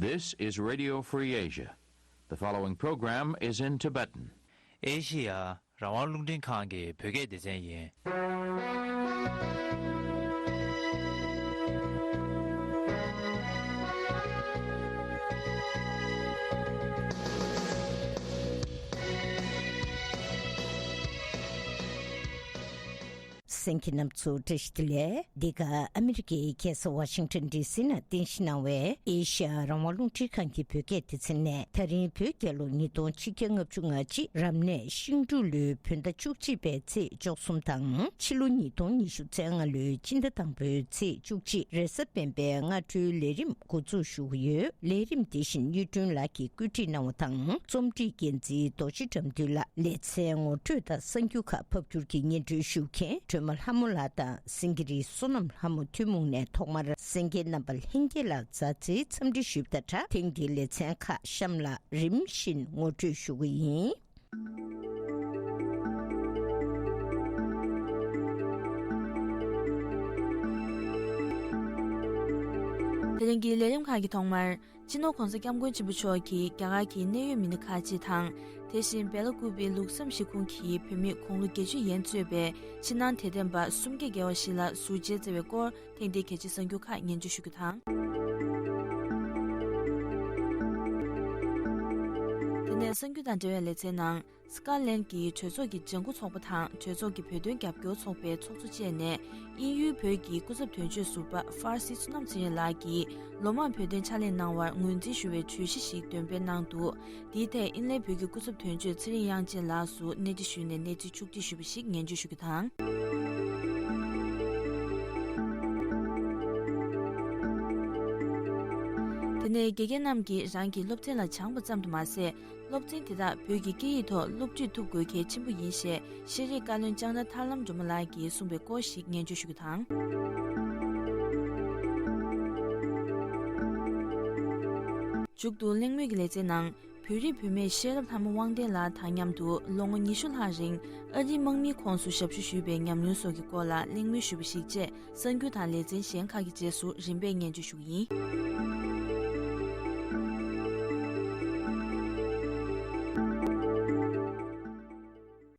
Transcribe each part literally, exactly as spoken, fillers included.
This is Radio Free Asia. The following program is in Tibetan. ཨེ་ཤི་ཡ་རང་དབང་རླུང་འཕྲིན་ཁང་གི་བོད་སྐད་སྡེ་ཚན་ཡིན། གསན་མཁན་རྣམ་ཚོ་བཀྲ་ཤིས་བདེ་ལེགས། འདི་ག་ཨ་མི་རི་ཀའི་རྒྱལ་ས་ཝ་ཤིང་ཊོན་ཌི་སི་ནང་རྟེན་གཞི་གནང་བའི་ཨེ་ཤ་ཡ་རང་དབང་རླུང་འཕྲིན་ཁང་གི་བོད་སྐད་སྡེ་ཚན་ནས། ད་རིང་བོད་རྒྱལ་ལོ་ཉིས་སྟོང་ཆིག་བརྒྱ་ལྔ་བཅུ་ང་གཅིག་རབ་གནས་ཤིང་འབྲུག་ལོའི་བོད་ཟླ་བཅུ་གཅིག་པའི་ཚེས་བཅུ་གསུམ་དང་། ཕྱི་ལོ་ཉིས་སྟོང་ཉི་ཤུ་རྩ་ལྔ་ལོའི་སྤྱི་ཟླ་དང་པོའི་ཚེས་བཅུ་གཅིག་རེས་གཟའ་སྤེན་པའི་སྔ་དྲོའི་ལས་རིམ་འགོ་འཛུགས་ཞུ་གི་ཡོད། ལས་རིམ་དེ་བཞིན་གཡུ་སྒྲོན་ལགས་ཀྱིས་བཀོད་སྒྲིག་གནང་བ་དང་། རྩོམ་སྒྲིག་འགན་འཛིན་རྡོ་རྗེ་དགྲ་འདུལ་ལགས། ལེ་ཚན་ངོ་སྤྲོད་དང་གསར་འགྱུར་ཁག་ཕབ་སྒྱུར་གྱི་སྙན་སྒྲོན་ཞུ་མཁན་སྒྲོལ་མ་ལྷ་མོ་ལགས་དང་སེང་གེ་རི་བསོད་ནམས་ལྷ་མོ། ཐུན་མོང་ནས་ཐོག་མར་གསན་མཁན་རྣམ་པ་ལྷན་རྒྱས་ལ་མཛའ་བརྩེའི་འཚམས་འདྲི་ཞུས་པ་དང་སྦྲགས། ཐེངས་འདིའི་ལེ་ཚན་ཁག་གཤམ་ལ་རིམ་བཞིན་ངོ་སྤྲོད་ཞུ་གི་ཡིན། དེ་རིང་གི་ལས་རིམ་ཁག་གི་ཐོག་མར། སྤྱི་ནོར་༧གོང་ས་༧སྐྱབས་མགོན་ཆེན་པོ་མཆོག་གིས་རྒྱ་གར་གྱི་གནད་ཡོད་མི་སྣ་ཁག་ཅིག་དང་། དེ་བཞིན་སྦེལ་ཀུ་པེ་ལུགས་བསམ་གཞིས་ཁོངས་ཀྱི་བོད་མི་དགུང་ལོ་བརྒྱད་ཅུ་ཡན་གཙོས་པའི་ཕྱི་ནང་དད་ལྡན་པ་སུམ་བརྒྱ་བརྒལ་བ་ཞིག་ལ་ཟུར་མཇལ་བསྩལ་བའི་སྐོར། ཐེངས་འདིའི་གལ་ཆེའི་གསར་འགྱུར་ཁག་སྙན་སྒྲོན་ཞུ་རྒྱུ་དང་། དེ་ནས་གསར་འགྱུར་དང་འབྲེལ་བའི་ལེ་ཚན་ནང་། སི་ཀོ་ལན་གྱི་གྲོས་ཚོགས་ཀྱི་ལྗང་ཁུ་ཚོགས་པ་དང་གྲོས་ཚོགས་ཀྱི་བོད་དོན་རྒྱབ་སྐྱོར་ཚོགས་པའི་ཚོགས་གཙོ་བཅས་ནས། དབྱིན་ཡུལ་བོད་ཀྱི་སྐུ་ཚབ་དོན་གཅོད་ཟུར་པ་ཧྥར་སི་བསོད་ནམས་ཚེ་རིང་ལགས་ཀྱིས་ལོ་མང་བོད་དོན་ཕྱག་ལས་གནང་བར་ངོས་འཛིན་ཞུ་བའི་གྲོས་གཞི་ཞིག་འདོན་སྤེལ་གནང་འདུག། དེའི་ཐད་དབྱིན་ལན་བོད་ཀྱི་སྐུ་ཚབ་དོན་གཅོད་ཚེ་རིང་དབྱངས་ཅན་ལགས་སུ་གནས་འདྲི་ཞུས་ནས་གནས་ཚུལ་ཕྱོགས་སྒྲིག་ཞུས་པ་ཞིག་སྙན་སྒྲོན་ཞུ་རྒྱུ་དང་། དེ་ནས་དགེ་རྒན་རྣམས་ཀྱིས་རང་གི་སློབ་ཚན་ལ་སྦྱངས་པ་ཙམ་དུ་མ་ཟད། སློབ་ཚན་དེ་དག་བོད་ཀྱི་སྐད་ཡིག་ཐོག་སློབ་ཁྲིད་ཐུབ་དགོས་གལ་ཆེན་པོ་ཡིན་ཞེས་ཤེས་རིག་བཀའ་བློན་ལྕང་སྒྲ་ཐར་ལམ་སྒྲོལ་མ་ལགས་ཀྱིས་གསུངས་པའི་སྐོར་ཞིག་སྙན་སྒྲོན་ཞུ་རྒྱུ་དང་། མཇུག་ཏུ་གླེང་མོལ་གྱི་ལེ་ཚན་ནང་། བོད་རིགས་བུད་མེད་ཤེས་རབ་ལྷ་མོ་དབང་ལྡན་ལགས་དང་མཉམ་དུ་ལོ་ངོ་ཉི་ཤུ་ལྷག་རིང་ཨ་རིའི་དམག་མིའི་ཁོངས་སུ་ཞབས་ཞུ་ཞུས་པའི་ཉམས་མྱོང་སོགས་ཀྱི་སྐོར་ལ་གླེང་མོལ་ཞུས་པ་ཞིག་བཅས། གསར་འགྱུར་དང་ལེ་ཚན་གཞན་ཁག་གི་རྗེས་སུ་རིམ་པས་སྙན་སྒྲོན་ཞུ་གི་ཡིན།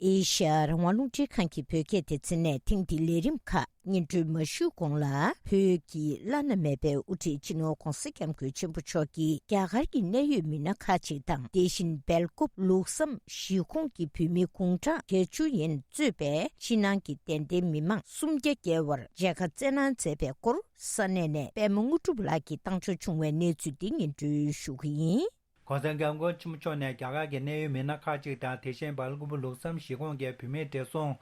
ཨེ་ཤ་ཡ་རང་དབང་རླུང་འཕྲིན་ཁང་གི་བོད་སྐད་སྡེ་ཚན་ནས་ཐེངས་འདིའི་ལས་རིམ་ཁག་སྙན་སྒྲོན་མ་ཞུས་གོང་ལ། བོད་ཀྱི་བླ་ན་མེད་པའི་དབུ་ཁྲིད་སྤྱི་ནོར་༧གོང་ས་༧སྐྱབས་མགོན་ཆེན་པོ་མཆོག་གིས་རྒྱ་གར་གྱི་གནད་ཡོད་མི་སྣ་ཁག་ཅིག་དང་། དེ་བཞིན་སྦེལ་ཀོབ་ལུགས་བསམ་གཞིས་ཁོངས་ཀྱི་བོད་མི་དགུང་གྲངས་བརྒྱད་ཅུ་ཡན་གཙོས་པའི་ཕྱི་ནང་གི་དད་ལྡན་མི་མང་སུམ་བརྒྱ་བརྒལ་བར་མཇལ་ཁ་བསྩལ་གནང་མཛད་པའི་སྐོར། ས་གནས་ནས་པད་མ་དངོས་གྲུབ་ལགས་ཀྱིས་བཏང་འབྱོར་བྱུང་བའི་གནས་ཚུལ་འདི་སྙན་སྒྲོན་ཞུ་གི་ཡིན། ༸གོང་ས་༸སྐྱབས་མགོན་ཆེན་པོ་མཆོག་ནས་རྒྱ་གར་གྱི་གནད་ཡོད་མི་སྣ་ཁག་ཅིག་དང་། དེ་བཞིན་སྦེལ་ཀོབ་ལུགས་བསམ་གཞིས་ཁོངས་ཀྱི་བུད་མེད་བགྲེས་སོང་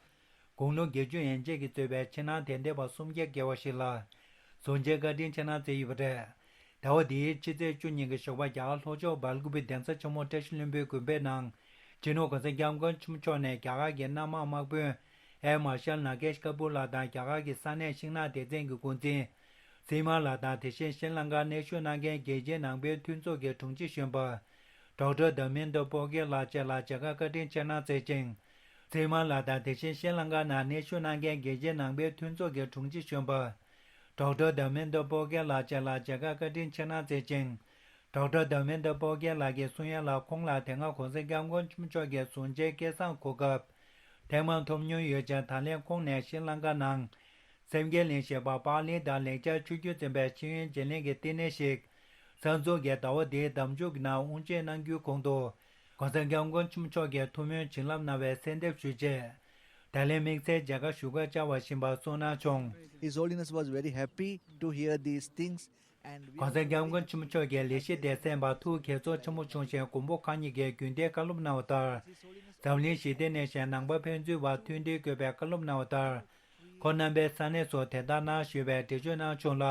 དགུང་ལོ་བརྒྱད་ཅུ་ཡན་ཆད་ཀྱིས་གཙོས་པའི་ཕྱི་ནང་དད་ལྡན་པ་སུམ་བརྒྱ་བརྒལ་བ་ཞིག་ལ་ཟུར་མཇལ་བཀའ་དྲིན་ཆེ་གནང་བསྩལ་ཡོད་པ་རེད། ཟླ་བ་འདིའི་ཕྱི་ཚེས་བཅུ་ཉིན་གྱི་ཞོགས་པ། རྒྱ་གར་ལྷོ་ཕྱོགས་སྦེལ་ཀོབ་གདན་ས་ཆེན་མོ་བཀྲ་ཤིས་ལྷུན་པོའི་དགོན་པའི་ནང་། སྤྱི་ནོར་༸གོང་ས་༸སྐྱབས་མགོན་ཆེན་པོ་མཆོག་ནས་རྒྱ་གར་གྱི་གནམ་དམག་དམག་དཔོན་ཨེར་མར་ཤལ་ནཱ་གེཤ་ཀ་པུར་ལགས་དང་། རྒྱ་གར་གྱི་ས་གནས་ཤིང་ནགས་སྡེ་ཚན་གྱི་འགོ་འཛིན་སི་མ་ལགས་དང་། དེ་བཞིན་ཤྲི་ལང་ཀར་གནས་བཞུགས་གནང་མཁན་རྒྱལ་སྤྱིའི་ནང་པའི་མཐུན་ཚོགས་ཀྱི་དྲུང་ཆེ་གཞོན་པ་ཌོག་ཊར་དྷར་མེན་དྲ་པོ་ཁེལ་ལགས་བཅས་ལ་མཇལ་ཁ་བཀའ་དྲིན་ཆེ་གནང་མཛད་ཅིང་། སི་མ་ལགས་དང་། དེ་བཞིན་ཤྲི་ལང་ཀ་ནང་གནས་བཞུགས་གནང་མཁན་རྒྱལ་སྤྱིའི་ནང་པའི་མཐུན་ཚོགས་ཀྱི་དྲུང་ཆེ་གཞོན་པ་ཌོག་ཊར་དྷར་མེན་དྲ་པོ་ཁེལ་ལགས་བཅས་ལ་མཇལ་ཁ་བཀའ་དྲིན་ཆེ་གནང་མཛད་ཅིང་། ཌོག་ཊར་དྷར་མེན་དྲ་པོ་ཁེལ་ལགས་ཀྱིས་གསུང་ཡ་ལ། ཁོང་ལ་དེ་སྔ་༸གོང་ས་༸སྐྱབས་མགོན་ཆེན་པོ་མཆོག་གི་ཟུར་མཇལ་སྐལ་བཟང་གོ་སྐབས་ཐེངས་མང་ཐོབ་མྱོང་ཡོད་ཅིང་། ད་ལན་ཁོང་ནས་ཤྲི་ལང་ཀ་ནང་སེམས་བསྐྱེད་གླིང་ཞེས་པ། པཱ་ལི་དང་ལེགས་སྦྱར་ཆོས་བརྒྱུད་འཛིན་པའི་ཤེས་ཡོན་བརྗེ་ལེན་གྱི་བསྟི་གནས་ཤིག་གསར་འཛུགས་ཀྱིས་ཟླ་བ་འདིའི་ཟླ་མཇུག་གི་ནང་དབུ་འབྱེད་གནང་རྒྱུའི་གོང་དུ། ༸གོང་ས་༸སྐྱབས་མགོན་ཆེན་པོ་མཆོག་གིས་ཐུགས་སྨོན་བྱིན་རླབས་གནང་བའི་གསལ་འདེབས་ཞུས་རྗེས། ད་ལན་དམིགས་བསལ་མཇལ་ཁ་ཞུ་གར་བཅར་བ་ཞིག་ཡིན་པ་གསུངས་གནང་བྱུང་། His Holiness was very happy to hear these things. ༸གོང་ས་༸སྐྱབས་མགོན་ཆེན་པོ་མཆོག་གིས་ལས་གཞི་དེ་གསན་པར་ཐུགས་དགྱེས་ཚོར་ཆེན་པོ་བྱུང་ཞིང་། མགོན་པོ་གང་ཉིད་ཀྱིས་རྒྱུན་ལྡན་བཀའ་སློབ་གནང་བ་ལྟར། འཛམ་གླིང་ཞི་བདེ་གནས་ཤིང་ནང་པ་ཕན་ཚུན་བར་མཐུན་སྒྲིལ་དགོས་པའི་བཀའ་སློབ་གནང་བ་ལྟར། ཁོ་རྣམ་པའི་ས་གནས་སུ་དེ་ལྟར་གནང་ཞུས་པའི་འགྲེལ་བརྗོད་གནང་བྱུང་ལ།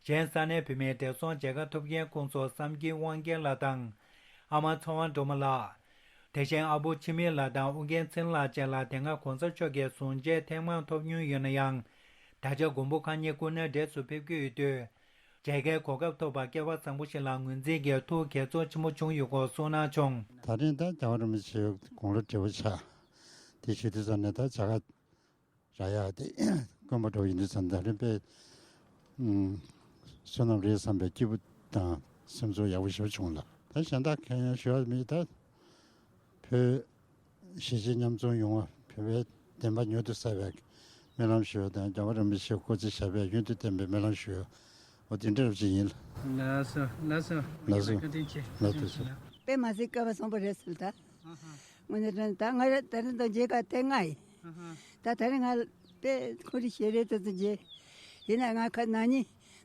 གཞན་ས་གནས་བུད་མེད་བགྲེས་སོང་མཇལ་ཁ་ཐོབ་མཁན་ཁོངས་སུ་བསམ་སྐྱིད་དབང་རྒྱལ་ལགས་དང་། ཨ་མ་ཚེ་དབང་སྒྲོལ་མ་ལགས། དེ་བཞིན་ཨ་བོ་འཆི་མེད་ལགས་དང་ཨུ་རྒྱན་ཚེ་རིང་ལགས་བཅས་ལ་དེ་སྔ་གོང་ས་མཆོག་གི་ཟུར་མཇལ་ཐེངས་མང་ཐོབ་མྱོང་ཡོད་ན་ཡང་། ད་ཆ་མགོན་པོ་གང་ཉིད་སྐུ་ན་བགྲེས་སུ་ཕེབས་ཀྱི་ཡོད་དུས། མཇལ་ཁའི་གོ་སྐབས་ཐོབ་པར་སྐལ་བ་བཟང་པོ་ཞིག་ལ་ངོས་འཛིན་གྱིས་ཐུགས་དགྱེས་ཚོར་ཆེན་པོ་བྱུང་ཡོད་སྐོར་གསུངས་གནང་བྱུང་། ད་རིང་ད་རྒྱལ་བ་རིན་པོ་ཆེ་དགུང་ལོ་བགྲེས་པོ་ཆགས། དེ་ཞུ་དུས་ཙམ་ནས་ད་བྱ་དགའ་རག་ཡག་དེ་དཀོན་པོ་འདྲ་བོ་ཡིན་དུས་ཙམ། ད་རིང་དཔེ་བསོད་ནམས་རེད་བསམ་པའི་སྐྱིད་པོ་དང་ སེམས་ཚོར་ཡག་པོ་ཞེ་པོ་བྱུང་ལ། ད་གཞན་དག་གང་ཡང་ཞུ་བ་མེད། ད་བོད་གཞིས་བྱེས་མཉམ་འཛོམས་ཡོང་བ། བོད་པའི་བདེན་པ་མྱུར་དུ་གསལ་བའི་སྨོན་ལམ་ཞུ་བ་དང་། རྒྱལ་བ་རིན་པོ་ཆེ་སྐུ་ཚེ་ཞབས་པད་ཡུན་དུ་བརྟན་པའི་སྨོན་ལམ་ཞུ་བ། འོ་དེ་འདྲ་ཞིག་ཡིན། ལགས་སོ། ལགས་སོ། ལགས་སོ། བཀའ་དྲིན་ཆེ། ལགས་སོ། དཔེ་མ་སྲིད་སྐལ་བ་བཟང་པོ་རེད་ཟེར་ད། ཨ་ཧ། དངོས་གནས་དྲང་ད་ང་ར་ད་རིང་དང་མཇལ་ཁ་དེ་ལྔ་ཡིན། ཨ་ཧ། ད་ད་རིང་ང་དཔེ་ཁོ་རི་ཤེས་རེད་དུ་དུ་མཇལ། ཡིན་ན་ང་ཁ་ན་ནི་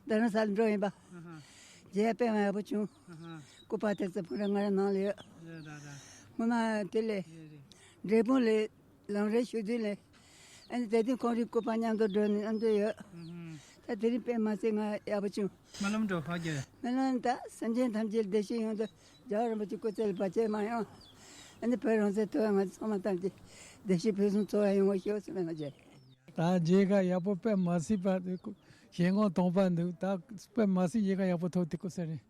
རྡ་རམ་ས་ལ་འགྲོ་ཡིན་པ། ཨ་ཧ། མཇལ་དཔེ་མ་ཡག་པོ་བྱུང་། ཨ་ཧ། སྐུ་པར་དེ་ཚོ་ཕུ་ར་ང་ར་ནང་ལ་ཡོད། རེད་རེད་རེད། སྔོན་མ་དེ་ལས། རེད་རེད། འབྲས་སྤུངས་ལ་ལམ་རེ་ཞུ་དུས་ལ། ཨ་ནི་དེ་དུས་ཁོང་རི་སྐུ་པར་མཉམ་དུ་འགྲོ་ནས་མཉམ་དུ་ཡོད། ཨ་ཧ། ད་དེ་རིང་དཔེ་མ་སྲིད་ང་ཡག་པོ་བྱུང་། སྨོན་ལམ་འགྲོ་ཧ་གྱ། སྨོན་ལམ་ད་སེམས་ཅན་ཐམས་ཅད་བདེ་སྐྱིད་ཡོང་དུ་རྒྱལ་བ་རིན་པོ་ཆེ་སྐུ་ཚེ་ལ་བར་ཆད་མ་ཡོང་། ཨ་ནི་བོད་རང་བཙན་ཐོབ་ཡ་ང་ཚོ་ཚང་མ་ཐམས་ཅད་བདེ་སྐྱིད་ཕུན་སུམ་ཚོགས་ཡ་ཡོང་བ་ཤོག་ཟེར་སྨོན་ལམ་བྱས། ད་མཇལ་ཁ་ཡག་པོ་དཔེ་མ་སྲིད་པ་འདུག་ཞལ་ངོ་དྭངས་པ་འདུག་ད་དཔེ་མ་སྲིད་མཇལ་ཁ་ཡག་པོ་ཐོབ་དེ་སྐུ་ཚེ་རིང་།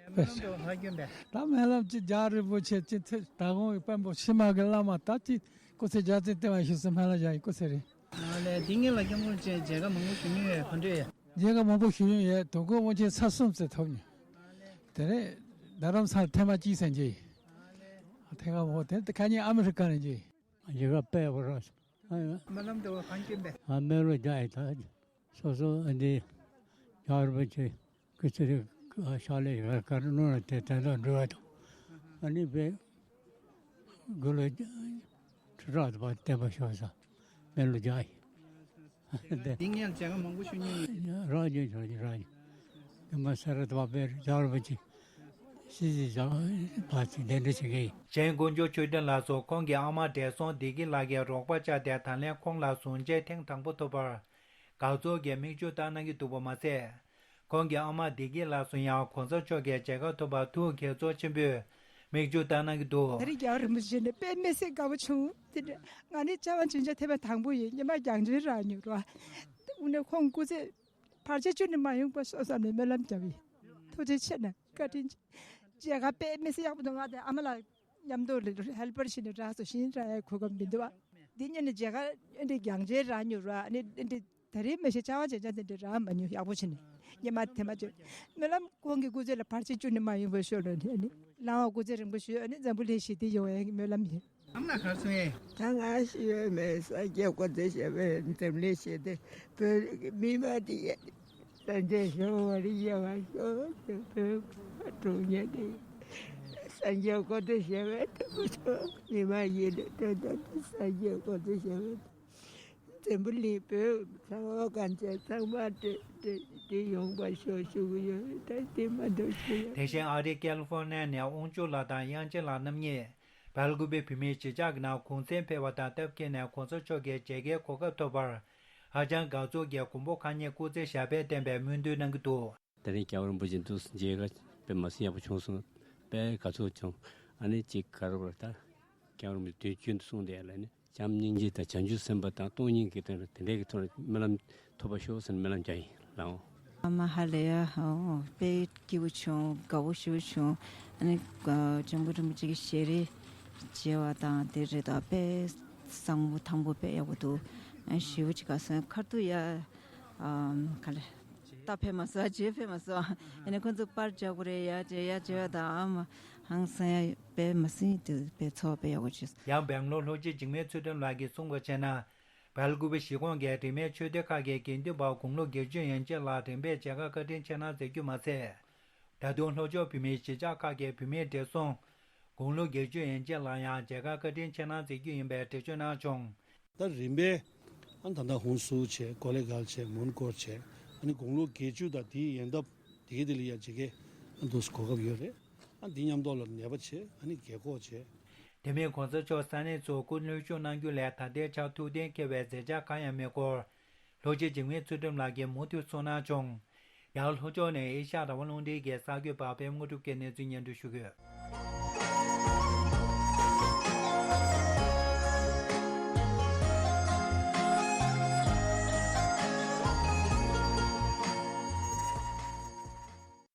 སྨོན་ལམ་འགྲོ་ཧ་གྱོན་པས། ད་སྨོན་ལམ་ཅི་རྒྱལ་བ་རིན་པོ་ཆེ་ཅི་ཐེ་ད་དགོང་གི་དཔོན་པོ་ཕྱི་མ་གི་བླ་མ་ད་ཅི་སྐུ་ཚེ་རྒྱལ་བཙན་བརྟན་པ་ཞིག་སུ་སྨོན་ལམ་བྱ་ཡི་སྐུ་ཚེ་རིང་། ཨ་ལས། འདི་ངེད་ལ་སྐྱབས་མགོན་ཅན་མཇལ་ཁ་མང་པོ་ཞུ་མྱོང་ཡོད་ག་འདྲ་ཡོད། མཇལ་ཁ་མང་པོ་ཞུ་མྱོང་ཡོད། དོ་དགོང་དབང་ཆེན་ཚར་གསུམ་ཙམ་ཐོབ་མྱོང་། དེ་ནས་རྡ་རམ་ས་ལ་ཐེངས་མ་གཅིག་ཙམ་མཇལ་ཡིན། ཐེངས་མ་མང་པོ་དེ་ནས་ཁ་ཉིན་ཨ་མི་རི་ཀ་ནས་མཇལ་ཡིན། མཇལ་ཁ་དཔེ་ཡག་པོ་རག་སོང་། སྨོན་ལམ་འདྲ་བ་གང་སྐྱོན་པས། ཨ་སྨོན་ལམ་རྒྱག་ཡིན་ད། སོ་སོ་ཨ་འདི་རྒྱལ་བ་རིན་པོ་ཆེ་སྐུ་ཚེ་རིང་ཤ་ལས་ཡོད་གར་ནོར་དེ་དེ་དག་འགྲོ་བ་དང་། ཨ་ནི་བས་དགུ་ལོ་ཁྲི་ཕྲག་དུ་བ་བརྟན་པ་ཤོག་ས་སྨོན་ལམ་རྒྱག་ཡིན། འདི་ངས་མཇལ་ཁ་མང་པོ་ཞུ་མྱོང་ཡོད། རང་ཉིད་རང་ཉིད་རང་ཉིད་དེ་མ་ས་ར་དུ་བ་བས་རྒྱལ་བ་རིན་པོ་ཆེ་སྲིད་ཞི་བཟང་བ་ཅིག་གདན་འདྲེན་བྱེད་མཁན་ཡིན། གཞན་དཀོན་མཆོག་ཆོས་སྒྲོན་ལགས་སུ་ཁོང་གི་ཨ་མ་བགྲེས་སོང་བདེ་སྐྱིད་ལགས་ཀྱིས་རོགས་པ་བཅར་ཏེ་ད་ལན་ཁོང་ལ་གཟུངས་བྱིན་ཐེངས་དང་པོ་ཐོབ་པར། དགའ་ཚོར་གྱིས་མིག་ཆུ་བཏང་གནང་གི་འདུག་པ་མ་ཟད། ཁོང་གི་ཨ་མ་བདེ་སྐྱིད་ལགས་སུ་ཡང་གོང་ས་མཆོག་གི་མཇལ་ཁ་ཐོབ་པར་ཐུགས་དགྱེས་ཚོར་ཆེན་པོས་མིག་ཆུ་བཏང་གནང་གི་འདུག་ད་རེས་རྒྱལ་བ་རིན་པོ་ཆེ་ནས་དཔེ་མི་སྲིད་དགའ་པོ་བྱུང་། དེ་འདྲ་ང་ནི་བཅར་བ་བྱུང་ཆ་ཐེ་བ་དང་པོ་ཡིན། ཉི་མ་རྒྱང་འཕྲིན་རག་མྱོང་ར། དངོས་གནས་ཁོང་སྐུ་ཚེ་བར་ཆད་ཅུང་ནི་མ་ཡོང་པ་ཤོག་བསམ་ནས་སྨོན་ལམ་བརྒྱབ་ཡིན། ཐུགས་རྗེ་ཆེ་གནང་། བཀའ་དྲིན་ཆེ། མཇལ་ཁ་དཔེ་མི་སྲིད་ཡག་པོ་འདུག་ང་དང་ཨ་མ་ལགས་མཉམ་དུ་ཧེལ་པར་བྱས་ནས་རག་སོང་། གཞན་རག་ཡ་གོ་སྐབས་མི་འདུག་བ། འདི་ཉིད་ནས་མཇལ་ཁ་ཨེ་འདྲ་རྒྱང་མཇལ་རག་མྱོང་ར། ཨ་ནི་ཨེ་འདྲ་ད་རེས་མི་ཤེས་བཅར་བ་བྱས་ཙང་དེ་འདྲ་རག་མ་མྱོང་། ཡག་པོ་བྱས་ནས་ཉི་མ་དེ་མ་བྱོས། སྨོན་ལམ་ཁོང་གི་སྐུ་ཚེ་ལ་བར་ཆད་ཅུང་ནི་མ་ཡོང་བའི་ཞོར་ལ་ནི་ཨ་ནི་བླ་མ་སྐུ་ཚེ་རིང་པོ་ཞུ། ཨ་ནི་འཛམ་བུ་གླིང་ཞི་བདེ་ཡོང་བའི་སྨོན་ལམ་ཡིན། ཨ་མ་ལགས་ག་རེ་གསུང་ཡས། ད་ང་ཞུ་ཡས་མེད། སངས་རྒྱས་ཀོ་ཏི་ཤ་བའི་འཛམ་གླིང་ཞི་བདེ། བོད་མི་མང་དེ་ཡ་སངས་རྒྱས་ཤོག་བར་ཡ་བ་ཤོག་ཅེས་བོད་གྲོང་ཉེ་དེ་སངས་རྒྱས་ཀོ་ཏི་ཤ་བའི་ཐུགས་ཤོག་མི་མང་ཡིན་ནས་དོན་དག་དེ་སངས་རྒྱས་ཀོ་ཏི་ཤ་བའི་འཛམ་བུ་གླིང་བོད་ཚང་མ་གང་བྱས་ཚང་མ་དེ་དེ་དེ་ཡོང་བ་ཤོག་ཞུ་གི་ཡོད། ད་དེ་མ་གཏོགས་ཞུ་ཡ། དེ་བཞིན་ཨ་རིའི་ཀེ་ལི་ཧྥོར་ནི་ཡ་ནས་དབང་ཕྱུག་ལགས་དང་དབྱངས་ཅན་ལགས་རྣམ་གཉིས། སྦེལ་ཀུ་པེ་བོད་མིའི་གཞིས་ཆགས་ཀྱི་ནང་གུང་སེང་ཕེབས་པ་དང་སྟབས་བསྟུན་ནས་གོང་ས་མཆོག་གི་མཇལ་ཁའི་གོ་སྐབས་ཐོབ་པར་ཧ་ཅང་དགའ་ཚོར་གྱིས་མགོན་པོ་གང་ཉིད་སྐུ་ཚེ་ཞབས་པད་བརྟན་པའི་སྨོན་འདུན་གནང་གི་འདུག། དེ་རིང་རྒྱལ་བ་རིན་པོ་ཆེ་འདུག་མཇལ་ཁ་དཔེ་མ་སྲིད་ཡག་པོ་བྱུང་སོང་། དཔེ་དགའ་ཚོར་བྱུང་། ཨ་ནི་གཅིག་ག་རེ་བར་ད་རྒྱལ་བ་རིན་པོ་ཆེ་དུས་རྒྱུན་དུ་གསུངས་བསྡད་ཡ་ལ་ནི། བྱམས་སྙིང་རྗེ་དང་བྱང་ཆུབ་སེམས་དཔའ་དང་སྟོང་ཉིད་ཀྱི་དོན་དེ་འདྲའི་གི་ཐོག་ནས་སྨོན་ལམ་ཐོབ་པ་ཤོག་ཟེར་ནས་སྨོན་ལམ་རྒྱག་ཡིན་ལགས། ཨ་མ་ཧ་ལས་ཡ་ཧོ་དཔེ་སྐྱིད་པོ་བྱུང་། དགའ་པོ་ཞེ་པོ་བྱུང་། ཨ་ནི་ཨ་ལྕམ་སྐུ་རིན་པོ་ཆེ་གི་ཞལ་རས་མཇལ་བ་དང་དེ་རེད་ད། དཔེ་བཟང་པོ་ཐང་པོ་དཔེ་ཡག་པོ་འདུག་ཨ་ཞེ་པོ་ཅིག་དགའ་སོང་། ཁ་ཐུག་ཡ་ཨ་ག་ལེ་ད་ཕེབས་མ་སོང་། རྗེས་ཕེབས་མ་སོང་། ཨ་ནི་ཁོང་ཚོ་པར་རྒྱག་དགོས་རེད། ཡ་མཇལ་ཡ་མཇལ་བ་དང་ཨ་མ་ཧང་སང་ཡ་དཔེ་མ་སྲིད་དུ་དཔེ་ཚོགས་དཔེ་ཡག་པོ་བྱུང་། ཡང་སྦེང་ལོར་ལྷོ་སྤྱི་འཇིགས་མེད་ཚུལ་ཁྲིམས་ལགས་ཀྱིས་གསུངས་པར་བྱས་ན། སྦེལ་ཀུ་པེ་གཞིས་ཁོངས་ཀྱི་རིས་མེད་ཆོས་སྡེ་ཁག་གི་དགེ་འདུན་པ་དགུང་ལོ་བརྒྱད་ཅུ་ཡན་ཆད་ལ་རིམ་པས་མཇལ་ཁ་བཀའ་དྲིན་ཆེ་གནང་མཛད་རྒྱུ་མ་ཟད། ད་དུང་ལྷོ་ཕྱོགས་བོད་མིའི་གཞིས་ཆགས་ཁག་གི་བུད་མེད་བགྲེས་སོང་དགུང་ལོ་བརྒྱད་ཅུ་ཡན་ཆད་ལ་ཡང་མཇལ་ཁ་བཀའ་དྲིན་ཆེ་གནང་མཛད་རྒྱུ་ཡིན་པའི་འགྲེལ་བརྗོད་གནང་བྱུང་། ད་རིམ་པས་ཨ་ད་ལྟ་ཧུན་སུར་བྱས། ཀོ་ལེ་གལ་བྱས། མོན་གྷོར་བྱས། ཨ་ནི་དགུང་ལོ་བརྒྱད་ཅུ་དང་དེའི་ཡན་འདབ་དེ་གའི་དེ་ལ་ཡ་མཇལ་ཁའི་ཨ་འདུག་གོ་སྐབས་ཡོད་རེད། ཨ་འདི་མཉམ་དུ་ལ་ནད་པ་བྱས། ཨ་ནི་རྒས་འཁོགས་བྱས། དེ་མིན་གོང་ས་མཆོག་ས་གནས་ཚོར་སྐུ་ལྷོད་བཞུགས་གནང་རྒྱུ་ལས་ད་ལྟའི་ཆར་ཐུགས་གཏན་འཁེལ་བའི་མཛད་འཆར་གང་ཡང་མེད་སྐོར། ལྷོ་སྤྱི་འཇིགས་མེད་ཚུལ་ཁྲིམས་ལགས་ཀྱིས་མུ་མཐུད་གསུངས་གནང་བྱུང་། ཡང་ལྷོ་ཕྱོགས་ནས་ཨེ་ཤ་ཡ་རང་དབང་རླུང་འཕྲིན་གྱི་གསར་འགོད་པ་པད་མ་དངོས་གྲུབ་ཀྱིས་གནས་ཚུལ་སྙན་སྒྲོན་ཞུ་གི་ཡོད།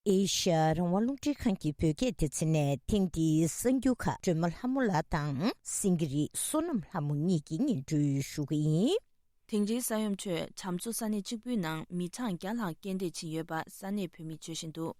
ཨེ་ཤ་ཡ་རང་དབང་རླུང་འཕྲིན་ཁང་གི་བོད་སྐད་སྡེ་ཚན་ནས་ཐེངས་འདིའི་གསར་འགྱུར་ཁག་སྒྲོལ་མ་ལྷ་མོ་ལགས་དང་སེང་གེ་རི་བསོད་ནམས་ལྷ་མོ་གཉིས་ཀྱིས་སྙན་སྒྲོན་ཞུ་གི་ཡིན། དིང་རིའི་ས་ཡོམ་ཁྲོད་བྱམས་མཚོ་ས་གནས་གཅིག་པུའི་ནང་མི་གྲངས་བརྒྱ་ལྷག་རྐྱེན་འདས་ཕྱིན་ཡོད་པ་ས་གནས་བོད་མིས་བརྗོད་བཞིན་འདུག།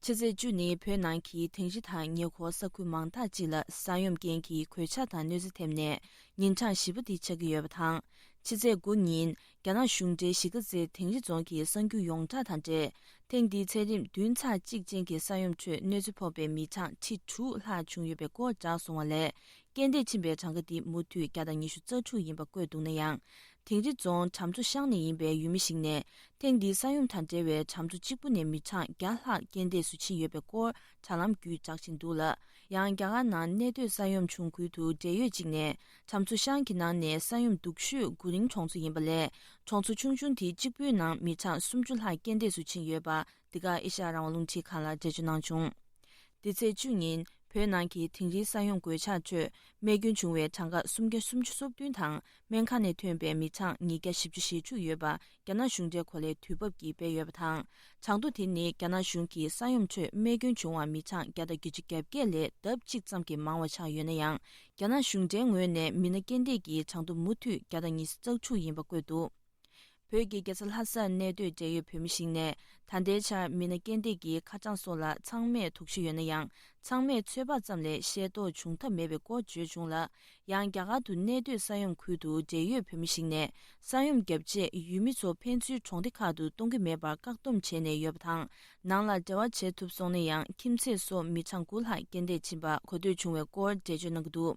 ཕྱི་ཚེས་བཅུ་ནི་བོད་ནང་གི་དིང་རི་དང་ཉེ་འཁོར་ས་ཁུལ་མང་དག་ཅིག་ལ་ས་ཡོམ་རྐྱེན་གྱིས་གོད་ཆག་དང་གནོད་འཚེ་ཐེབས་ནས་ཉིན་གྲངས་བཞི་པ་དེ་ཆགས་ཀྱི་ཡོད་པ་དང་། ཕྱི་ཚེས་དགུ་ཉིན་རྒྱ་ནག་གཞུང་འབྲེལ་གཞིས་ཀ་རྩེ་དིང་རི་རྫོང་གི་གསར་འགྱུར་ཡོངས་གྲགས་དང་འབྲེལ། ཐེངས་འདིའི་ཚད་རིམ་བདུན་ཚེག་གཅིག་ཅན་གྱི་ས་ཡོམ་ཁྲོད་གནོད་འཚེ་ཕོག་པའི་མི་གྲངས་ཁྲི་དྲུག་ལྷག་བྱུང་ཡོད་པའི་སྐོར་བསྒྲགས་སོང་བ་ལས། རྐྱེན་འདས་ཕྱིན་པའི་གྲངས་ཀ་འདི་མུ་མཐུད་བརྒྱ་དང་ཉི་ཤུ་རྩ་དྲུག་ཡིན་པ་བཀོད་འདུག་ན་ཡང་། དིང་རི་རྫོང་གྲམ་མཚོ་ཤང་ནས་ཡིན་པའི་ཡུལ་མི་ཞིག་ནས། ཐེངས་འདིའི་ས་ཡོམ་དང་འབྲེལ་བའི་གྲམ་མཚོ་གཅིག་པུ་ནས་མི་གྲངས་བརྒྱ་ལྷག་རྐྱེན་འདས་སུ་ཕྱིན་ཡོད་པའི་སྐོར་དྲ་ལམ་བརྒྱུད་བསྒྲགས་བཞིན་འདུག་ལ། ཡང་རྒྱ་གར་ནང་གནས་སྡོད་ས་ཡོམ་བྱུང་ཁུལ་དུ་འབྲེལ་ཡོད་ཅིག་ནས། གྲམ་མཚོ་ཤང་གི་ནང་ནས་ས་ཡོམ་སྡུག་ཤོས་གུ་རིང་གྲོང་ཚོ་ཡིན་པ་ལས། གྲོང་ཚོ་ཆུང་ཆུང་དེ་གཅིག་པུའི་ནང་མི་གྲངས་སུམ་ཅུ་ལྷག་རྐྱེན་འདས་སུ་ཕྱིན་ཡོད་པ། འདི་ག་ཨེ་ཤ་ཡ་རང་དབང་རླུང་འཕྲིན་ཁང་ལ་འགྲེལ་བརྗོད་གནང་བྱུང་། འདི་ཚེས་བཅུ་ཉིན་བོད་ནང་གི་དིང་རིའི་ས་ཡོམ་གོད་ཆག་ཁྲོད་རྨས་སྐྱོན་བྱུང་བའི་གྲངས་ཀ་སུམ་བརྒྱ་སུམ་ཅུ་སོ་བདུན་དང་སྨན་ཁང་ནས་ཐོན་པའི་མི་གྲངས་ཉིས་བརྒྱ་བཞི་བཅུ་ཞེ་དྲུག་ཡོད་པ་རྒྱ་ནག་གཞུང་འབྲེལ་གོ་ལའི་དུས་བབ་ཀྱིས་སྤེལ་ཡོད་པ་དང་། གྲངས་ཐོ་དེ་ནི་རྒྱ་ནག་གཞུང་གིས་ས་ཡོམ་ཁྲོད་རྨས་སྐྱོན་བྱུང་བ་མི་གྲངས་བརྒྱ་དང་བརྒྱད་ཅུ་གྱ་བརྒྱད་ལས་ལྡབ་གཅིག་ཙམ་གྱིས་མང་བ་ཆགས་ཡོད་ན་ཡང་། རྒྱ་ནག་གཞུང་འབྲེལ་ངོས་ནས་མི་སྣ་རྐྱེན་འདས་ཀྱི་གྲངས་ཐོ་མུ་མཐུད་བརྒྱ་དང་ཉི་ཤུ་རྩ་དྲུག་ཡིན་པ་བཀོད་འདུག་བོད་ཀྱི་རྒྱལ་ས་ལྷ་སར་གནས་སྡོད་འབྲེལ་ཡོད་བོད་མི་ཞིག་ནས། ད་ལྟའི་ཆར་མི་སྣ་རྐྱེན་འདས་ཀྱི་ཁ་གྲངས་སོགས་ལ་ཚང་མས་དོགས་གཞི་ཡོད་ན་ཡང་། ཚང་མས་ཚོད་དཔག་ཙམ་ལས་ཤེས་རྟོགས་བྱུང་ཐབས་མེད་པའི་སྐོར་བརྗོད་བྱུང་ལ། ཡང་རྒྱ་གར་དུ་གནས་སྡོད་ས་ཡོམ་ཁུལ་དུ་འབྲེལ་ཡོད་བོད་མི་ཞིག་ནས། ས་ཡོམ་བརྒྱབ་རྗེས་ཡུལ་མི་ཚོ་ཕན་ཚུན་གྲོང་སྡེ་ཁག་ཏུ་གཏོང་གི་མེད་པར་བཀག་སྡོམ་བྱས་ནས་ཡོད་པ་དང་། ནང་ལ་འབྲེལ་བ་བྱེད་ཐུབ་སོང་ན་ཡང་། ཁྱིམ་མཚེས་སོགས་མི་གྲངས་དགུ་ལྷག་རྐྱེན་འདས་ཕྱིན་པ་གོ་ཐོས་བྱུང་བའི་སྐོར་འགྲེལ་བརྗོད་གནང་གི་འདུག་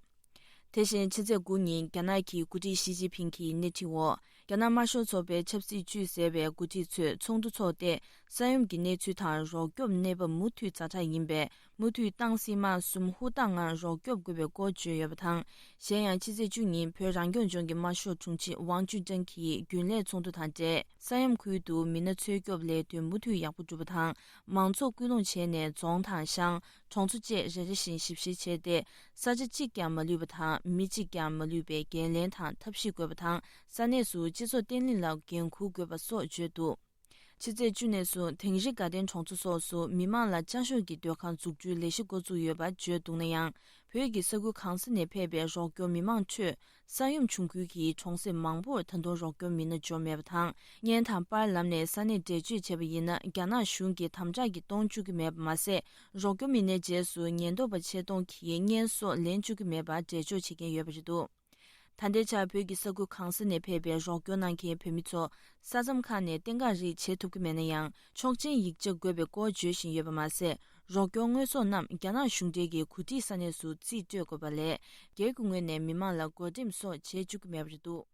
དེ་བཞིན་ཕྱི་ཚེས་དགུ་ཉིན་རྒྱ་ནག་གི་འགོ་ཁྲིད་ཞི་ཅིན་ཕིང་གིས་སྣེ་ཁྲིད་འོག་རྒྱ་ནག་དམར་ཤོག་ཚོགས་པའི་ཆབ་སྲིད་ཅུས་ཟེར་བའི་འགོ་ཁྲིད་ཚོས་ཚོགས་འདུ་འཚོགས་ཏེ། ས་ཡོམ་གྱི་གནས་ཚུལ་དང་རོགས་སྐྱོབ་གནས་བབ་མུ་མཐུད་ཛ་དྲག་ཡིན་པས། མུ་མཐུད་ཏང་སྲིད་དམངས་གསུམ་ཧུར་ཐག་ངང་རོགས་སྐྱོབ་དགོས་པའི་སྐོར་བརྗོད་ཡོད་པ་དང་། གཞན་ཡང་ཕྱི་ཚེས་བཅུ་ཉིན་བོད་རང་སྐྱོང་ལྗོངས་ཀྱི་དམར་ཤོག་དྲུང་ཆེ་ཝང་ཅུན་ཀྲེང་གིས་རྒྱུན་ལས་ཚོགས་འདུ་དང་འབྲེལ། ས་ཡོམ་ཁུལ་དུ་མི་སྣ་འཚོལ་སྐྱོབ་ལས་དོན་མུ་མཐུད་ཡག་པོ་སྒྲུབ་པ་དང་། མང་ཚོགས་སྐུལ་སློང་བྱས་ནས་རྫོང་དང་ཤང་། གྲོང་ཚོ་བཅས་རེ་རེ་བཞིན་ཞིབ་བཤེར་བྱས་ཏེ། ས་ཆ་གཅིག་ཀྱང་མ་ལུས་པ་དང་། མི་གཅིག་ཀྱང་མ་ལུས་པའི་འགན་ལེན་དང་ཐབས་ཤེས་དགོས་པ་དང་། ས་གནས་སུ་སྤྱི་ཚོགས་བརྟན་ལྷིང་ལ་འགན་འཁུར་དགོས་པ་སོགས་བརྗོད་འདུག་ཕྱི་ཚེས་བཅུ་ནས་བཟུང་དིང་རི་དགའ་ལྡན་གྲོང་ཚོ་སོགས་སུ་མི་མང་ལ་ལྕགས་ཤོག་གི་སྡོད་ཁང་འཛུགས་སྐྲུན་ལས་གཞི་འགོ་བཙུགས་ཡོད་པ་བརྗོད་འདུག་ན་ཡང་། བོད་ཀྱི་ས་ཁུལ་གང་ས་ནས་ཕེབས་པའི་རོགས་སྐྱོར་མི་མང་ཁྲོད། ས་ཡོམ་བྱུང་ཁུལ་གྱི་གྲོང་གསེབ་མང་པོར་ད་དུང་རོགས་སྐྱོར་མི་སྣ་འབྱོར་མེད་པ་དང་། བརྙན་དང་པར་ལམ་ནས་ས་གནས་འགྲེལ་བརྗོད་བྱས་པ་ཡིན་ན། རྒྱ་ནག་གཞུང་གིས་དམ་དྲག་གིས་གཏོང་བཅུག་གི་མེད་པ་མ་ཟད། རོགས་སྐྱོར་མི་སྣའི་རྗེས་སུ་ཉེན་རྟོག་པ་ཆེད་གཏོང་གིས་བརྙན་སོགས་ལེན་བཅུག་གི་མེད་པར་འགྲེལ་བརྗོད་བྱེད་མཁན་ཡོད་པ་རེད་འདུག་ད་ལྟའི་ཆར་བོད་ཀྱི་ས་ཁུལ་གང་ས་ནས་ཕེབས་པའི་རོགས་སྐྱོར་གནང་མཁན་བོད་མི་ཚོ་ས་མཚམས་ཁག་ནས་བརྟན་བཀག་རིགས་བྱེད་ཐུབ་ཀྱི་མེད་ན་ཡང་། ཆོག་མཆན་ཡིག་ཆ་དགོས་པའི་སྐོར་བརྗོད་བཞིན་ཡོད་པ་མ་ཟད། རོགས་སྐྱོར་དངོས་ཟོག་རྣམས་རྒྱ་ནག་གཞུང་འབྲེལ་གྱི་གོ་སྒྲིག་ས་གནས་སུ་རྩིས་སྤྲོད་དགོས་པ་ལས། སྒེར་གྱི་ངོས་ནས་མི་མང་ལ་བགོ་འགྲེམས་སོགས་བྱེད་བཅུག་གི་མེད་པ་རེད་འདུག་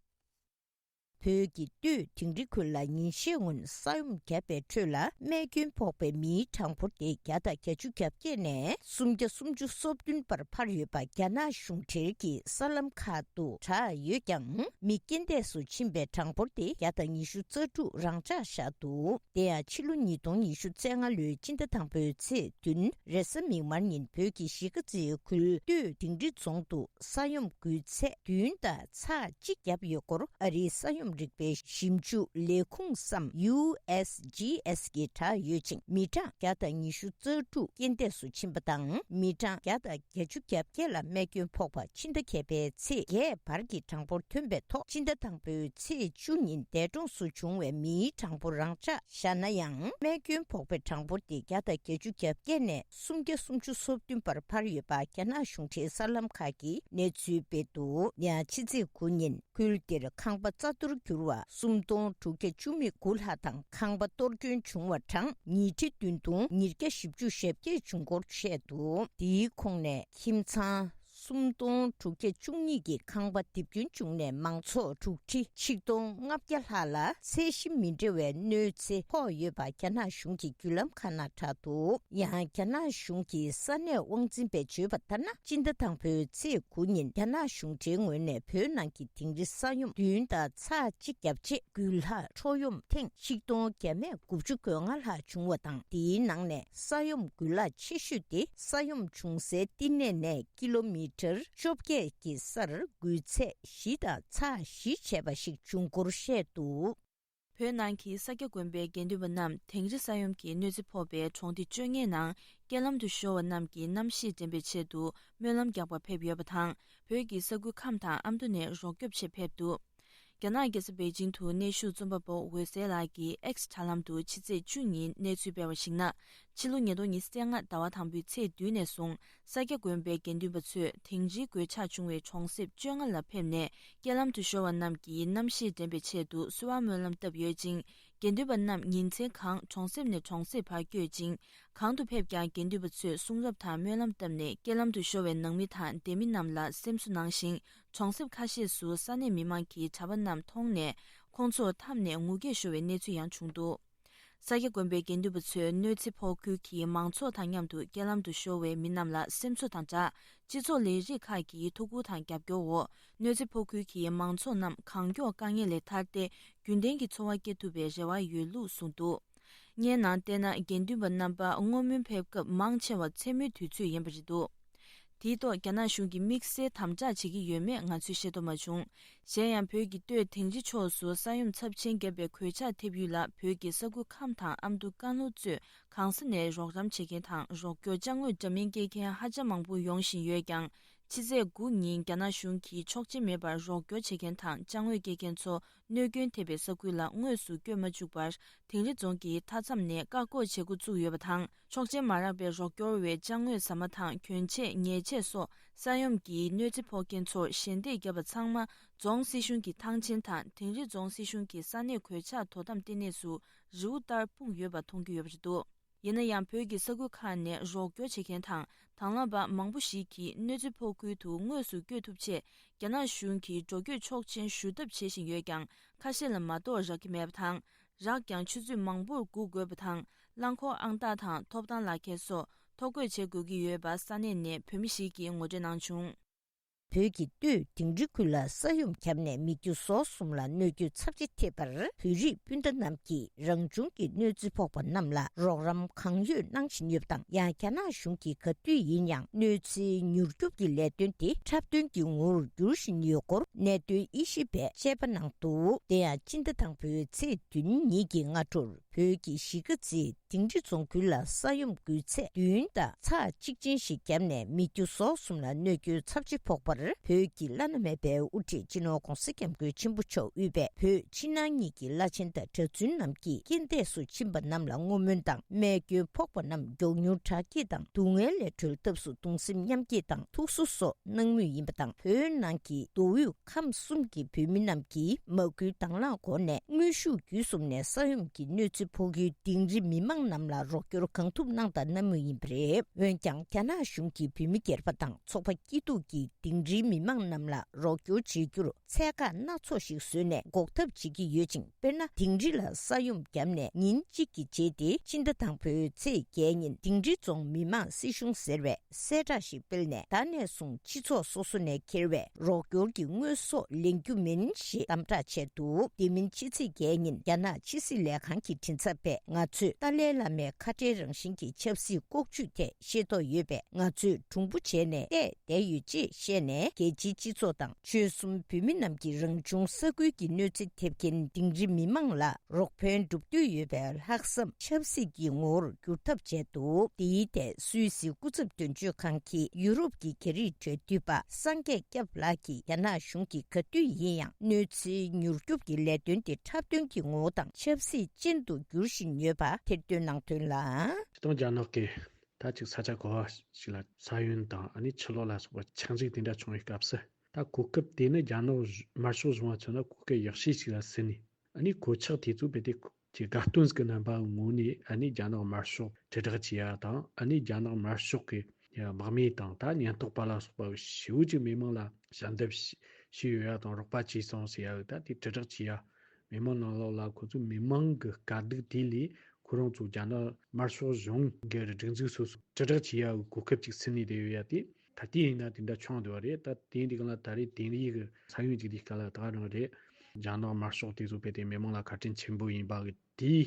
བོད་ཀྱི་སྟོད་དིང་རི་ཁུལ་ལ་ཉིན་ཤས་སྔོན་ས་ཡོམ་བརྒྱབ་པའི་ཁྲོད་ལ་རྨས་སྐྱོན་ཕོག་པའི་མིའི་གྲངས་འབོར་དེ་བརྒྱ་དང་བརྒྱད་ཅུ་གྱ་བརྒྱད་ནས་སུམ་བརྒྱ་སུམ་ཅུ་སོ་བདུན་བར་འཕར་ཡོད་པ་རྒྱ་ནག་གཞུང་འབྲེལ་གྱི་གསར་ལམ་ཁག་ཏུ་བསྒྲགས་ཡོད་ཀྱང་། མི་རྐྱེན་འདས་སུ་ཕྱིན་པའི་གྲངས་འབོར་དེ་བརྒྱ་དང་ཉི་ཤུ་རྩ་དྲུག་རང་འཇགས་བཞག་འདུག་དེ་ཡང་ཕྱི་ལོ་ཉིས་སྟོང་ཉི་ཤུ་རྩ་ལྔ་ལོའི་སྤྱི་ཟླ་དང་པོའི་ཚེས་བདུན་རེས་གཟའ་མིག་དམར་ཉིན་བོད་ཀྱི་གཞིས་ཀ་རྩེའི་ཁུལ་སྟོད་དིང་རི་རྫོང་དུ་ས་ཡོམ་འགུལ་ཚད་བདུན་དང་ཚེག་གཅིག་བརྒྱབ་ཡོད་སྐོར་ཨ་རིའི་ས་ཡོམ་རིག་པའི་ཞིབ་འཇུག་ལས་ཁུངས་སམ་ཡུ་ཨེས་ཇི་ཨེས་ཀྱིས་བསྒྲགས་ཡོད་ཅིང་། མི་གྲངས་བརྒྱ་དང་ཉི་ཤུ་རྩ་དྲུག་རྐྱེན་འདས་སུ་ཕྱིན་པ་དང་། མི་གྲངས་བརྒྱ་དང་བརྒྱད་ཅུ་གྱ་བརྒྱད་ལ་རྨས་སྐྱོན་ཕོག་པ་ཕྱི་ཟླ་བརྒྱད་པའི་ཚེས་བརྒྱད་བར་གྱི་གྲངས་འབོར་ཐོན་པའི་ཐོག་ཕྱི་ཟླ་དང་པོའི་ཚེས་བཅུ་ཉིན་འདས་གྲོངས་སུ་བྱུང་བའི་མིའི་གྲངས་འབོར་རང་འཇགས་བཞག་ན་ཡང་། རྨས་སྐྱོན་ཕོག་པའི་གྲངས་འབོར་དེ་བརྒྱ་དང་བརྒྱད་ཅུ་གྱ་བརྒྱད་ནས་སུམ་བརྒྱ་སུམ་ཅུ་སོ་བདུན་བར་འཕར་ཡོད་པ་རྒྱ་ནག་གཞུང་འབྲེལ་གསར་ལམ་ཁག་གིས་གནས་ཚུལ་སྤེལ་འདུག་ཡང་ཕྱི་ཚེས་དགུ་ཉིན་ཁུལ་དེར་ཁང་པ་རྩ་གཏོར་གྱུར་བ་སུམ་སྟོང་དྲུག་བརྒྱ་བཅུ་མེད་དགུ་ལྷག་དང་། ཁང་པ་གཏོར་སྐྱོན་བྱུང་བ་གྲངས་ཉིས་ཁྲི་བདུན་སྟོང་ཉིས་བརྒྱ་བཞི་བཅུ་ཞེ་བརྒྱད་བྱུང་སྐོར་བཤད་འདུག་དེའི་ཁོངས་ནས་ཁྱིམ་ཚང་སུམ་སྟོང་དྲུག་བརྒྱ་བཅུ་གཉིས་ཀྱི་ཁང་པ་རྡིབ་སྐྱོན་བྱུང་ནས་མང་ཚོགས་དྲུག་ཁྲི་ཆིག་སྟོང་ལྔ་བརྒྱ་ལྷག་ལ་ཚད་གཞི་མི་འདྲ་བའི་གནོད་འཚེ་ཕོག་ཡོད་པ་རྒྱ་ནག་གཞུང་གི་བརྒྱུད་ལམ་ཁག་ནང་བསྒྲགས་འདུག་ཡང་རྒྱ་ནག་གཞུང་གི་ས་གནས་དབང་འཛིན་པས་བརྗོད་པ་ལྟར་ན། སྤྱི་ཟླ་དང་པོའི་ཚེས་དགུ་ཉིན་རྒྱ་ནག་གཞུང་འབྲེལ་ངོས་ནས་བོད་ནང་གི་དིང་རི་ས་ཡོམ་བདུན་དང་ཚེག་གཅིག་བརྒྱབ་རྗེས། དགུ་ལྷག་འཕྲོག་ཡོམ་ཐེངས་ཆིག་སྟོང་བརྒྱ་མེད་དགུ་བཅུ་གོ་ལྔ་ལྷག་བྱུང་བ་དང་། དེའི་ནང་ནས་ས་ཡོམ་འགུལ་ལྷག་ཆེ་ཤོས་དེ་ས་ཡོམ་བྱུང་སའི་བསྟི་གནས་ནས་ཀི་ལོ་མི་ཊར་བཅོ་བརྒྱད་ཀྱི་སར་འགུལ་ཚད་བཞི་དང་ཚེག་བཞི་བྱས་པ་ཞིག་བྱུང་སྐོར་བཤད་འདུག་བོད་ནང་གི་ས་སྐྱ་དགོན་པའི་དགེ་འདུན་པ་རྣམས་དིང་རི་ས་ཡོམ་གྱི་གནོད་འཚེ་ཕོག་པའི་གྲོང་སྡེ་བཅོ་ལྔའི་ནང་རྐྱེན་ལམ་དུ་ཤོར་བ་རྣམས་ཀྱི་རྣམ་ཤེས་འདྲེན་པའི་ཆེད་དུ་སྨོན་ལམ་རྒྱག་པར་ཕེབས་ཡོད་པ་དང་། བོད་ཀྱི་ས་ཁུལ་ཁམས་དང་ཨ་མདོ་ནས་རོགས་སྐྱོབ་ཆེད་ཕེབས་འདུག་རྒྱ་ནག་རྒྱལ་ས་པེ་ཅིང་དུ་གནས་བཞུགས་རྩོམ་པ་པོ་འོད་ཟེར་ལགས་ཀྱིས་ཨེགས་དྲ་ལམ་དུ་ཕྱི་ཚེས་བཅུ་ཉིན་གནས་ཚུལ་སྤེལ་བར་གཞིགས་ན། ཕྱི་ལོ་ཉིས་སྟོང་ཉི་ཤུ་རྩ་ལྔ་ཟླ་བ་དང་པོའི་ཚེས་བདུན་ནས་བཟུང་ས་སྐྱ་དགོན་པའི་དགེ་འདུན་པ་ཚོས་དིང་རིའི་གོད་ཆག་བྱུང་བའི་གྲོང་གསེབ་བཅོ་ལྔ་ལ་ཕེབས་ནས་རྐྱེན་ལམ་དུ་ཤོར་བ་རྣམས་ཀྱི་རྣམ་ཤེས་འདྲེན་པའི་ཆེད་དུ་གསོལ་བ་སྨོན་ལམ་བཏབ་ཡོད་ཅིང་། དགེ་འདུན་པ་རྣམས་ཉིན་མཚན་གང་གྲོང་གསེབ་ནས་གྲོང་གསེབ་བར་བསྐྱོད་ཅིང་། གང་དུ་ཕེབས་ཀྱང་དགེ་འདུན་པ་ཚོས་གསུང་རབ་དང་སྨོན་ལམ་བཏབ་ནས་རྐྱེན་ལམ་དུ་ཤོར་བའི་ནང་མི་དང་སྡེ་མི་རྣམས་ལ་སེམས་གསོ་གནང་ཞིང་། གྲོང་གསེབ་ཁ་ཤས་སུ་ས་གནས་མི་མང་གིས་གྲྭ་པ་རྣམས་མཐོང་ནས་ཁོང་ཚོར་འཐམས་ནས་ངུ་སྐད་ཤོར་བའི་གནས་ཚུལ་ཡང་བྱུང་འདུག་ས་སྐྱ་དགོན་པའི་དགེ་འདུན་པ་ཚོས་གནོད་འཚེ་ཕོག་ཁུལ་གྱི་མང་ཚོགས་དང་མཉམ་དུ་རྐྱེན་ལམ་དུ་ཤོར་བའི་མི་རྣམས་ལ་སེམས་གསོ་དང་སྦྲགས། སྤྱི་ཚོགས་ལས་རིགས་ཁག་གིས་ཐུགས་ཁུར་དང་རྒྱབ་སྐྱོར་འོག་གནོད་འཚེ་ཕོག་ཁུལ་གྱི་མང་ཚོགས་རྣམས་གང་མགྱོགས་དཀའ་ངལ་ལས་ཐར་ཏེ་རྒྱུན་ལྡན་གྱི་འཚོ་བ་སྐྱེལ་ཐུབ་པའི་རེ་བ་ཡོད་ལུགས་གསུངས་འདུག་བརྙན་ནང་བལྟས་ན། དགེ་འདུན་པ་རྣམ་པ་བསྔོ་སྨོན་ཕེབས་སྐབས་མང་ཆེ་བ་མཚན་མོའི་དུས་ཚོད་ཡིན་པ་རེད་འདུག་དེའི་ཐོག་རྒྱ་ནག་གཞུང་གིས་དམིགས་བསལ་དམ་དྲག་བྱེད་ཀྱི་ཡོད་མེད་ང་ཚོས་ཤེས་རྟོགས་མ་བྱུང་། གཞན་ཡང་། བོད་ཀྱི་སྟོད་དིང་རི་ཕྱོགས་སུ་ས་ཡོམ་ཚབས་ཆེན་བརྒྱབ་པའི་གོད་ཆག་ཐེབས་ཡུལ་ལ་བོད་ཀྱི་ས་ཁུལ་ཁམས་དང་ཨ་མདོ་ཀན་ལྷོ་གཙོས་གང་ས་ནས་རོགས་རམ་བྱེད་མཁན་དང་རོགས་སྐྱོར་ཅ་དངོས་འདྲ་མིན་སྐྱེལ་མཁན་ཧ་ཅང་མང་པོ་ཡོང་བཞིན་ཡོད་ཀྱང་། ཕྱི་ཚེས་དགུ་ཉིན་རྒྱ་ནག་གཞུང་གིས་ཆོག་མཆན་མེད་པར་རོགས་སྐྱོར་བྱེད་མཁན་དང་ཅ་དངོས་སྐྱེལ་མཁན་ཚོ་གནོད་སྐྱོན་ཐེབས་པའི་ས་ཁུལ་ལ་དངོས་སུ་བསྐྱོད་མ་བཅུག་པར། དིང་རི་རྫོང་གི་མཐའ་མཚམས་ནས་བཀག་འགོག་བྱེད་འགོ་བཙུགས་ཡོད་པ་དང་། ཆོག་མཆན་མ་རག་པའི་རོགས་སྐྱོར་བས་ཅ་དངོས་ཟ་མ་དང་གྱོན་ཆས། ཉལ་ཆས་སོགས་ས་ཡོམ་གྱི་གནོད་འཚེ་ཕོག་མཁན་ཚོར་ཞལ་འདེབས་བརྒྱབ་པ་ཚང་མ་རྫོང་སྲིད་གཞུང་གི་ཐང་ཆེན་དང་དིང་རི་རྫོང་སྲིད་གཞུང་གི་ས་གནས་གོད་ཆག་དོ་དམ་ལྟེ་གནས་སུ་རི་བོ་ལྟར་སྤུངས་ཡོད་པ་མཐོང་རྒྱུ་ཡོད་པ་རེད་འདུག་ཡིན་ན་ཡང་། བོད་ཀྱི་ས་ཁུལ་ཁག་ནས་རོགས་སྐྱོར་བྱེད་མཁན་དང་དང་བླངས་པ་མང་པོ་ཞིག་གིས་གནོད་འཚེ་ཕོག་ཁུལ་དུ་དངོས་སུ་བསྐྱོད་ཐུབ་ཆེད། རྒྱ་ནག་གཞུང་གིས་འགྲོ་སྐྱོད་ཆོག་མཆན་ཞུ་ཐབས་བྱེད་བཞིན་ཡོད་ཀྱང་། ཁ་ཤས་ལ་མ་གཏོགས་རག་གི་མེད་པ་དང་། རག་ཀྱང་ཆུ་ཚོད་མང་པོར་སྒུག་དགོས་པ་དང་། རླངས་འཁོར་ཨང་རྟགས་དང་ཐོབ་ཐང་ལག་ཁྱེར་སོགས་ཐོ་འགོད་བྱེད་དགོས་ཀྱི་ཡོད་པ་ས་གནས་ནས་བོད་མི་ཞིག་གིས་ངོ་སྤྲོད་གནང་བྱུང་། བོད་ཀྱི་སྟོད་དིང་རི་ཁུལ་ལ་ས་ཡོམ་བརྒྱབ་ནས་མི་རྒྱུ་ཟོག་གསུམ་ལ་གནོད་སྐྱོན་ཚབས་ཆེ་ཐེབས་པར། བོད་རིགས་སྤུན་ཟླ་རྣམས་ཀྱིས་རང་བྱུང་གི་གནོད་འཚེ་ཕོག་པ་རྣམས་ལ་རོགས་རམ་གང་ཡོད་གནང་བཞིན་ཡོད་པ་དང་། ཡང་རྒྱ་ནག་གཞུང་གིས་ག་དུས་ཡིན་ཡང་གནོད་འཚེ་མྱུར་སྐྱོབ་ཀྱི་ལས་དོན་དེ་འཁྲབ་སྟོན་གྱི་ངོ་བོར་བསྒྱུར་བཞིན་ཡོད་སྐོར་གནད་དོན་དབྱེ་ཞིབ་པས་དཔྱད་པ་གནང་འདུག་དེ་ཡང་། སྤྱི་ཟླ་དང་པོའི་ཚེས་བདུན་ཉིན་གྱི་སྔ་དྲོར། བོད་ཀྱི་གཞིས་ཀ་རྩེའི་དིང་རི་རྫོང་ཁུལ་ལ་ས་ཡོམ་འགུལ་ཚད་བདུན་དང་ཚེག་གཅིག་ཅན་ཞིག་བརྒྱབ་ནས་མི་རྒྱུ་ཟོག་གསུམ་ལ་གནོད་སྐྱོན་ཚབས་ཆེ་ཕོག་པར། བོད་ཀྱི་བླ་ན་མེད་པའི་དབུ་ཁྲིད་སྤྱི་ནོར་༧གོང་ས་༧སྐྱབས་མགོན་ཆེན་པོ་མཆོག་དབུས་པའི་བོད་ཕྱི་ནང་གཉིས་ཀྱི་བླ་ཆེན་དང་གྲྭ་བཙུན་རྣམས་ཀྱིས་རྐྱེན་འདས་སུ་ཕྱིན་པ་རྣམས་ལ་བསྔོ་སྨོན་དང་། རྨས་སྐྱོན་ཕོག་པ་རྣམས་མགྱོགས་མྱུར་དྲག་སྐྱེད་དང་སྡུག་བསྔལ་ལས་གྲོལ་ཐབས་སུ་གདུང་སེམས་མཉམ་སྐྱེད་དང་ཐུགས་གསོ་སོགས་གནང་མུས་ཡིན་པ་དང་། བོད་ནང་གི་མདོ་དབུས་ཁམས་གསུམ་གྱི་བོད་མི་རྣམས་ཀྱིས་མ་སྐུལ་དང་བླངས་སྒོ་ནས་དངོས་ཤུགས་བརྒྱུད་གསུམ་ནས་ས་ཡོམ་གྱི་གནོད་འཚེ་ཕོག་ཡུལ་དིང་རི་མི་མང་རྣམས་ལ་རོགས་སྐྱོར་གང་ཐུབ་གནང་དང་གནང་མུས་ཡིན་པ་རེད། འོན་ཀྱང་། རྒྱ་ནག་གཞུང་གིས་བོད་མི་སྒེར་པ་དང་ཚོགས་པ་སྐྱིད་སྡུག་གིས་དིང་རིའི་མི་མང་རྣམས་ལ་རོགས་སྐྱོར་བྱེད་རྒྱུར་ཚད་བཀག་སྣ་ཚོགས་ཤིག་བཟོས་ནས་འགོག་ཐབས་བྱེད་ཀྱི་ཡོད་ཅིང་། དཔེར་ན། དིང་རི་ལ་ས་ཡོམ་བརྒྱབ་ནས་ཉིན་གཅིག་གི་རྗེས་ཏེ། སྤྱི་ཟླ་དང་པོའི་ཚེས་བརྒྱད་ཉིན་དིང་རི་རྫོང་མི་མང་སྲིད་གཞུང་ཟེར་བས། གསལ་བསྒྲགས་ཤིག་སྤེལ་ནས། ད་ནས་བཟུང་སྤྱི་ཚོགས་སོ་སོ་ནས་འཁྱེར་བའི་རོགས་སྐྱོར་གྱི་དངོས་ཟོག་ལེན་རྒྱུ་མིན་ཞེས་དམ་བསྒྲགས་བྱས་འདུག་དེ་མིན་ཕྱི་ཚེས་བརྒྱད་ཉིན་རྒྱ་ནག་ཕྱི་སྲིད་ལས་ཁང་གི་མགྲིན་ཚབ་པས། ང་ཚོས་ཏཱ་ལའི་བླ་མའི་ཁ་བྲལ་རང་བཞིན་གྱི་ཆབ་སྲིད་ལྐོག་ཇུས་ཐད་ཤེས་རྟོགས་ཡོད་པས། ང་ཚོས་གྲུང་པོ་བྱས་ནས་བལྟས་བསྡད་ཡོད་ཅེས་བཤད་ནས། རྒྱལ་སྤྱིའི་སྤྱི་ཚོགས་དང་ཆོལ་གསུམ་བོད་མི་རྣམས་ཀྱིས་རང་བྱུང་ས་ཁུལ་གྱི་གནོད་འཚེ་ཐེབས་མཁན་དིང་རི་མི་མང་ལ་རོགས་ཕན་སྒྲུབ་འདོད་ཡོད་པའི་ལྷག་བསམ་ཆབ་སྲིད་ཀྱི་ངོ་བོར་བསྒྱུར་ཐབས་བྱས་འདུག་དེའི་ཐད་སུད་སི་སྐུ་ཚབ་དོན་གཅོད་ཁང་གི་ཡུ་རོབ་ཀྱི་རྒྱ་རིགས་གྲོས་བསྡུར་པ་སངས་རྒྱས་སྐྱབས་ལགས་ཀྱིས། རྒྱ་ནག་གཞུང་གིས་ག་དུས་ཡིན་ཡང་གནོད་འཚེའི་མྱུར་སྐྱོབ་ཀྱི་ལས་དོན་དེ་འཁྲབ་སྟོན་གྱི་ངོ་བོ་དང་ཆབ་སྲིད་ཅན་དུ་བསྒྱུར་བཞིན་ཡོད་པ་ཐེར་འདོན་གནང་དོན་ལ། སྤྱིར་བཏང་རྒྱ་ནག་གིས་ད་ཅིག་ས་ཆ་ག་བ་ཞིག་ལ་ས་ཡོམ་དང་། ཨ་ནི་ཆུ་ལོག་ལ་སོགས་པ་ཆག་འཇིག་དེ་འདྲ་བྱུང་བའི་སྐབས་སུ། ད་གོ་སྐབས་དེ་ནི་རྒྱ་ནག་དམར་ཤོག་གཞུང་ལ་མཚོན་ན་གོ་སྐབས་ཡག་ཤོས་ཤིག་ལ་ཟིན་ནས། ཨ་ནི་གོད་ཆག་དེ་ཚོ་རྦད་དེ་ཀྱི་དགའ་སྟོན་གྱི་རྣམ་པའི་ངོས་ནས། ཨ་ནི་རྒྱ་ནག་དམར་ཤོག་དྲིལ་བསྒྲགས་བྱེད་ཡ་དང་། ཨ་ནི་རྒྱ་ནག་དམར་ཤོག་གི་དམག་མི་དང་། ད་ཉེན་རྟོག་པ་ལ་སོགས་པ་ཞེ་པོ་ཅིག་མི་མང་ལ་ཞལ་འདེབས་ཞུས་ཡོད་ཡ་དང་། རོགས་པ་བྱས་སོང་ཟེར་ཡ། ད་དེ་དྲིལ་བསྒྲགས་བྱེད་ཡ། མི་མང་ནང་ལོགས་ལ་ཁོ་ཚོ་མི་མང་གི་དཀའ་སྡུག་དེ་ལས་ཁོ་རང་ཚོ་རྒྱ་ནག་དམར་ཤོག་གཞུང་གི་སྒྲིག་འཛུགས་སོ་སོ་དྲིལ་བསྒྲགས་བྱེད་ཡ་གི་གོ་སྐབས་ཅིག་ཟིན་ནས་བསྡད་ཡོད་ཡ། དེ་ད་ལྟའི་ཡིན་ན་དེ་འདྲ་བྱུང་བསྡད་པ་རེད། ད་དེ་འདི་ག་ལ་ད་རེས་དིང་རི་གི་ས་ཡོམ་ཅིག་དེ་ག་ལ་ད་ག་རང་རེད། རྒྱ་ནག་དམར་ཤོག་དེ་ཚོ་རྦད་དེ་མི་མང་ལ་བཀའ་དྲིན་ཆེན་པོ་ཡིན་པ་གི་དེའི་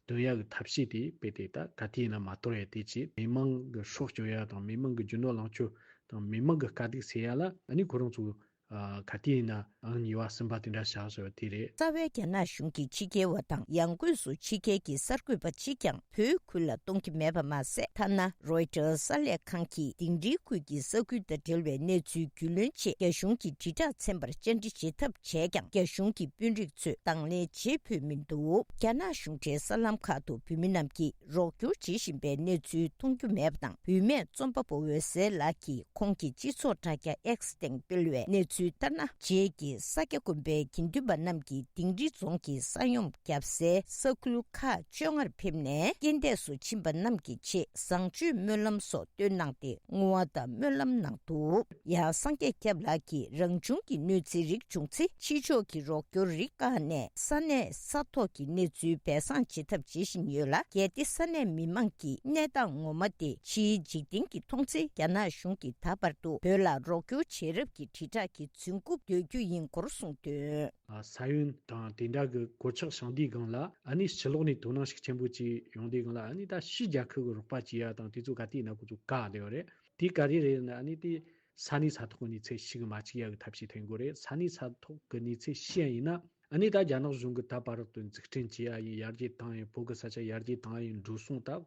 སྟོན་ཡ་གི་ཐབས་ཤེས་དེ་རྦད་དེ་ད་ག་དུས་ཡིན་ན་མ་དོར་ཡ་དེ་བྱས། མི་མང་གི་སྲོག་སྐྱོབ་ཡ་དང་། མི་མང་གི་རྒྱུ་ནོར་ལེན་སྐྱོབ་དང་། མི་མང་གི་དཀའ་སྡུག་སེལ་ཡ་ལ། ཨ་ནི་ཁོ་རང་ཚོ་ ཨ་ག་དུས་ཡིན་ན་ཨང་གཉིས་པ་གསུམ་པ་དེ་འདྲ་བཞག་ཟེར་བ་དེ་རེད། རྩ་བའི་རྒྱ་ནག་གཞུང་གིས་ཕྱི་རྒྱལ་བ་དང་ཡང་སྒོས་སུ་ཕྱི་རྒྱལ་གྱི་གསར་འགོད་པ་གཅིག་ཀྱང་བོད་ཁུལ་ལ་གཏོང་གི་མེད་པ་མ་ཟད། ཐ་ན་རོའི་ཊར་གསར་ལས་ཁང་གིས་དིང་རིའི་ཁུལ་གྱི་ས་ཁུལ་དང་འབྲེལ་བའི་གནས་ཚུལ་རྒྱུས་ལོན་ཆེད་རྒྱ་གཞུང་གི་དྲིལ་བསྒྲགས་ཚན་པར་བཅར་འདྲི་བྱེད་ཐབས་བྱས་ཀྱང་། རྒྱ་གཞུང་གི་དཔོན་རིགས་ཚོས་དང་ལེན་བྱེད་ཕོད་མི་འདུག་རྒྱ་ནག་གཞུང་འབྲེལ་གསར་ལམ་ཁག་ཏུ་བོད་མི་རྣམས་ཀྱིས་རོགས་སྐྱོར་བྱེད་བཞིན་པའི་གནས་ཚུལ་མཐོང་རྒྱུ་མེད་པ་དང་། བུད་མེད་རྩོམ་པ་པོ་འོད་ཟེར་ལགས་ཀྱིས་ཁོང་གི་སྤྱི་ཚོགས་དྲ་རྒྱ་X་སྟེང་སྤེལ་བའི་གནས་ཚུལ་ལྟར་ན། རྗེས་ཀྱི་ས་སྐྱ་དགོན་པའི་དགེ་འདུན་པ་རྣམས་ཀྱིས་དིང་རི་རྫོང་གི་ས་ཡོམ་བརྒྱབ་སའི་ས་ཁུལ་ཁག་བཅོ་ལྔར་ཕེབས་ནས། རྐྱེན་འདས་སུ་ཕྱིན་པ་རྣམས་ཀྱི་ཆེད་བཟང་སྤྱོད་སྨོན་ལམ་སོགས་བཏོན་གནང་སྟེ། བསྔོ་བ་དང་སྨོན་ལམ་གནང་འདུག་ཡང་། སངས་རྒྱས་སྐྱབས་ལགས་ཀྱིས་རང་བྱུང་གི་གནོད་འཚེ་རིགས་བྱུང་ཚེ། ཕྱི་ཕྱོགས་ཀྱི་རོགས་སྐྱོར་རིགས་བཀག་ནས། ས་གནས་ས་ཐོག་གི་གནས་ཚུལ་སྦས་གསང་བྱེད་ཐབས་བྱེད་བཞིན་ཡོད་ལ། གལ་ཏེ་ས་གནས་མི་མང་གིས་གནས་སྟངས་ངོ་མ་དེ་ཕྱིའི་འཇིག་རྟེན་གྱིས་མཐོང་ཚེ། རྒྱ་ནག་གཞུང་གིས་ད་བར་དུ་བོད་ལ་རོགས་སྐྱོར་བྱེད་རབས་ཀྱི་དྲིལ་བསྒྲགས་ཀྱི་རྫུན་རྐུབ་བརྡོལ་རྒྱུ་ཡིན་སྐོར་གསུངས་དོན། ཨ་ས་ཡོམ་དང་དེ་འདྲ་གི་གོད་ཆག་བྱུང་དུས་སྒང་ལ། ཨ་ནི་ཕྱི་ལོགས་ནས་དོ་སྣང་ཤུགས་ཆེན་པོ་ཅིག་ཡོང་དུས་སྒང་ལ། ཨ་ནི་ད་ཕྱིའི་རྒྱལ་ཁབ་ཀྱི་རོགས་པ་བྱེད་ཡ་དང་དེ་ཚོ་ག་དུས་ཡིན་ན་ཁོ་ཚོ་བཀག་བསྡད་ཡོད་རེད། དེ་ག་རེ་རེད་ན། ཨ་ནི་དེ་ས་གནས་ས་ཐོག་གི་གནས་ཚུལ་ཞིག་མ་བཅུག་ཡ་གི་ཐབས་ཤེས་ཐོན་དགོས་རེད། ས་གནས་ས་ཐོག་གི་གནས་ཚུལ་ཤེས་ཡ་ཡིན་ན། ཨ་ནི་ད་རྒྱ་ནག་གཞུང་གིས་ད་བར་དུ་འཛུགས་སྐྲུན་བྱེད་ཡ་ཡིན། ཡར་རྒྱས་བཏང་ཡ་ཡིན། བོད་ཀྱི་ས་ཆ་ཡར་རྒྱས་བཏང་ཡ་ཡིན། འགྲོ་སོང་ད་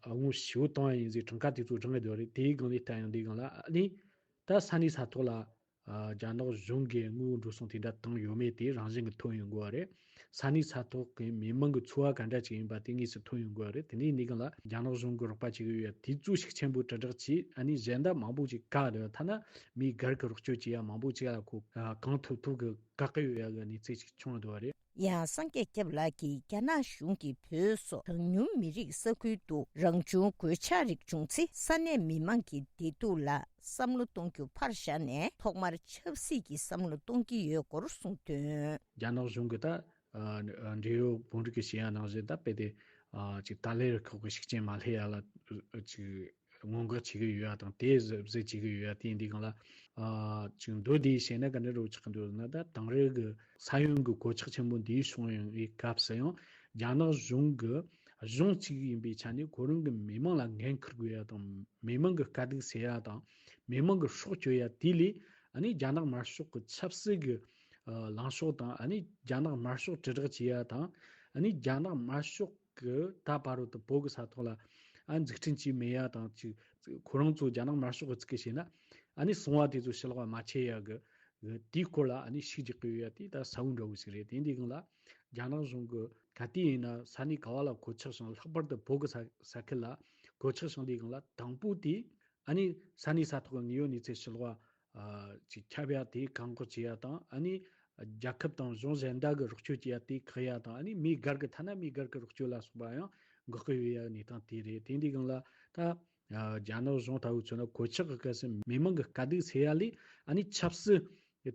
དངུལ་ཞེ་པོ་བཏང་ཡ་ཡིན་ཟེར་གྲངས་ཀ་དེ་ཚོ་བགྲངས་ཡོད་རེད། དེའི་སྒང་ནས་ལྟ་ཡོང་དུས་སྒང་ལ། ཨ་ནི་ད་ས་གནས་ས་ཐོག་ལ་ཨ་རྒྱ་ནག་གཞུང་གིས་དངུལ་འགྲོ་སོང་དེ་འདྲ་བཏང་ཡོད་མེད་དེ་རང་བཞིན་གྱིས་ཐོན་ཡོང་དགོས་པ་རེད། ས་གནས་ས་ཐོག་གི་མི་མང་གི་འཚོ་བ་ག་འདྲ་ཅིག་ཡིན་པ་དེ་དངོས་སུ་ཐོན་ཡོང་དགོས་པ་རེད། དེ་འདྲའི་གནས་སྒང་ལ་རྒྱ་ནག་གཞུང་གིས་རོགས་པ་བྱེད་ཀྱི་ཡོད་ཡ་དེ་ཚོ་ཤུགས་ཆེན་པོས་དྲིལ་བསྒྲགས་བྱས། ཨ་ནི་གཞན་དག་མང་པོ་ཅིག་བཀག་འདུག་ཐ་ན་མི་སྒེར་གྱི་རོགས་སྐྱོར་བྱེད་ཡ་མང་པོ་ཅིག་ལ་ཁོ་ཨ་གང་ཐུབ་ཐུབ་ཀྱིས་བཀག་གི་ཡོད་ཡ་གི་གནས་ཚུལ་ཅིག་བྱུང་འདུག་པ་རེད། ཡང་། སངས་རྒྱས་སྐྱབས་ལགས་ཀྱིས་རྒྱ་ནག་གཞུང་གིས་བོད་སོགས་གྲངས་ཉུང་མི་རིགས་ས་ཁུལ་དུ་རང་བྱུང་གོད་ཆག་རིགས་བྱུང་ཚེ། ས་གནས་མི་མང་གི་བདེ་སྡུག་ལ་བསམ་བློ་གཏོང་རྒྱུ་ཕར་བཞག་ནས། ཐོག་མར་ཆབ་སྲིད་ཀྱི་བསམ་བློ་གཏོང་གི་ཡོད་སྐོར་གསུངས་དོན། རྒྱ་ནག་གཞུང་གིས་ད་ཨ་འབྲེལ་ཡོད་དཔོན་རིགས་ཀྱིས་བཤད་ཡ་ནང་བཞིན། ད་དཔེ་དེ་ཨ་ཅིག་ཏཱ་ལའི་རུ་ཁག་གི་ཤུགས་རྐྱེན་མ་སླེབས་ཡ་ལ་ཅིག་སྔོན་འགོག་བྱེད་ཀྱི་ཡོད་ཡ་དང་། དེ་གཟབ་གཟབ་བྱེད་ཀྱི་ཡོད་ཡ། དེ་ཡིན་དུས་སྒང་ལ་ཨ་ཅིག་མདོར་བསྡུས་བཤད་ན་ག་འདྲ་རུ་ཆགས་ཀྱི་འདུག་ཟེར་ན། ད་དེང་རབས་ཀྱི་ས་ཡོམ་གྱི་གོད་ཆག་ཆེན་པོ་འདི་བྱུང་ཡོང་བའི་སྐབས་སུ་ཡང་། རྒྱ་ནག་གཞུང་གི་གཞུང་གཅིག་ཡིན་པའི་ཆ་ནས་ཁོ་རང་གི་མི་མང་ལ་འགན་འཁུར་དགོས་ཡ་དང་། མི་མང་གི་དཀའ་སྡུག་སེལ་ཡ་དང་། མི་མང་གི་སྲོག་སྐྱོབ་ཡ། དེ་ལས་ཨ་ནི་རྒྱ་ནག་དམར་ཤོག་གི་ཆབ་སྲིད་ཀྱི་ཨ་ལངས་ཕྱོགས་དང་། ཨ་ནི་རྒྱ་ནག་དམར་ཤོག་དྲིལ་བསྒྲགས་བྱེད་ཡ་དང་། ཨ་ནི་རྒྱ་ནག་དམར་ཤོག་གི་ད་བར་དུ་བོད་ཀྱི་ས་ཐོག་ལ་ཨ་འཛུགས་སྐྲུན་བྱས་མེད་ཡ་དང་། ཅིག་ཁོ་རང་ཚོ་རྒྱ་ནག་དམར་ཤོག་གི་ཚིག་གིས་བཤད་ན། ཨ་ནི་སོང་བ་དེ་ཚོ་ཕྱི་ལོགས་ལ་མ་ཆད་ཡ་གི་གི་དེའི་སྐོར་ལ་ཨ་ནི་ཤུགས་རྒྱག་གི་ཡོད་ཡ་དེ་ད་གསལ་པོ་འདྲ་བོ་ཞིག་རེད། དེ་འདི་སྒང་ལ་རྒྱ་ནག་གཞུང་གི་ག་དུས་ཡིན་ན་ས་གནས་ག་བ་ལ་གོད་ཆག་བྱུང་། ལྷག་པར་དུ་བོད་ཀྱི་ས་ས་ཁུལ་ལ་གོད་ཆག་བྱུང་དུས་སྒང་ལ། དང་པོ་དེ་ཨ་ནི་ས་གནས་ས་ཐོག་གི་དངོས་ཡོད་གནས་ཚུལ་ཕྱི་ལོགས་ལ་ཨ་ཅིག་ཁྱབ་ཡ་དེ་བཀག་འགོག་བྱེད་ཡ་དང་། ཨ་ནི་རྒྱལ་ཁབ་དང་གཞུང་གཞན་དག་གིས་རོགས་སྐྱོར་བྱེད་ཡ་དེ་བཀག་ཡ་དང་། ཨ་ནི་མི་སྒེར་གྱི་ཐ་ན་མི་སྒེར་གྱི་རོགས་སྐྱོར་ལ་སོགས་པ་ཡང་འགོག་གི་ཡོད་ཡ་གནས་སྟངས་དེ་རེད། དེ་འདི་སྒང་ལ་ད་ཨ་རྒྱ་ནག་གཞུང་ལྟ་བུ་མཚོན་ན་གོད་ཆག་གི་སྐབས་སུ་མི་མང་གི་དཀའ་སྡུག་སེལ་ཡ་ལས། ཨ་ནི་ཆབ་སྲིད་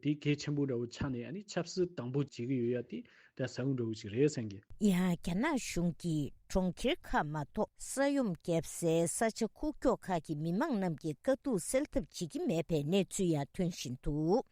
དེ་གལ་ཆེན་པོ་འདྲ་བོ་ཆགས་ནས། ཨ་ནི་ཆབ་སྲིད་དང་པོ་བྱེད་ཀྱི་ཡོད་ཡ་དེ་ད་གསལ་པོ་འདྲ་བོ་ཞིག་རེད་བསམ་གི། ཡང་། རྒྱ་ནག་གཞུང་གིས་གྲོང་ཁྱེར་ཁག་མ་གཏོགས་ས་ཡོམ་བརྒྱབ་སའི་ས་ཆ་ཁུག་ཀྱོག་ཁག་གི་མི་མང་རྣམས་ཀྱི་དཀའ་སྡུག་སེལ་ཐབས་བྱེད་ཀྱི་མེད་པའི་གནས་ཚུལ་ཡང་ཐོན་བཞིན་འདུག།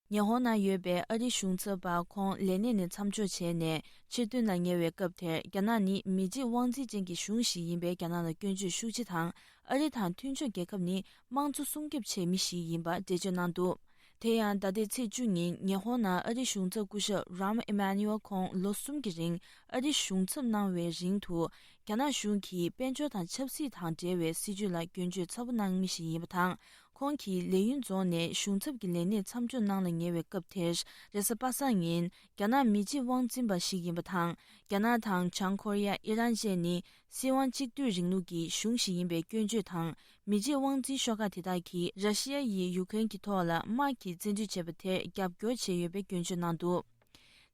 ཉི་ཧོང་ནང་ཡོད་པའི་ཨ་རིའི་གཞུང་ཚབ་པ་ཁོང་ལས་གནས་ནས་མཚམས་འཇོག་བྱས་ནས་ཕྱིར་ཐོན་ལ་ཉེ་བའི་སྐབས་དེར། རྒྱ་ནག་ནི་མི་གཅིག་དབང་འཛིན་ཅན་གྱི་གཞུང་ཞིག་ཡིན་པས། རྒྱ་ནག་ལ་སྐྱོན་བརྗོད་ཤུགས་ཆེ་དང་། ཨ་རི་དང་མཐུན་ཕྱོགས་རྒྱལ་ཁབ་ནི་དམངས་གཙོ་སྲུང་སྐྱོབ་བྱེད་མི་ཞིག་ཡིན་པ་འགྲེལ་བརྗོད་གནང་འདུག། དེ་ཡང་། ཟླ་འདིའི་ཚེས་བཅུ་ཉིན་ཉི་ཧོང་ནང་ཨ་རིའི་གཞུང་ཚབ་སྐུ་ཞབས་རམ་ཨི་མ་ནུ་ཨེལ་ཁོང་ལོ་གསུམ་གྱི་རིང་ཨ་རིའི་གཞུང་ཚབ་གནང་བའི་རིང་དུ། རྒྱ་ནག་གཞུང་གིས་དཔལ་འབྱོར་དང་ཆབ་སྲིད་དང་འབྲེལ་བའི་སྲིད་བྱུས་ལ་སྐྱོན་བརྗོད་ཚ་པོ་གནང་མི་ཞིག་ཡིན་པ་དང་། ཁོང་གིས་ལས་ཡུན་རྫོགས་ནས་གཞུང་ཚབ་ཀྱི་ལས་གནས་མཚམས་འཇོག་གནང་ལ་ཉེ་བའི་སྐབས་དེར། རེས་གཟའ་པ་སངས་ཉིན། རྒྱ་ནག་མི་གཅིག་དབང་འཛིན་པ་ཞིག་ཡིན་པ་དང་། རྒྱ་ནག་དང་བྱང་ཀོ་རི་ཡ། ཨི་རན་བཅས་ནི་སྲིད་དབང་གཅིག་སྡུད་རིང་ལུགས་ཀྱི་གཞུང་ཞིག་ཡིན་པའི་སྐྱོན་བརྗོད་དང་། མི་གཅིག་དབང་འཛིན་ཤོག་ཁག་དེ་དག་གིས་ར་ཤི་ཡ་ཡིས་ཡུ་ཀེ་རེན་གྱི་ཐོག་ལ་དམག་གིས་བཙན་འཛུལ་བྱས་པ་དེར་རྒྱབ་སྐྱོར་བྱས་ཡོད་པའི་སྐྱོན་བརྗོད་གནང་འདུག།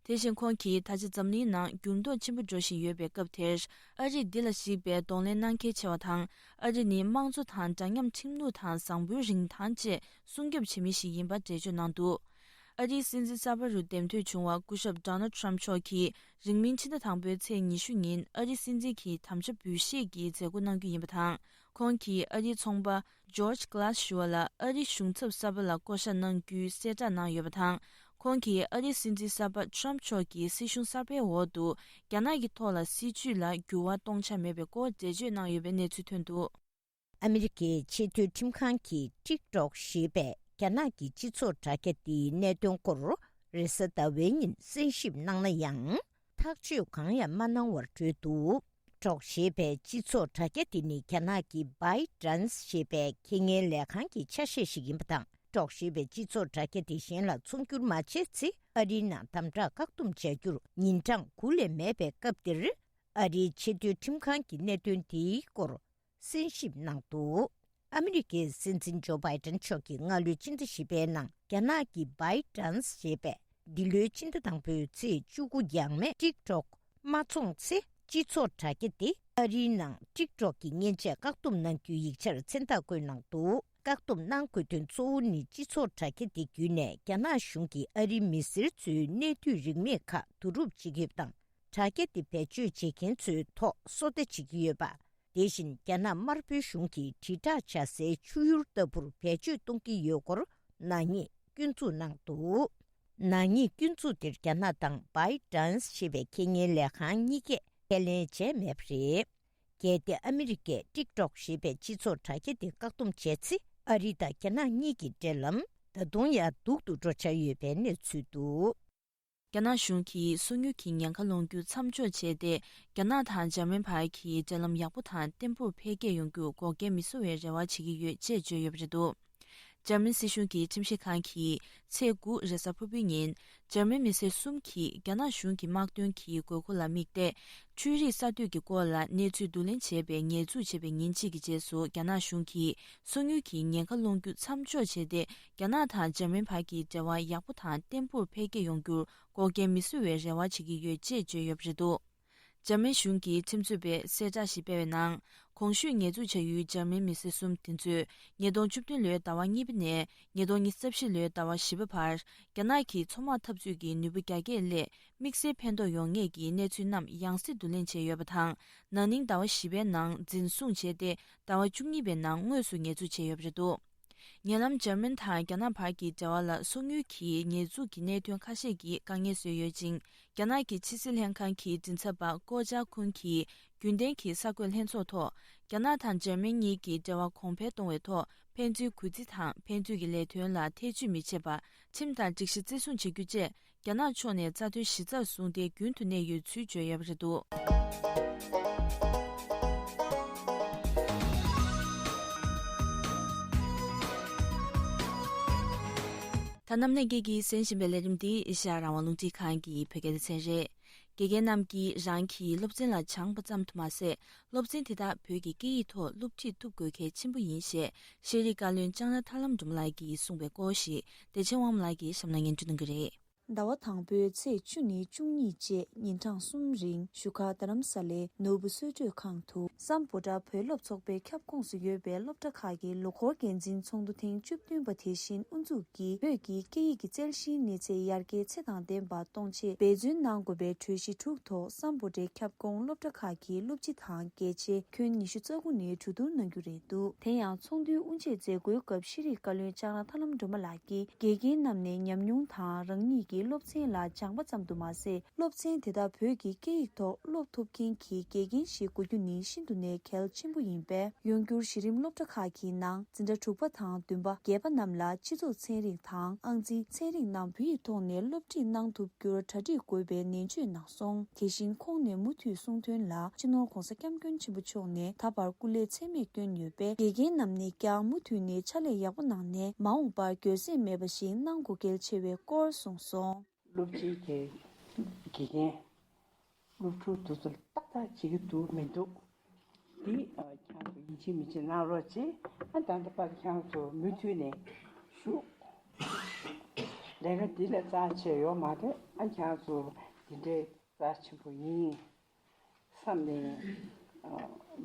དེ་བཞིན་ཁོང་གིས་ད་ཆ་འཛམ་གླིང་ནང་འགྱུར་ལྡོག་ཆེན་པོ་འགྲོ་བཞིན་ཡོད་པའི་སྐབས་དེར། ཨ་རིས་འདི་ལ་གཞིགས་པའི་གདོང་ལེན་གནང་གལ་ཆེ་བ་དང་། ཨ་རི་ནི་དམངས་གཙོ་དང་འདྲ་མཉམ་ཁྲིམས་ལུགས་དང་བཟང་པོའི་རིན་ཐང་བཅས་སྲུང་སྐྱོབ་བྱེད་མི་ཞིག་ཡིན་པ་འགྲེལ་བརྗོད་གནང་འདུག། ཨ་རིའི་སྲིད་འཛིན་གསར་པ་རུ་འདེམས་ཐོན་བྱུང་བ་སྐུ་ཞབས་Donald Trump་མཆོག་གིས་རིང་མིན་ཕྱི་ཟླ་དང་པོའི་ཚེས་ཉི་ཤུ་ཉིན་ཨ་རིའི་སྲིད་འཛིན་གྱི་དམ་བཅའ་འབུལ་བཞེས་ཀྱི་མཛད་སྒོ་གནང་རྒྱུ་ཡིན་པ་དང་། ཁོང་གིས་ཨ་རིའི་ཚོང་པ་George Glass་ཞུ་བ་ལ་ཨ་རིའི་གཞུང་ཚབ་གསར་པ་ལ་བསྐོ་བཞག་གནང་རྒྱུའི་གསལ་བསྒྲགས་གནང་ཡོད་པ་དང་། ཁོང་གིས་ཨ་རིའི་སྲིད་འཛིན་གསར་པ་Trump་མཆོག་གི་སྲིད་གཞུང་གསར་པའི་འོག་ཏུ་རྒྱ་ནག་གི་ཐོག་ལ་སྲིད་བྱུས་ལ་འགྱུར་བ་གཏོང་འཆར་མེད་པའི་སྐོར་འགྲེལ་བརྗོད་གནང་ཡོད་པའི་གནས་ཚུལ་ཐོན་འདུག། ཨ་མི་རི་ཀའི་ཆེས་མཐོའི་ཁྲིམས་ཁང་གིས་TikTok་ཞེས་པའི་ རྒྱ་ནག་གི་སྤྱི་ཚོགས་དྲ་རྒྱ་དེའི་གནད་དོན་སྐོར་རེས་གཟའ་ཟླ་བའི་ཉིན་གསན་ཞིབ་གནང་ན་ཡང་། ཐག་གཅོད་གང་ཡང་མ་གནང་བར་གྲོལ་འདུག་ཀྲོག་ཞེས་པའི་སྤྱི་ཚོགས་དྲ་རྒྱ་དེ་ནི་རྒྱ་ནག་གི་ByteDance་ཞེས་པའི་ཁེ་ཉེན་ལས་ཁང་གི་ཆ་ཤས་ཤིག་ཡིན་པ་དང་། ཀྲོག་ཞེས་པའི་སྤྱི་ཚོགས་དྲ་རྒྱ་དེ་གཞན་ལ་ཚོང་བསྒྱུར་མ་བྱས་ཚེ། ཨ་རིའི་ནང་དམ་དྲག་བཀག་སྡོམ་བྱ་རྒྱུར་ཉིན་གྲངས་དགུ་ལས་མེད་པའི་སྐབས་འདིར། ཨ་རིའི་ཆེས་མཐོའི་ཁྲིམས་ཁང་གིས་གནད་དོན་དེའི་སྐོར་གསན་ཞིབ་གནང་འདུག་ཨ་མི་རི་ཀའི་སྲིད་འཛིན་ཇོ་བྷའི་ཏན་མཆོག་གིས་སྔ་ལོའི་ཕྱི་ཟླ་བཞི་པའི་ནང་རྒྱ་ནག་གི་ByteDance་ཞེས་པས། འདི་ལོའི་ཕྱི་ཟླ་དང་པོའི་ཚེས་བཅུ་དགུ་ཡང་མེད་ཀྲིག་ཀྲོག་མ་བཙོངས་ཚེ། སྤྱི་ཚོགས་དྲ་རྒྱ་དེ་ཨ་རིའི་ནང་ཀྲིག་ཀྲོག་གི་མཉེན་ཆས་བཀག་སྡོམ་གནང་རྒྱུའི་ཡིག་ཆར་མཚན་རྟགས་བཀོད་གནང་འདུག་བཀག་སྡོམ་གནང་དགོས་དོན་གཙོ་བོ་ནི། སྤྱི་ཚོགས་དྲ་རྒྱ་དེ་བརྒྱུད་ནས་རྒྱ་ནག་གཞུང་གིས་ཨ་རིའི་མི་སེར་ཚོའི་གནས་སྡོད་རིན་མེད་ཁག་བསྡུ་རུབ་བྱེད་ཀྱི་ཡོད་པ་དང་། དྲ་རྒྱ་དེ་བེད་སྤྱོད་བྱེད་མཁན་ཚོའི་ཐོག་སོ་ལྟ་བྱེད་ཀྱི་ཡོད་པ། དེ་བཞིན་རྒྱ་ནག་དམར་པོའི་གཞུང་གིས་དྲིལ་བསྒྲགས་བྱ་སའི་ཆུ་ཡུར་ལྟ་བུར་བེད་སྤྱོད་གཏོང་གི་ཡོད་སྐོར་ནག་ཉེས་སྐྱོན་འཛུགས་གནང་འདུག་ནག་ཉེས་སྐྱོན་འཛུགས་དེར་རྒྱ་ནག་དང་ByteDance་ཞེས་པའི་ཁེ་ཉེན་ལས་ཁང་གཉིས་ཀས་ཁས་ལེན་བྱས་མེད་པ་རེད། གལ་ཏེ་ཨ་མི་རི་ཀས་ཀྲིག་ཀྲོག་ཞེས་པའི་སྤྱི་ཚོགས་དྲ་རྒྱ་དེ་བཀག་སྡོམ་བྱས་ཚེ། ཨ་རི་དང་རྒྱ་ནག་གཉིས་ཀྱི་འབྲེལ་ལམ་ད་དུང་ཡང་སྡུག་ཏུ་འགྲོ་འཆར་ཡོད་པའི་གནས་ཚུལ་འདུག་རྒྱ་ནག་གཞུང་གིས་སོ་ཉུལ་གྱི་ཉེན་ཁ་སློང་རྒྱུ་མཚམས་འཇོག་བྱས་ཏེ། རྒྱ་ནག་དང་འཇར་མན་བར་གྱི་འབྲེལ་ལམ་ཡག་པོ་དང་བརྟན་པོར་འཕེལ་རྒྱས་ཡོང་རྒྱུར་འགོག་རྐྱེན་མི་བཟོ་བའི་རེ་བ་བྱེད་ཀྱི་ཡོད་ཅེས་བརྗོད་ཡོད་པ་རེད་འདུག་འཇར་མན་སྲིད་གཞུང་གི་ཁྲིམས་ཞིབ་ཁང་གིས་ཚེས་དགུ་རེས་གཟའ་ཕུར་བུའི་ཉིན། འཇར་མན་མི་སེར་གསུམ་གྱིས་རྒྱ་ནག་གཞུང་གི་དམག་དོན་གྱི་དགོས་མཁོ་ལ་དམིགས་ཏེ། འཕྲུལ་རིག་གསར་གཏོད་ཀྱི་སྐོར་ལ་གནས་ཚུལ་བསྡུ་ལེན་བྱས་པའི་ཉེས་འཛུགས་བྱས་པའི་ཉིན་གཅིག་གི་རྗེས་སུ། རྒྱ་ནག་གཞུང་གིས་སོ་ཉུལ་གྱི་ཉེན་ཁ་སློང་རྒྱུ་མཚམས་འཇོག་བྱས་ཏེ། རྒྱ་ནག་དང་འཇར་མན་བར་གྱི་འབྲེལ་བ་ཡག་པོ་དང་བརྟན་པོར་འཕེལ་རྒྱས་ཡོང་རྒྱུར་འགོག་རྐྱེན་མི་བཟོ་བའི་རེ་བ་བྱེད་ཀྱི་ཡོད་ཅེས་བརྗོད་ཡོད་པ་རེད་འདུག་འཇར་མན་གཞུང་གི་ཁྲིམས་རྩོད་པས་གསལ་བསྒྲགས་ཤིག་སྤེལ་བའི་ནང་། གོང་ཞུས་ཉེས་འཛུགས་བྱ་ཡུལ་འཇར་མན་མི་སེར་གསུམ་དེ་ཚོས་ཉིས་སྟོང་བཅུ་བདུན་ལོའི་ཟླ་བ་གཉིས་པ་ནས་ཉིས་སྟོང་ཉི་ཤུ་རྩ་བཞི་ལོའི་ཟླ་བ་བཞི་པ་བར། རྒྱ་ནག་གི་མཚོ་དམག་འཐབ་རྩོད་ཀྱི་ནུས་པ་རྒྱ་སྐྱེད་སླད། དམིགས་བསལ་ཕན་ཐོགས་ཡོང་ངེས་ཀྱི་གནས་ཚུལ་རྣམས་ཡང་སེ་བསྡུ་ལེན་བྱས་ཡོད་པ་དང་། ན་ནིང་ཟླ་བ་བཞི་པའི་ནང་འཛིན་བཟུང་བྱས་ཏེ། ཟླ་བ་བཅུ་གཉིས་པའི་ནང་དངོས་སུ་ཉེས་འཛུགས་བྱས་ཡོད་པ་རེད་འདུག་ཉེ་ལམ་འཇར་མན་དང་རྒྱ་ནག་བར་གྱི་འབྲེལ་བ་ལ་སོ་ཉུལ་གྱིས་ཉེས་འཛུགས་ཀྱི་གནད་དོན་ཁ་ཤས་ཀྱིས་དཀའ་ངལ་བཟོས་ཡོད་ཅིང་། རྒྱ་ནག་གི་ཕྱི་སྲིད་ལྷན་ཁང་གི་མགྲིན་ཚབ་པ་ཀོ་ཅཱ་ཁུན་གྱིས་རྒྱུན་ལྡན་གྱི་གསར་འགོད་ལྷན་ཚོགས་ཐོག་རྒྱ་ནག་དང་འཇར་མན་གཉིས་ཀྱི་འབྲེལ་བ་གོང་འཕེལ་གཏོང་བའི་ཐོག་ཕན་ཚུན་གུས་བརྩི་དང་ཕན་ཚུན་གྱི་ལས་དོན་ལ་ཐེ་བྱུས་མི་བྱེད་པ། ཁྲིམས་དང་སྒྲིག་གཞི་བརྩི་སྲུང་བྱེད་རྒྱུ་བཅས། རྒྱ་ནག་ཕྱོགས་ནས་རྩ་དོན་གཞི་རྩར་བཟུང་སྟེ་རྒྱུན་དུ་གནས་ཡོད་ཚུལ་བརྗོད་ཡོད་པ་རེད་འདུག་ད་རྣམ་གླིང་གི་གསན་བཞིན་པའི་ལས་རིམ་འདི་ཨེ་ཤ་ཡ་རང་དབང་རླུང་འཕྲིན་ཁང་གི་བོད་སྐད་སྡེ་ཚན་རེད། དགེ་རྒན་རྣམས་ཀྱིས་རང་གི་སློབ་ཚན་ལ་སྦྱངས་པ་ཙམ་དུ་མ་ཟད། སློབ་ཚན་དེ་དག་བོད་ཀྱི་སྐད་ཡིག་ཐོག་སློབ་ཁྲིད་ཐུབ་དགོས་གལ་ཆེན་པོ་ཡིན་ཞེས་ཤེས་རིག་བཀའ་བློན་ལྕང་ར་ཐར་ལམ་སྒྲོལ་མ་ལགས་ཀྱིས་གསུངས་པའི་སྐོར་ཞིག་བདེ་ཆེན་དབང་མོ་ལགས་ཀྱིས་གཤམ་ལ་སྙན་སྒྲོན་གནང་གི་རེད། ཟླ་བ་དང་པོའི་ཚེས་བཅུ་ནས་བཅུ་གཉིས་བཅས་ཉིན་གྲངས་གསུམ་རིང་བཞུགས་སྒར་རྡ་རམ་ས་ལའི་ནོར་བུ་གསོལ་མགྲོན་ཁང་དུ་སམ་བྷོ་ཊ་བོད་སློབ་ཚོགས་པའི་ཁྱབ་ཁོངས་སུ་ཡོད་པའི་སློབ་གྲྭ་ཁག་གི་ལོ་འཁོར་འགན་འཛིན་ཚོགས་འདུ་ཐེངས་བཅུ་བདུན་པ་དེ་བཞིན་དབུ་འཛུགས་ཀྱིས་བོད་ཀྱི་སྐད་ཡིག་གི་རྩལ་ཤེས་གནས་ཚད་ཡར་རྒྱས་ཚད་དང་ལྡན་པ་གཏོང་ཆེད་འབད་བརྩོན་གནང་དགོས་པའི་གྲོས་གཞི་དྲུག་ཐོག་སམ་བྷོ་ཊའི་ཁྱབ་ཁོངས་སློབ་གྲྭ་ཁག་གི་སློབ་སྤྱི་དང་དགེ་ཆེ་ཁྱོན་ཉི་ཤུ་རྩ་དགུ་ནས་གྲོས་བསྡུར་གནང་རྒྱུ་རེད་འདུག་དེ་ཡང་ཚོགས་འདུའི་དབུ་འབྱེད་མཛད་སྒོའི་སྐབས་ཤེས་རིག་བཀའ་བློན་ལྕང་ར་ཐར་ལམ་སྒྲོལ་མ་ལགས་ཀྱིས་དགེ་རྒན་རྣམས་ནས་ཉམས་མྱོང་དང་རང་ཉིད་ཀྱི་སློབ་ཚན་ལ་སྦྱངས་པ་ཙམ་དུ་མ་ཟད། སློབ་ཚན་དེ་དག་བོད་ཀྱི་སྐད་ཡིག་ཐོག་སློབ་ཐུབ་མཁན་གྱི་དགེ་རྒན་ཞིག་དགོས་རྒྱུ་ནི་ཤིན་ཏུ་ནས་གལ་ཆེན་པོ་ཡིན་པས། ཡོང་འགྱུར་གཞི་རིམ་སློབ་གྲྭ་ཁག་གི་ནང་འཛིན་གྲྭ་དྲུག་པ་དང་བདུན་པ། བརྒྱད་པ་རྣམས་ལ་སྤྱི་ཚོགས་ཚན་རིག་དང་ཨང་རྩིས་ཚན་རིག་རྣམས་བོད་ཡིག་ཐོག་ནས་སློབ་ཁྲིད་གནང་ཐུབ་རྒྱུར་གྲ་སྒྲིག་དགོས་པའི་ནན་བརྗོད་གནང་སོང་། དེ་བཞིན་ཁོང་ནས་མུ་མཐུད་གསུང་དོན་ལ། སྤྱི་ནོར་༧གོང་ས་༧སྐྱབས་མགོན་ཆེན་པོ་མཆོག་ནས་ད་བར་སྐུ་ལས་ཚད་མེད་བསྐྱོན་ཡོད་པས། དགེ་རྒན་རྣམས་ནས་ཀྱང་མུ་མཐུད་ནས་ཕྱག་ལས་ཡག་པོ་གནང་ནས། མ་འོངས་པར་འགྱོད་སེམས་མེད་པ་ཞིག་གནང་དགོས་གལ་ཆེ་བའི་སྐོར་གསུངས་སོང་། སློབ་སྤྱིའི་དགེ་དགེ་རྒན། སློབ་ཕྲུག་དེ་ཚོར་ཏག་ཏག་བྱེད་ཀྱི་འདུག་མི་འདུག་འདི་ཨ་ཁྱེད་ཚོ་ཡིན་གཅིག་མིན་གཅིག་གནང་རོགས་བྱེད། ཨ་ད་ལྟ་བར་ཁྱེད་ཚོ་མུ་མཐུད་ནས་བཞུགས། ལས་ཀ་འདི་ལས་རྩ་ཆེ་ཡོད་མ་རེད། ཨ་ཁྱེད་ཚོ་འདི་འདྲའི་རྩ་ཆེན་པོ་ཡིན་བསམ་ནས་ཨ་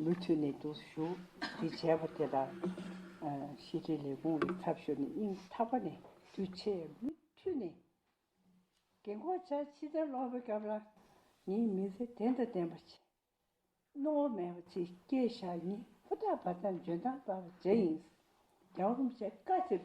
མུ་མཐུད་ནས་འདུག་བཞུགས། འདི་བྱས་པ་དེ་ལ་ཨ་ཤེས་རིག་ལས་ཁུངས་ཀྱི་ཚབ་ཞུས་ནས་སྙིང་ཐག་པ་ནས་ཐུགས་རྗེ་ཆེ། མུ་མཐུད་ནས། རྒན་གོག་ཆ་ཕྱི་དར་ལོག་པའི་སྐབས་ལ་ངའི་མི་ཚེ་དོན་དང་ལྡན་པ་ཅིག་རྣོ་མེད་པ་ཅིག་སྐྱེལ་བཞག་ངས་ཕུ་ཐག་བར་ཐག་འཇོན་ཐང་དཔའ་བ་བྱས་ཡིན། རྒྱལ་བ་རིན་པོ་ཆེ་བཀའ་ཅིག་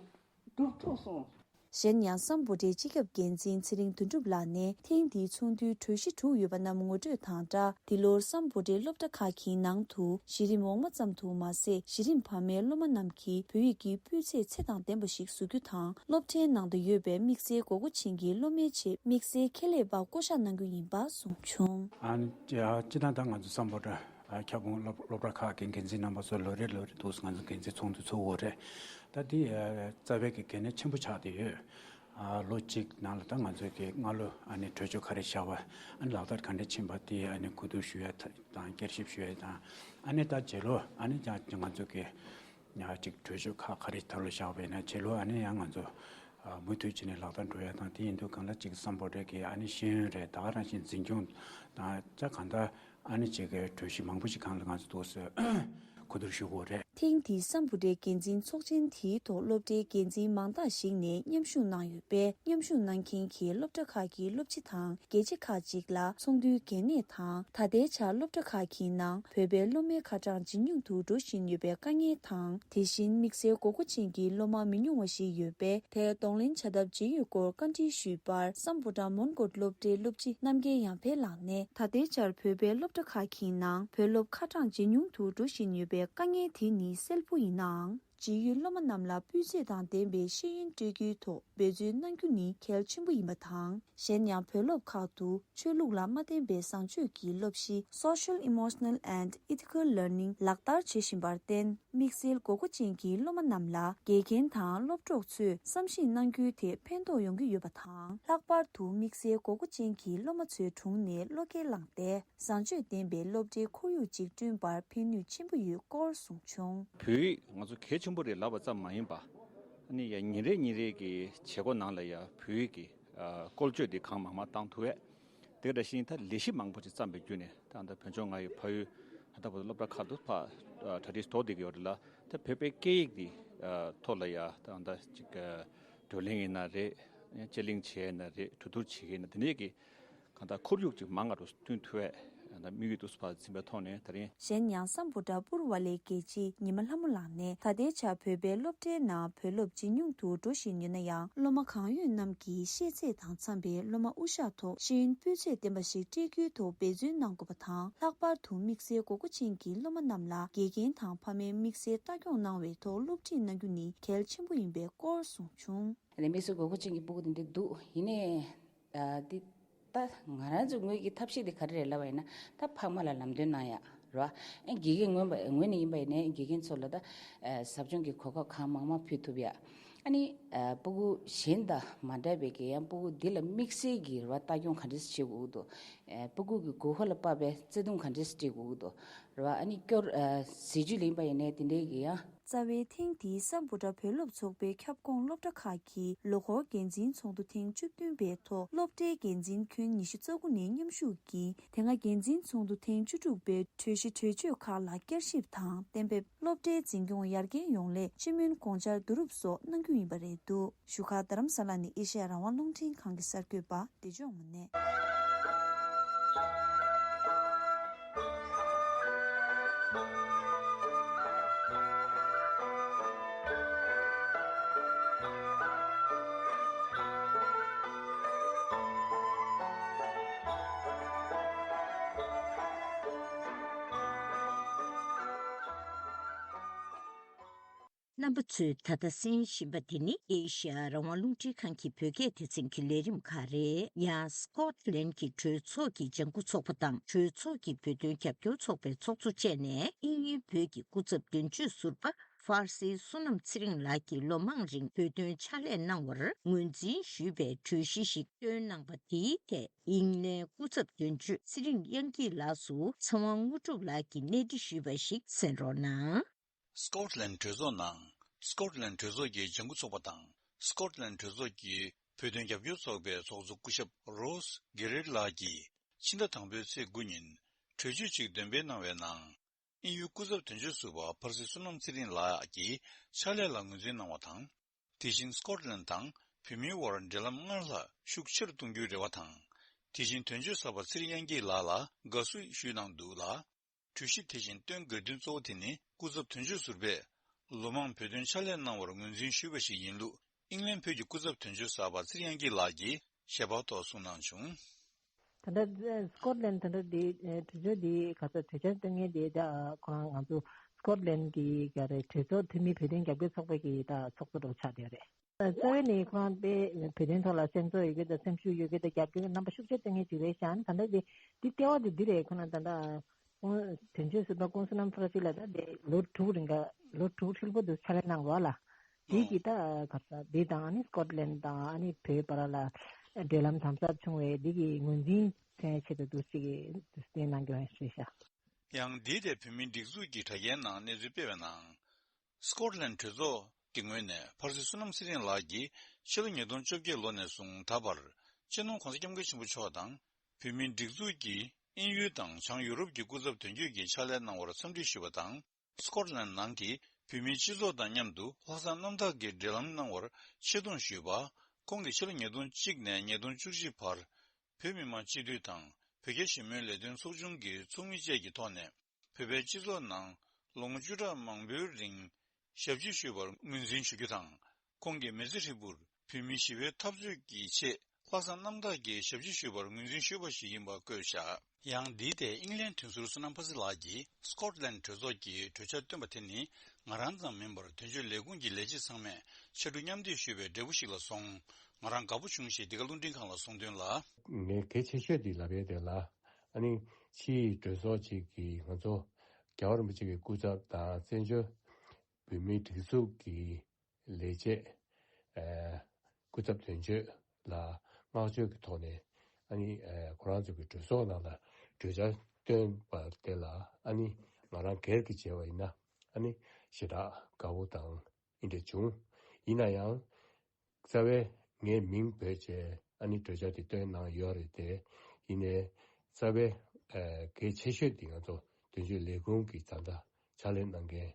སྒྲུབ་ཐུབ་སོང་ གཞན་ཡང་སམ་བྷོ་ཊའི་སྤྱི་ཁྱབ་འགན་འཛིན་ཚེ་རིང་དོན་གྲུབ་ལགས་ནས་ཐེངས་འདིའི་ཚོགས་འདུའི་གྲོས་གཞི་དྲུག་ཡོད་པ་རྣམས་ངོ་སྤྲོད་དང་སྦྲགས། འདི་ལོར་སམ་བྷོ་ཊའི་སློབ་གྲྭ་ཁག་གི་ནང་དུ་གཞི་རིམ་འོག་མ་ཙམ་དུ་མ་ཟད། གཞི་རིམ་བར་མའི་སློབ་མ་རྣམས་ཀྱིས་བོད་ཡིག་གི་སྤུས་ཚད་ཚད་དང་ལྡན་པ་ཞིག་བཟོ་རྒྱུ་དང་། སློབ་གྲྭའི་ནང་དུ་ཡོད་པའི་དམིགས་བསལ་དགོས་མཁོ་ཅན་གྱི་སློབ་མའི་ཆེད་དམིགས་བསལ་ཁྱད་ལས་པ་བསྐོ་གཞག་གནང་རྒྱུ་ཡིན་པ་གསུངས་བྱུང་། ཨ་ནི་སྤྱི་བཏང་ད་ང་ཚོ་སམ་བྷོ་ཊ་ཨ་ཁྱབ་ཁོངས་སློབ་སློབ་གྲྭ་ཁག་གི་འགན་འཛིན་རྣམ་པ་ཚོ་ལོ་རེ་ལོ་རེ་འདུག་ང་ཚོ་འགན་འཛིན་ཚོགས་འདུ་ཚོགས་ཡོད་རེད། ད་འདི་ཨ་རྩ་བའི་གི་གལ་གནད་ཆེན་པོ་ཆགས་བསྡད་ཡོད། ཨ་ལོ་གཅིག་ནང་ལ་ད་ང་ཚོས་ཀྱི་སྔ་ལོ་ཨ་ནི་གྲོས་ཆོད་ག་རེ་བཞག་པ། ཨ་ནི་ལག་བསྟར་ག་འདྲ་ཕྱིན་པ། དེ་ཨ་ནི་གོ་བསྡུར་ཞུ་ཡ་དང་བསྐྱར་ཞིབ་ཞུ་ཡ་དང་། ཨ་ནི་ད་རྗེས་ལོ་ཨ་ནི་ཀྱང་ང་ཚོ་གི་ཡང་ཅིག་གྲོས་ཆོད་ཁག་ག་རེ་ད་ལོ་བཞག་པ་ཡིན་ན། རྗེས་ལོ་ཨ་ནི་ཡང་ང་ཚོ་ཨ་མུ་མཐུད་བྱས་ནས་ལག་བསྟར་འགྲོ་ཡ་དང་། དེ་ཡིན་དུས་གང་ལ་ཅིག་སམ་བྷོ་ཊ་གི་ཨ་ནི་ཤེས་ཡོན་རེད། ད་ག་རང་བཞིན་འཛིན་སྐྱོང་དང་ཅ་གང་ལྟར་ཨ་ནི་ཅིག་གི་གྲོས་གཞི་མང་པོ་ཞིག་སྒང་ལ་ང་ཚོ་འདུག་སེ་གོ་བསྡུར་ཞུ་དགོས་རེད། ཐེངས་འདིའི་སམ་བྷོ་ཊའི་འགན་འཛིན་ཚོགས་ཆེན་དེའི་ཐོག་སློབ་གྲྭའི་འགན་འཛིན་མང་དག་ཞིག་ནས་མཉམ་ཞུགས་གནང་ཡོད་པས། མཉམ་ཞུགས་གནང་མཁན་གྱི་སློབ་གྲྭ་ཁག་གི་སློབ་སྤྱི་དང་རྒྱལ་སྤྱི་ཁག་ཅིག་ལ་ཚོགས་འདུའི་གལ་གནད་དང་། ད་ལྟའི་ཆར་སློབ་གྲྭ་ཁག་གི་ནང་བོད་པའི་སློབ་མའི་ཁ་གྲངས་ཇེ་ཉུང་དུ་འགྲོ་བཞིན་ཡོད་པའི་དཀའ་ངལ་དང་། དེ་བཞིན་དམིགས་བསལ་དགོས་མཁོ་ཅན་གྱི་སློབ་མ་མི་ཉུང་བ་ཞིག་ཡོད་པས། དེར་གདོང་ལེན་བྱ་ཐབས་ཇི་ཡོད་སྐོར་བཀའ་འདྲི་ཞུས་པར། སམ་བྷོ་ཊ་མོན་གྷོ་སློབ་གྲྭའི་སློབ་སྤྱི་རྣམ་རྒྱལ་ཡར་འཕེལ་ལགས་ནས། ད་ལྟའི་ཆར་བོད་པའི་སློབ་གྲྭ་ཁག་གི་ནང་བོད་སློབ་ཁ་གྲངས་ཇེ་ཉུང་དུ་འགྲོ་བཞིན་ཡོད་པའི་དཀའ་ངལ་དེ་ནི་གསལ་པོ་ཡིན་ནའང་། ཇི་ཡོད་སློབ་མ་རྣམས་ལ་སྤུས་ཚད་དང་ལྡན་པའི་ཤེས་ཡོན་སྤྲོད་རྒྱུའི་ཐོག་འབད་བརྩོན་གནང་རྒྱུ་ནི་གལ་ཆེན་པོ་ཡིན་པ་དང་། གཞན་ཡང་། བོད་སློབ་ཁག་ཏུ་ཆོས་ལུགས་ལ་མ་བརྟེན་པའི་བཟང་སྤྱོད་ཀྱི་སློབ་གཞི་Social Emotional and Ethical Learning ལག་བསྟར་བྱེད་བཞིན་པར་བརྟེན། དམིགས་བསལ་དགོས་མཁོ་ཅན་གྱི་སློབ་མ་རྣམས་ལ་དགེ་རྒན་དང་སློབ་གྲོགས་ཚོས་བསམ་གཞིག་གནང་རྒྱུའི་ཐད་ཕན་ཐོགས་ཡོང་གི་ཡོད་པ་དང་། ལྷག་པར་དུ་དམིགས་བསལ་དགོས་མཁོ་ཅན་གྱི་སློབ་མ་ཚོའི་དྲུང་ནས་བློ་འགེལ་བསླངས་ཏེ། བཟང་སྤྱོད་ལྡན་པའི་སློབ་གྲྭའི་ཁོར་ཡུག་ཅིག་བསྐྲུན་པར་ཕན་ནུས་ཆེན་པོ་ཡོད་སྐོར་གསུངས་བྱུང་། བོད་ཡིག་ང་ཚོ་གལ་ཆེན་པོ་རེད་ལབ་པ་ཙམ་མ་ཡིན་པ། ཨ་ནི་ཡང་ཉིན་རེ་ཉིན་རེ་གི་བྱེད་སྒོ་ནང་ལ་ཡང་བོད་ཡིག་གི་ཨ་བཀོལ་སྤྱོད་འདི་གང་མང་མང་བཏང་ཐུབ་པས། དེ་འདྲ་ཞིག་ད་ལས་གཞི་མང་པོ་ཅིག་བརྩམས་པའི་བརྒྱུད་ནས། ད་ལྟ་བོད་ལྗོངས་ང་ཡི་ཕ་ཡུལ་ད་ལྟ་བར་དུ་སློབ་གྲྭ་ཁག་ཏུ་ཕར་གྲ་སྒྲིག་དོར་བསྡད་ཀྱི་ཡོད་རེད་ལ། ད་བོད་པའི་སྐད་ཡིག་འདི་ཐོག་ལ་ཡང་ད་ལྟ་ཅིག་བགྲོ་གླེང་ཡིན་ན་རེད། དཔྱད་གླེང་བྱས་ཡིན་ན་རེད། གྲོས་བསྡུར་བྱེད་ཀྱི་ཡིན་ན། དེ་འདྲའི་གི་གང་ལྟར་ཁོར་ཡུག་ཅིག་མང་བ་རུ་བསྐྲུན་ཐུབ་པའི་དམིགས་ཡུལ་དུ་ཕར་འཛིན་པའི་ཐོག་ནས། ད་རིང་། གཞན་ཡང་། སམ་བྷོ་ཊ་པུར་ཝ་ལེའི་དགེ་ཆེ་ཉི་མ་ལྷ་མོ་ལགས་ནས། ད་ལྟའི་ཆར་བོད་པའི་སློབ་གྲྭའི་ནང་བོད་སློབ་ཇེ་ཉུང་དུ་འགྲོ་བཞིན་ཡོད་ན་ཡང་། སློབ་མ་གང་ཡོད་རྣམས་ཀྱིས་ཤེས་ཚད་དང་འཚམ་པའི་སློབ་མ་དབུ་ཞྭ་ཐོག་ཤེས་ཡོན་སྤུས་ཚད་ལྡན་པ་ཞིག་སྤྲད་རྒྱུའི་ཐོག་འབད་བརྩོན་གནང་དགོས་པ་དང་། ལྷག་པར་དུ་དམིགས་བསལ་དགོས་མཁོ་ཅན་གྱི་སློབ་མ་རྣམས་ལ་དགེ་རྒན་དང་ཕ་མའི་དམིགས་བསལ་ལྟ་སྐྱོང་གནང་བའི་ཐོག་སློབ་ཁྲིད་གནང་རྒྱུ་ནི་གལ་ཆེན་པོ་ཡིན་པའི་སྐོར་གསུངས་བྱུང་། དེ་ནས་དམིགས་བསལ་དགོས་མཁོ་ཅན་གྱི་སྤུ་གུ་དེ་འདྲ་འདུག་ཡིན་ནའི། ཨ་འདི་ད་ང་རང་ཚོ་ངོས་ཀྱི་ཐབས་ཤེས་དེ་ག་རེ་རེད་ལབ་པ་ཡིན་ན། ད་ཕ་མ་ལ་ལམ་སྟོན་གནང་ཡ་རེད་བ། ཨ་དགེ་རྒན་ངོས་པ་ངོས་ནས་ཡིན་པ་ཡིན་ནའི་དགེ་རྒན་ཚོ་ལ་ད་ཨ་ཟབ་སྦྱོང་གི་གོ་སྐབས་གང་མང་མང་ཕུལ་ཐུབ་ཡ། ཨ་ནི་ཨ་སྤུ་གུ་གཞན་དང་མ་འདྲ་བའི་གི་ཡང་སྤུ་གུ་འདི་ལ་དམིགས་བསལ་གྱི་རེད་བ། ལྟ་སྐྱོང་ག་འདྲས་བྱེད་དགོས་ཀྱི་འདུག་ཨ་སྤུ་གུ་གི་དགོས་མཁོ་ལ་དཔག་པའི་བརྩེ་དུང་ག་འདྲས་སྤྲད་དགོས་ཀྱི་འདུག་རེད་བ། ཨ་ནི་སྐྱོར་ཨ་ཟས་བཅུད་ལ་ཡིན་པ་ཡིན་ནའི་དེ་འདྲའི་གི་ཡང་། རྩ་བའི་ཐེངས་འདིའི་སམ་བྷོ་ཊ་བོད་སློབ་ཚོགས་པའི་ཁྱབ་ཁོངས་སློབ་གྲྭ་ཁག་གི་ལོ་འཁོར་འགན་འཛིན་ཚོགས་འདུ་ཐེངས་བཅུ་བདུན་པའི་ཐོག་སློབ་གྲྭའི་འགན་འཛིན་ཁྱོན་ཉི་ཤུ་རྩ་དགུ་ནས་མཉམ་ཞུགས་ཀྱིས། དེ་སྔ་འགན་འཛིན་ཚོགས་འདུ་ཐེངས་བཅུ་དྲུག་པའི་གྲོས་གཞི་གྲོས་ཆོད་ཁག་ལ་བསྐྱར་ཞིབ་དང་གཏན་འབེབས། སློབ་གྲྭའི་འཛིན་སྐྱོང་ཡར་རྒྱས་ཡོང་སླད་སྤྱི་མོས་དགོངས་འཆར་བསྡུ་རུབ་སོགས་གནང་རྒྱུ་ཡིན་པ་རེད་འདུག་བཞུགས་སྒར་རྡ་རམ་ས་ལ་ནས་ཨེ་ཤེ་ཡ་རང་དབང་རླུང་འཕྲིན་ཁང་གི་གསར་འགོད་པ་བདེ་མཆོག་དངོས་གནས། རྣམ་པ་ཚོས་ད་ལྟ་གསན་བཞིན་པ་དེ་ནི་ཨེ་ཤ་ཡ་རང་དབང་རླུང་འཕྲིན་ཁང་གི་བོད་སྐད་སྡེ་ཚན་གྱི་ལས་རིམ་ཁག་རེད། ཡང་སྐོཊ་ལན་གྱི་གྲོས་ཚོགས་ཀྱི་ལྗང་ཁུ་ཚོགས་པ་དང་གྲོས་ཚོགས་ཀྱི་བོད་དོན་རྒྱབ་སྐྱོར་ཚོགས་པའི་ཚོགས་གཙོ་བཅས་ནས་དབྱིན་ཡུལ་བོད་ཀྱི་སྐུ་ཚབ་དོན་གཅོད་ཟུར་པ་ཧྥར་སིལ་བསོད་ནམས་ཚེ་རིང་ལགས་ཀྱིས་ལོ་མང་རིང་བོད་དོན་ཕྱག་ལས་གནང་བར་ངོས་འཛིན་ཞུས་པའི་གྲོས་གཞི་ཞིག་བཏོན་གནང་པ་དེའི་ཐད་དབྱིན་ལན་སྐུ་ཚབ་དོན་གཅོད་ཚེ་རིང་དབྱངས་སྐྱིད་ལགས་སུ་ཚེ་དབང་དངོས་གྲུབ་ལགས་ཀྱིས་གནས་འདྲི་ཞུས་པ་ཞིག་གསན་རོགས་གནང་། སྐོཊ་ལན་གྲོས་ཚོགས་ནང་། སྐོཊ་ལན་གྲོས་ཚོགས་ཀྱི་ལྗང་ཁུ་ཚོགས་པ་དང་། སྐོཊ་ལན་གྲོས་ཚོགས་ཀྱི་བོད་དོན་རྒྱབ་སྐྱོར་ཚོགས་པའི་ཚོགས་གཙོ་སྐུ་ཞབས་རོས་གེ་རེར་ལགས་ཀྱིས་ཕྱི་ཟླ་དང་པོའི་ཚེས་དགུ་ཉིན་གྲོས་ཆོད་ཅིག་འདོན་སྤེལ་གནང་བའི་ནང་། དབྱིན་ཡུལ་སྐུ་ཚབ་དོན་གཅོད་ཟུར་པ་ཕར་སི་བསོད་ནམས་ཚེ་རིང་ལགས་ཀྱི་ཕྱག་ལས་ལ་ངོས་འཛིན་གནང་བ་དང་། དེ་བཞིན་སྐོཊ་ལན་དང་བོད་མིའི་དབར་འབྲེལ་ལམ་སྔར་ལྷག་ཤུགས་ཆེར་གཏོང་རྒྱུའི་རེ་བ་དང་། དེ་བཞིན་དོན་གཅོད་གསར་པ་ཚེ་རིང་དབྱངས་སྐྱིད་ལགས་ལ་དགའ་བསུ་ཞུས་གནང་འདུག་ལ། གྲོས་གཞི་དེ་བཞིན་བཏོན་དགོས་དོན་གཙོ་བོ་དེ་ནི་སྐུ་ཚབ་དོན་གཅོད་ཟུར་པས་ལོ་མང་བོད་དོན་ཕྱག་ལས་གནང་བར་ངོས་འཛིན་ཞུས་པ་ཞིག་ཡིན་ལུགས་ ཨིང་ལན་བོད་ཀྱི་སྐུ་ཚབ་དོན་གཅོད་གསར་པ་ཚེ་རིང་དབྱངས་སྐྱིད་ལགས་ཀྱིས་ཞལ་པར་ཐོག་གསུངས་གནང་བྱུང་། ད་ལྟ་སི་ཀོཊ་ལན་ད་ལྟ་འདི་གྲོས་ཆོད་འདི་ག་ཚོད་གྲོས་འཆར་སྟོན་མཁན་དེ་ད་ཁོ་རང་ང་ཚོ་སི་ཀོཊ་ལན་གྱི་ག་རེ་གྲོས་ཚོགས་འཐུས་མི་བོད་དོན་རྒྱབ་སྐྱོར་ཚོགས་པའི་གི་ད་ཚོགས་གཙོ་འདྲ་པོ་ཆགས་བསྡད་ཡོད་རེད། རྩ་བའི་ནས་ཁོ་རང་དཔེ་བོད་དོན་ཐོག་ལ་སེམས་ཚོར་ཡོད་མཁན་དང་སེམས་ཤུགས་ཡོད་མཁན་དང་རྒྱབ་སྐྱོར་རྣམ་པ་ཤུགས་ཆེ་སྟོན་མཁན་ཅིག་རེད་ཤག་ཨ་ནི་ད་ལྟ་དེ་འདི་ལྟེ་བ་དེ་འདི་རེད། ཁོ་རང་ད་ལྟ་ཁོང་དོན་གཅོད་ཟུར་པ་ཀུང་སི་ནམ་ཕ་ར་ཅི་ལགས་ད་དེ་ལོ་དྲུག་རིང་ག་ལོ་དྲུག་ཧྲིལ་པོ་དུ་ཕྱག་ལས་གནང་རོགས་ལ། དེ་གི་ད་ག་ས་འདི་དང་ཨ་ནི་སི་ཀོཊ་ལན་དང་ཨ་ནི་བོད་བར་ལ་འབྲེལ་ལམ་དམ་ཟབ་བྱུང་བའི་འདི་གི་ངོས་འཛིན་མཚོན་ཆེད་དུ་འདུག་ཅིག་གི་འདུག་སྟེ་གནང་རྒྱུ་རེད་ཤག་ཡང་འདི་དེ་བོད་མིའི་སྒྲིག་འཛུགས་ཀྱི་དྲ་རྒྱའི་ནང་གནས་ཚུལ་སྤེལ་བའི་ནང་། སི་ཀོཊ་ལན་གྲོས་ཚོགས་ཀྱི་ངོས་ནས་ཕར་སྲིད་བསོད་ནམས་ཚེ་རིང་ལགས་ཀྱིས་ཕྱི་ལོ་ཉིས་སྟོང་བཅོ་བརྒྱད་ལོ་ནས་བཟུང་ད་བར་སྤྱི་ནོར་༸གོང་ས་༸སྐྱབས་མགོན་ཆེན་པོ་མཆོག་དང་བོད་མིའི་སྒྲིག་འཛུགས་ཀྱི་དབྱིན་ཡུལ་དང་བྱང་ཡུ་རོབ་ཀྱི་སྐུ་ཚབ་དོན་གཅོད་ཀྱི་ཕྱག་ལས་གནང་བར་འཚམས་འདྲི་ཞུས་པ་དང་། སི་ཀོཊ་ལན་ནང་གི་བོད་མིའི་སྤྱི་ཚོགས་དང་མཉམ་དུ་ལྷག་བསམ་རྣམ་དག་གི་འབྲེལ་ལམ་གནང་བར་ཆེ་མཐོང་ཞུས་པ། ཁོང་གིས་ཕྱི་ལོ་ཉིས་སྟོང་གཅིག་ནས་ཉིས་སྟོང་བཅུ་གཅིག་བར་བོད་མི་མང་སྤྱི་འཐུས་དང་བོད་རྒྱ་ཞི་མོལ་ལས་དོན་ཚོགས་ཆུང་གི་ཚོགས་མི་བཅས་ཀྱི་ཐོག་ནས། བོད་པའི་སྤྱི་ཚོགས་ནང་ལོ་ངོ་བཅུ་ཕྲག་མང་པོའི་རིང་ཞབས་ཕྱི་ཞུས་པར་ངོས་འཛིན་ཞུ་རྒྱུ་དང་། ཁོང་གིས་མི་ཚེ་ཧྲིལ་པོར་བོད་མིའི་ཞི་བའི་འཐབ་རྩོད་ཀྱི་ཆེད་ལྷག་བསམ་རྣམ་དག་གིས་ཞབས་ཕྱི་ཞུས་པར་ངོས་འཛིན་ཞུས་པ་ཞིག་ཡིན་པ་བཀོད་བཞག་ཡང་འདིའི་ཐད་ཨིང་ལན་དོན་ཟུར་བསོད་ནམས་ཕ་སི་ལགས་ཀྱིས་སི་ཀོཊ་ལན་གྲོས་ཚོགས་ཀྱིས་གྲོས་འཆར་བཏོན་པ་དེ་ནི་ང་རང་ཙམ་མིན་པར་དོན་གཅོད་ལས་ཁུངས་ཀྱི་ལས་བྱེད་ཚང་མས་ཕྱར་གྲུ་མཉམ་འདེགས་ཞུས་པའི་འབྲས་བུ་ཞིག་ལ་སོང་། ང་རང་དགའ་པོ་བྱུང་ཞེས་འདི་ག་རླུང་འཕྲིན་ཁང་ལ་གསུངས་དོན་ལ། ངས་གལ་ཆེ་ཤོས་འདི་ལབ་ཡས་དེ་ལ། ཨ་ནི་ཕྱིའི་གྲོས་ཚོགས་གཅིག་གིས་ང་ཚོ་རྒྱལ་བ་རིན་པོ་ཆེ་གི་སྐུ་ཚབ་དང་བཙན་བྱོལ་བོད་མིའི་སྒྲིག་འཛུགས་ཀྱི་ལས་བྱེད། ཨ། སྐུ་ཚབ་དོན་གཅོད་ལ་བསྔགས་བརྗོད་ཀྱི་ཐོག་ནས། ཨ་ནི་ཨ་ཁོ་རང་ཚོ་གི་གྲོས་ཚོགས་ནང་ལ་གྲོས་འཆར་བཏོན་པ་དེ་ལ། ཨ་ནི་ང་རང་སྒེར་གྱི་བྱས་པ་ཡིན་ན། ཨ་ནི་ཞེ་དྲག་དགའ་པོ་དང་ཨེ་འདྲ་བྱུང་། ཡིན་ན་ཡང་། རྩ་བའི་ངའི་མིང་འབོད་བྱས་ཨ་ནི་གྲོས་འཆར་དེ་བཏོན་གནང་ཡོད་རེད་དེ། ཡིན་ནའི་རྩ་བའི་ཨ་གལ་ཆེ་ཤོས་དེ་ང་ཚོ་དོན་གཅོད་ལས་ཁུངས་ཀྱི་ད་ལྟ་ཕྱག་ལས་གནང་མཁན་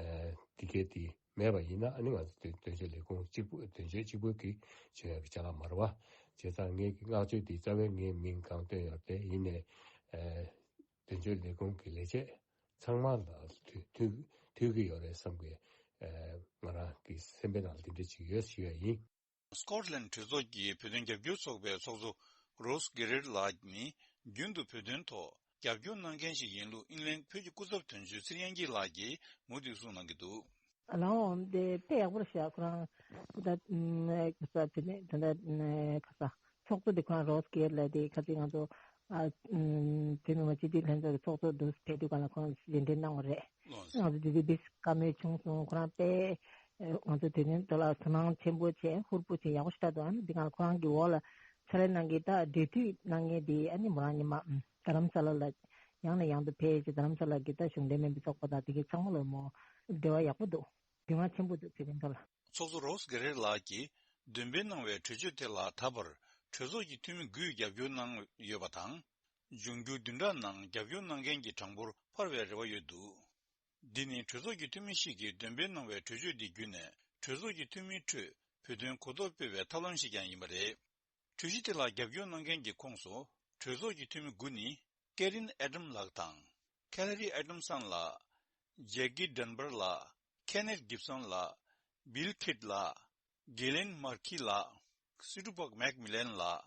ཨ་དེ་གས་དེ་མེད་པ་ཡིན་ན། ཨ་ནི་ང་ཚོ་དོན་དོན་གཅོད་ལས་ཁུངས་གཅིག་པུ། དོན་གཅོད་གཅིག་པུ་གིས་བྱེད་ཡག་གི་ཅ་ལག་མ་རེད་པ། བྱས་ཙང་ངས་ཀྱི་བསྔགས་བརྗོད་དེ་རྩ་བའི་ངའི་མིང་གང་བཏོན་ཡོད་དེ། ཡིན་ནའི་ཨ་དོན་གཅོད་ལས་ཁུངས་ཀྱི་ལས་བྱེད་ཚང་མ་ལ་ཐུག་ཐུག་ཐུག་གི་ཡོད་རེད་བསམ་གི། ཨ་ང་རང་གི་སེམས་པའི་ནང་ལ་དེ་འདྲ་ཅིག་ཡོད་ཞུ་ཡ་ཡིན། སི་ཀོཊ་ལན་གྲོས་ཚོགས་ཀྱི་བོད་དོན་རྒྱབ་སྐྱོར་ཚོགས་པའི་ཚོགས་གཙོ་རོས་གེ་རེར་ལགས་ནི་རྒྱུན་དུ་བོད་དོན་ཐོག་རྒྱབ་སྐྱོར་གནང་མཁན་ཞིག་ཡིན་ལུགས་ཨིང་ལན་བོད་ཀྱི་སྐུ་ཚབ་དོན་གཅོད་ཚེ་རིང་དབྱངས་སྐྱིད་ལགས་ཀྱིས་མུ་མཐུད་གསུངས་གནང་གི་འདུག་ལའོ་དེ་དཔེ་ཡག་པོ་རེད་ཤག་ཁོ་རང་ད་ཁ་ས་དེ་ནས་ད་ལྟ་ཁ་ས་ཚོགས་གཙོ་དེ་ཁོ་རང་རོས་གེ་རེ་ལགས་དེ་ཁ་ཅིག་ང་ཚོ་ཨ་ཨུམ་བོད་མི་མང་སྤྱི་འཐུས་ལྷན་ཚོགས་ཀྱི་ཚོགས་གཙོ་དུ་ཕེབས་དུས་ག་ལ་ཁོང་གཞན་འབྲེལ་གནང་བ་རེད། ལགས་སོ། ང་ཚོ་དེ་དུས་དཔེ་བཀའ་མོལ་བྱུང་སོང་། ཁོ་རང་དཔེ་ང་ཚོ་དེ་དོན་དེ་ལ་དོ་སྣང་ཆེན་པོ་བྱས། ཧུར་པོ་བྱས། ཡག་པོ་ཞེ་དྲག་འདུག་ཨ་ནི་འདི་ག་ལ་ཁོ་རང་གི་འོག་ལ་ཕྱག་ལས་གནང་མཁན་ད་འབྲེལ་མཐུད་གནང་མཁན་དེ་ཨ་ནི་མོ་རང་ཉི་མ་ཨུམ་རྡ་རམ་ས་ལ་ལ་ཡང་ནས་ཡང་དུ་ཕེབས་བྱས། རྡ་རམ་ས་ལ་གི་ད་གཞུང་འབྲེལ་མིན་པའི་ཚོགས་པ་དང་དེ་གའི་ཚང་མ་ལ་མོ་འབྲེལ་བ་ཡག་པོ་འདུག་རྒྱུས་མངའ་ཆེན་པོ་འདུག་དེ་དོན་དེ་ལ། ཚོགས་གཙོ་རོས་གེ་རེ་ལགས་ཀྱིས་འདོན་སྤེལ་གནང་བའི་གྲོས་ཆོད་དེ་ལ་ད་བར་གྲོས་ཚོགས་ཀྱི་འཐུས་མི་དགུས་རྒྱབ་སྐྱོར་གནང་ཡོད་པ་དང་། འབྱུང་འགྱུར་བདུན་ཕྲག་ནང་རྒྱབ་སྐྱོར་གནང་མཁན་གྱི་གྲངས་འབོར་འཕར་བའི་རེ་བ་ཡོད་འདུག་འདི་ནི་གྲོས་ཚོགས་ཀྱི་འཐུས་མི་ཞིག་གིས་འདོན་སྤེལ་གནང་བའི་གྲོས་ཆོད་འདི་བརྒྱུད་ནས་གྲོས་ཚོགས་ཀྱི་འཐུས་མིའི་ཁྲོད་བོད་དོན་གོ་རྟོགས་སྤེལ་བའི་ཐབས་ལམ་ཞིག་ཀྱང་ཡིན་པ་རེད། གྲོས་གཞི་དེ་ལ་རྒྱབ་སྐྱོར་གནང་མཁན་གྱི་ཁོངས་སུ་གྲོས་ཚོགས་ཀྱི་འཐུས་མི་དགུ་ནི་ཀེ་རིན་ཨེ་ཏམ་ལགས་དང་། ཁེ་ལ་རི་ཨེ་ཏམ་སན་ལགས། ཇེག་ཀི་ཌན་བར་ལགས། ཁེ་ནེཐ་གིབ་སོན་ལགས། བིལ་ཁིད་ལགས། གེ་ལེན་མར་ཁི་ལགས། སི་ཏུ་པག་མེག་མི་ལན་ལགས།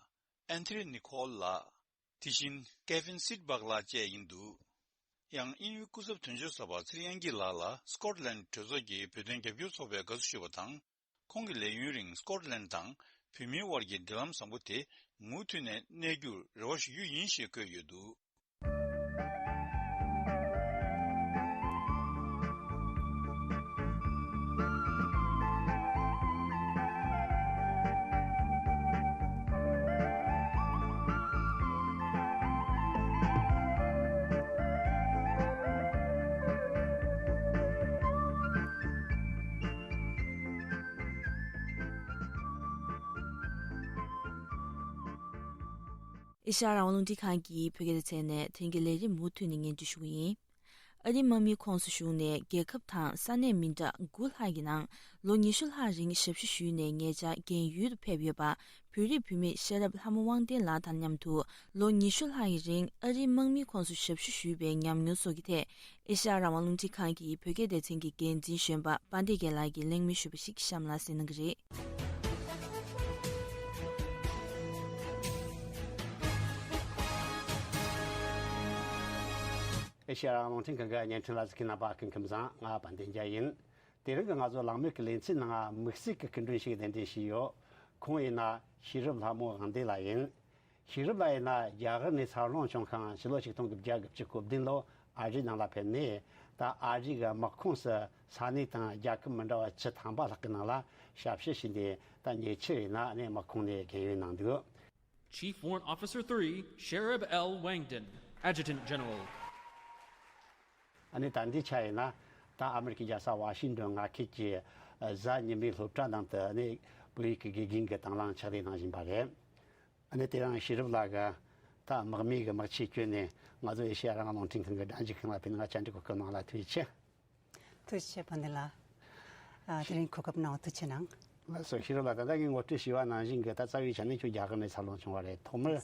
ཨན་ཐི་རི་ནི་ཁོལ་ལགས། དེ་བཞིན་ཀེ་ཕིན་སིད་བག་ལགས་བཅས་ཡིན་འདུག་ཡང་དབྱིན་ཡུལ་སྐུ་ཚབ་དོན་གཅོད་གསར་པ་ཚེ་རིང་དབྱངས་སྐྱིད་ལགས་ལ་སི་ཀོཊ་ལན་གྲོས་ཚོགས་ཀྱིས་བོད་དོན་རྒྱབ་སྐྱོར་ཚོགས་པའི་དགའ་བསུ་ཞུས་པ་དང་། ཁོང་གི་ལས་ཡུན་རིང་སི་ཀོཊ་ལན་དང་བོད་མིའི་དབར་གྱི་འབྲེལ་ལམ་བཟང་པོ་དེ་མུ་མཐུད་ནས་གནས་རྒྱུར་རེ་བ་ཞུ་རྒྱུ་ཡིན་ཞེས་བཀོད་ཡོད་འདུག་ཨེ་ཤ་ཡ་རང་དབང་རླུང་འཕྲིན་ཁང་གི་བོད་སྐད་སྡེ་ཚན་ནས་དེ་རིང་གི་ལས་རིམ་མུ་མཐུད་ནས་སྙན་སྒྲོན་ཞུ་གི་ཡིན། ཨ་རིའི་དམག་མིའི་ཁོངས་སུ་ཞུགས་ནས་རྒྱལ་ཁབ་དང་ས་གནས་མི་འདྲ་དགུ་ལྷག་གི་ནང་ལོ་ཉི་ཤུ་ལྷག་རིང་ཞབས་ཞུ་ཞུས་ནས་ཉེ་ཆར་རྒན་ཡོལ་དུ་ཕེབས་ཡོད་པ། བོད་རིགས་བུད་མེད་ཤེས་རབ་ལྷ་མོ་དབང་ལྡན་ལགས་དང་མཉམ་དུ་ལོ་ཉི་ཤུ་ལྷག་གི་རིང་ཨ་རིའི་དམག་མིའི་ཁོངས་སུ་ཞབས་ཞུ་ཞུས་པའི་ཉམས་མྱོང་སོགས་ཀྱི་ཐད། ཨེ་ཤ་ཡ་རང་དབང་རླུང་འཕྲིན་ཁང་གི་བོད་སྐད་སྡེ་ཚན་གྱི་འགན་འཛིན་གཞོན་པ་དཔལ་ལྡན་རྒྱལ་ལགས་ཀྱིས་གླེང་མོལ་ཞུས་པ་ཞིག་གཤམ་ལ་གསན་གནང་གི་རེད། ཨེ་ཤ་ཡ་རང་དབང་རླུང་འཕྲིན་ཁང་གི་བརྙན་འཕྲིན་ལ་གཟིགས་མཁན་རྣམ་པ་སྐུ་ཁམས་བཟང་། ང་དཔལ་ལྡན་རྒྱལ་ཡིན། དེ་རིང་གི་ང་ཚོ་ལངས་མོལ་གྱི་ལེ་ཚན་ནང་དམིགས་བསལ་གྱི་སྐུ་མགྲོན་ཞིག་གདན་འདྲེན་བྱས་ཡོད། ཁོང་ཡིན་ན་ཤེས་རབ་ལྷ་མོ་དབང་ལྡན་ལགས་ཡིན། ཤེས་རབ་ལགས་ཡིན་ན་རྒྱ་གར་ནས་འཚར་ལོངས་བྱུང་ཁང་ཕྱི་ལོ་ཆིག་སྟོང་དགུ་བརྒྱ་དགུ་བཅུ་གོ་བདུན་ལོ་ཨ་རིའི་ནང་ལ་ཕེབས་ནས། ད་ཨ་རི་གི་དམག་ཁོངས་སུ་ས་གནས་དང་རྒྱལ་ཁབ་མི་འདྲ་བ་བཅུ་ཐམ་པ་ལྷག་གི་ནང་ལ་ཞབས་ཞུ་བྱས་ནས། ད་ཉེ་ཆར་ཡིན་ན་ཨ་ནི་དམག་ཁོངས་ནས་རྒན་ཡོལ་གནང་འདུག། Chief Warrant Officer three, Sherab L. Wangdon, Adjutant General. ཨ་ནི་ད་ལྟའི་ཆ་ཡིན་ན། ད་ཨ་མི་རི་ཀའི་རྒྱལ་ས་ཝ་ཤིང་ཏོན་མངའ་ཁུལ་གྱི་གཟའ་ཉི་མའི་སློབ་གྲྭ་ནང་དུ་ཨ་ནི་བོད་ཡིག་གི་དགེ་རྒན་གྱི་དང་བླངས་ཕྱག་ལས་གནང་བཞིན་པ་རེད། ཨ་ནི་དེ་རིང་ཤེས་རབ་ལགས་ཀྱིས་ད་དམག་མིའི་གི་དམག་ཆས་གྱོན་ནས་ང་ཚོ་ཨེ་ཤེ་ཡ་རང་དབང་རླུང་འཕྲིན་ཁང་གི་སྒྲ་འཇུག་ཁང་ལ་ཕེབས་ནས་ང་བཅར་འདྲི་གོ་སྐབས་གནང་ལ་ཐུགས་རྗེ་ཆེ། ཐུགས་རྗེ་ཆེ་དཔལ་ལྡན་ལགས། ཨ། དེ་རིང་གོ་སྐབས་གནང་བ་ཐུགས་རྗེ་གནང་། ལགས་སོ། ཤེས་རབ་ལགས། ད་ལྟ་ངས་ངོ་སྤྲོད་ཞུས་པ་ནང་བཞིན་གྱི། ད་རྩ་བའི་ཆ་ནས་ཁྱོད་རྒྱ་གར་ནས་འཚར་ལོངས་བྱུང་བ་རེད། ཐོག་མར་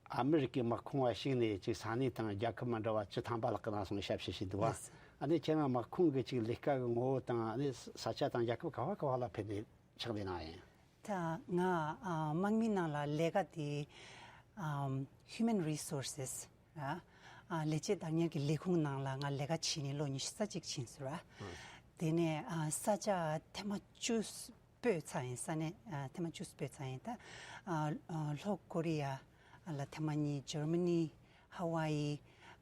ཨ་མི་རི་ཀའི་དམག་ཁོངས་ལ་ཞུགས་ནས་ཅིག་ས་གནས་དང་རྒྱལ་ཁབ་མི་འདྲ་བ་བཅུ་ཐམ་པ་ལྷག་གི་ནང་སོང་ཞབས་ཞུ་བྱས་འདུག་བ། ལགས་སོ། ཨ་ནི་ཁྱེད་རང་དམག་ཁོངས་ཀྱི་ཅིག་ལས་ཀ་གི་ངོ་བོ་དང་། ཨ་ནི་ས་ཆ་དང་རྒྱལ་ཁབ་ག་བ་ག་བ་ལ་ཕེབས་ནས་ཕྱག་ལས་གནང་ཡིན། ད་ང་ཨ་དམག་མི་ནང་ལ་ལས་ཀ་དེ་ཨམ་Human Resources ཨ་ཨ་ལས་བྱེད་བདག་གཉེར་གྱི་ལས་ཁུངས་ནང་ལ་ང་ལས་ཀ་བྱས་ནས་ལོ་ཉི་ཤུ་རྩ་གཅིག་ཕྱིན་སོང་ར། ཨ། དེ་ནས་ཨ་ས་ཆ་ཐེངས་མ་བཅུ་སྤོས་ཚར་ཡིན། ས་གནས་ཨ་ཐེངས་མ་བཅུ་སྤོས་ཚར་ཡིན། ད་ཨ་ཨ་ལྷོ་ཀོ་རི་ཡ་ལ་ཐེངས་མ་གཉིས། འཇར་མ་ནི། ཧ་ཝ་ཡི།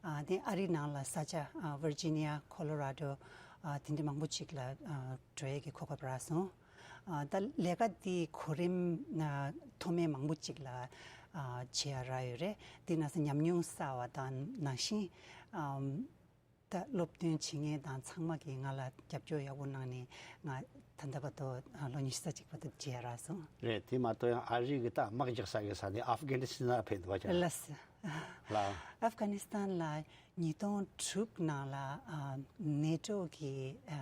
ཨ་དེ་ཨ་རིའི་ནང་ལ་ས་ཆ་ཨ་ཝར་ཇི་ནི་ཡ། ཁོ་ལོ་ར་ཌོ། ཨ་དེ་འདྲ་མང་པོ་ཅིག་ལ་ཨ་འགྲོ་ཡས་ཀྱི་གོ་སྐབས་རག་སོང་། ཨ་ད་ལས་ཀ་དེ་གོ་རིམ་ཨ་མཐོ་དམན་མང་པོ་ཅིག་ལ་ཨ་བྱེད་ཡ་རག་ཡོད་རེད། དེ་ནང་སོ་ཉམས་མྱོང་བསགས་པ་དང་ནང་བཞིན་ཨམ་ད་སློབ་སྟོན་བྱེད་མཁན་དང་ཚང་མ་གིས་ང་ལ་རྒྱབ་སྐྱོར་ཡག་པོ་གནང་ནས། ང་ད་ལྟ་བར་དུ་ཨ་ལོ་ཉི་ཤུ་རྩ་གཅིག་བར་དུ་བྱས་རག་སོང་། རེད། དེ་མ་གཏོགས་ཡང་ཨ་རི་གི་ད་དམག་རྒྱག་ས་གི་ས་ནས་ཨབ་གྷ་ནི་སི་ཐན་ལ་ཕེབས་འདུག་བ་ཀྱང་། ལགས་སོ། ལགས། ཨབ་གྷ་ནི་སི་ཐན་ལ་ཉིས་སྟོང་དྲུག་ནང་ལ་ཨ་ནེ་ཊོ་གི་ཨ་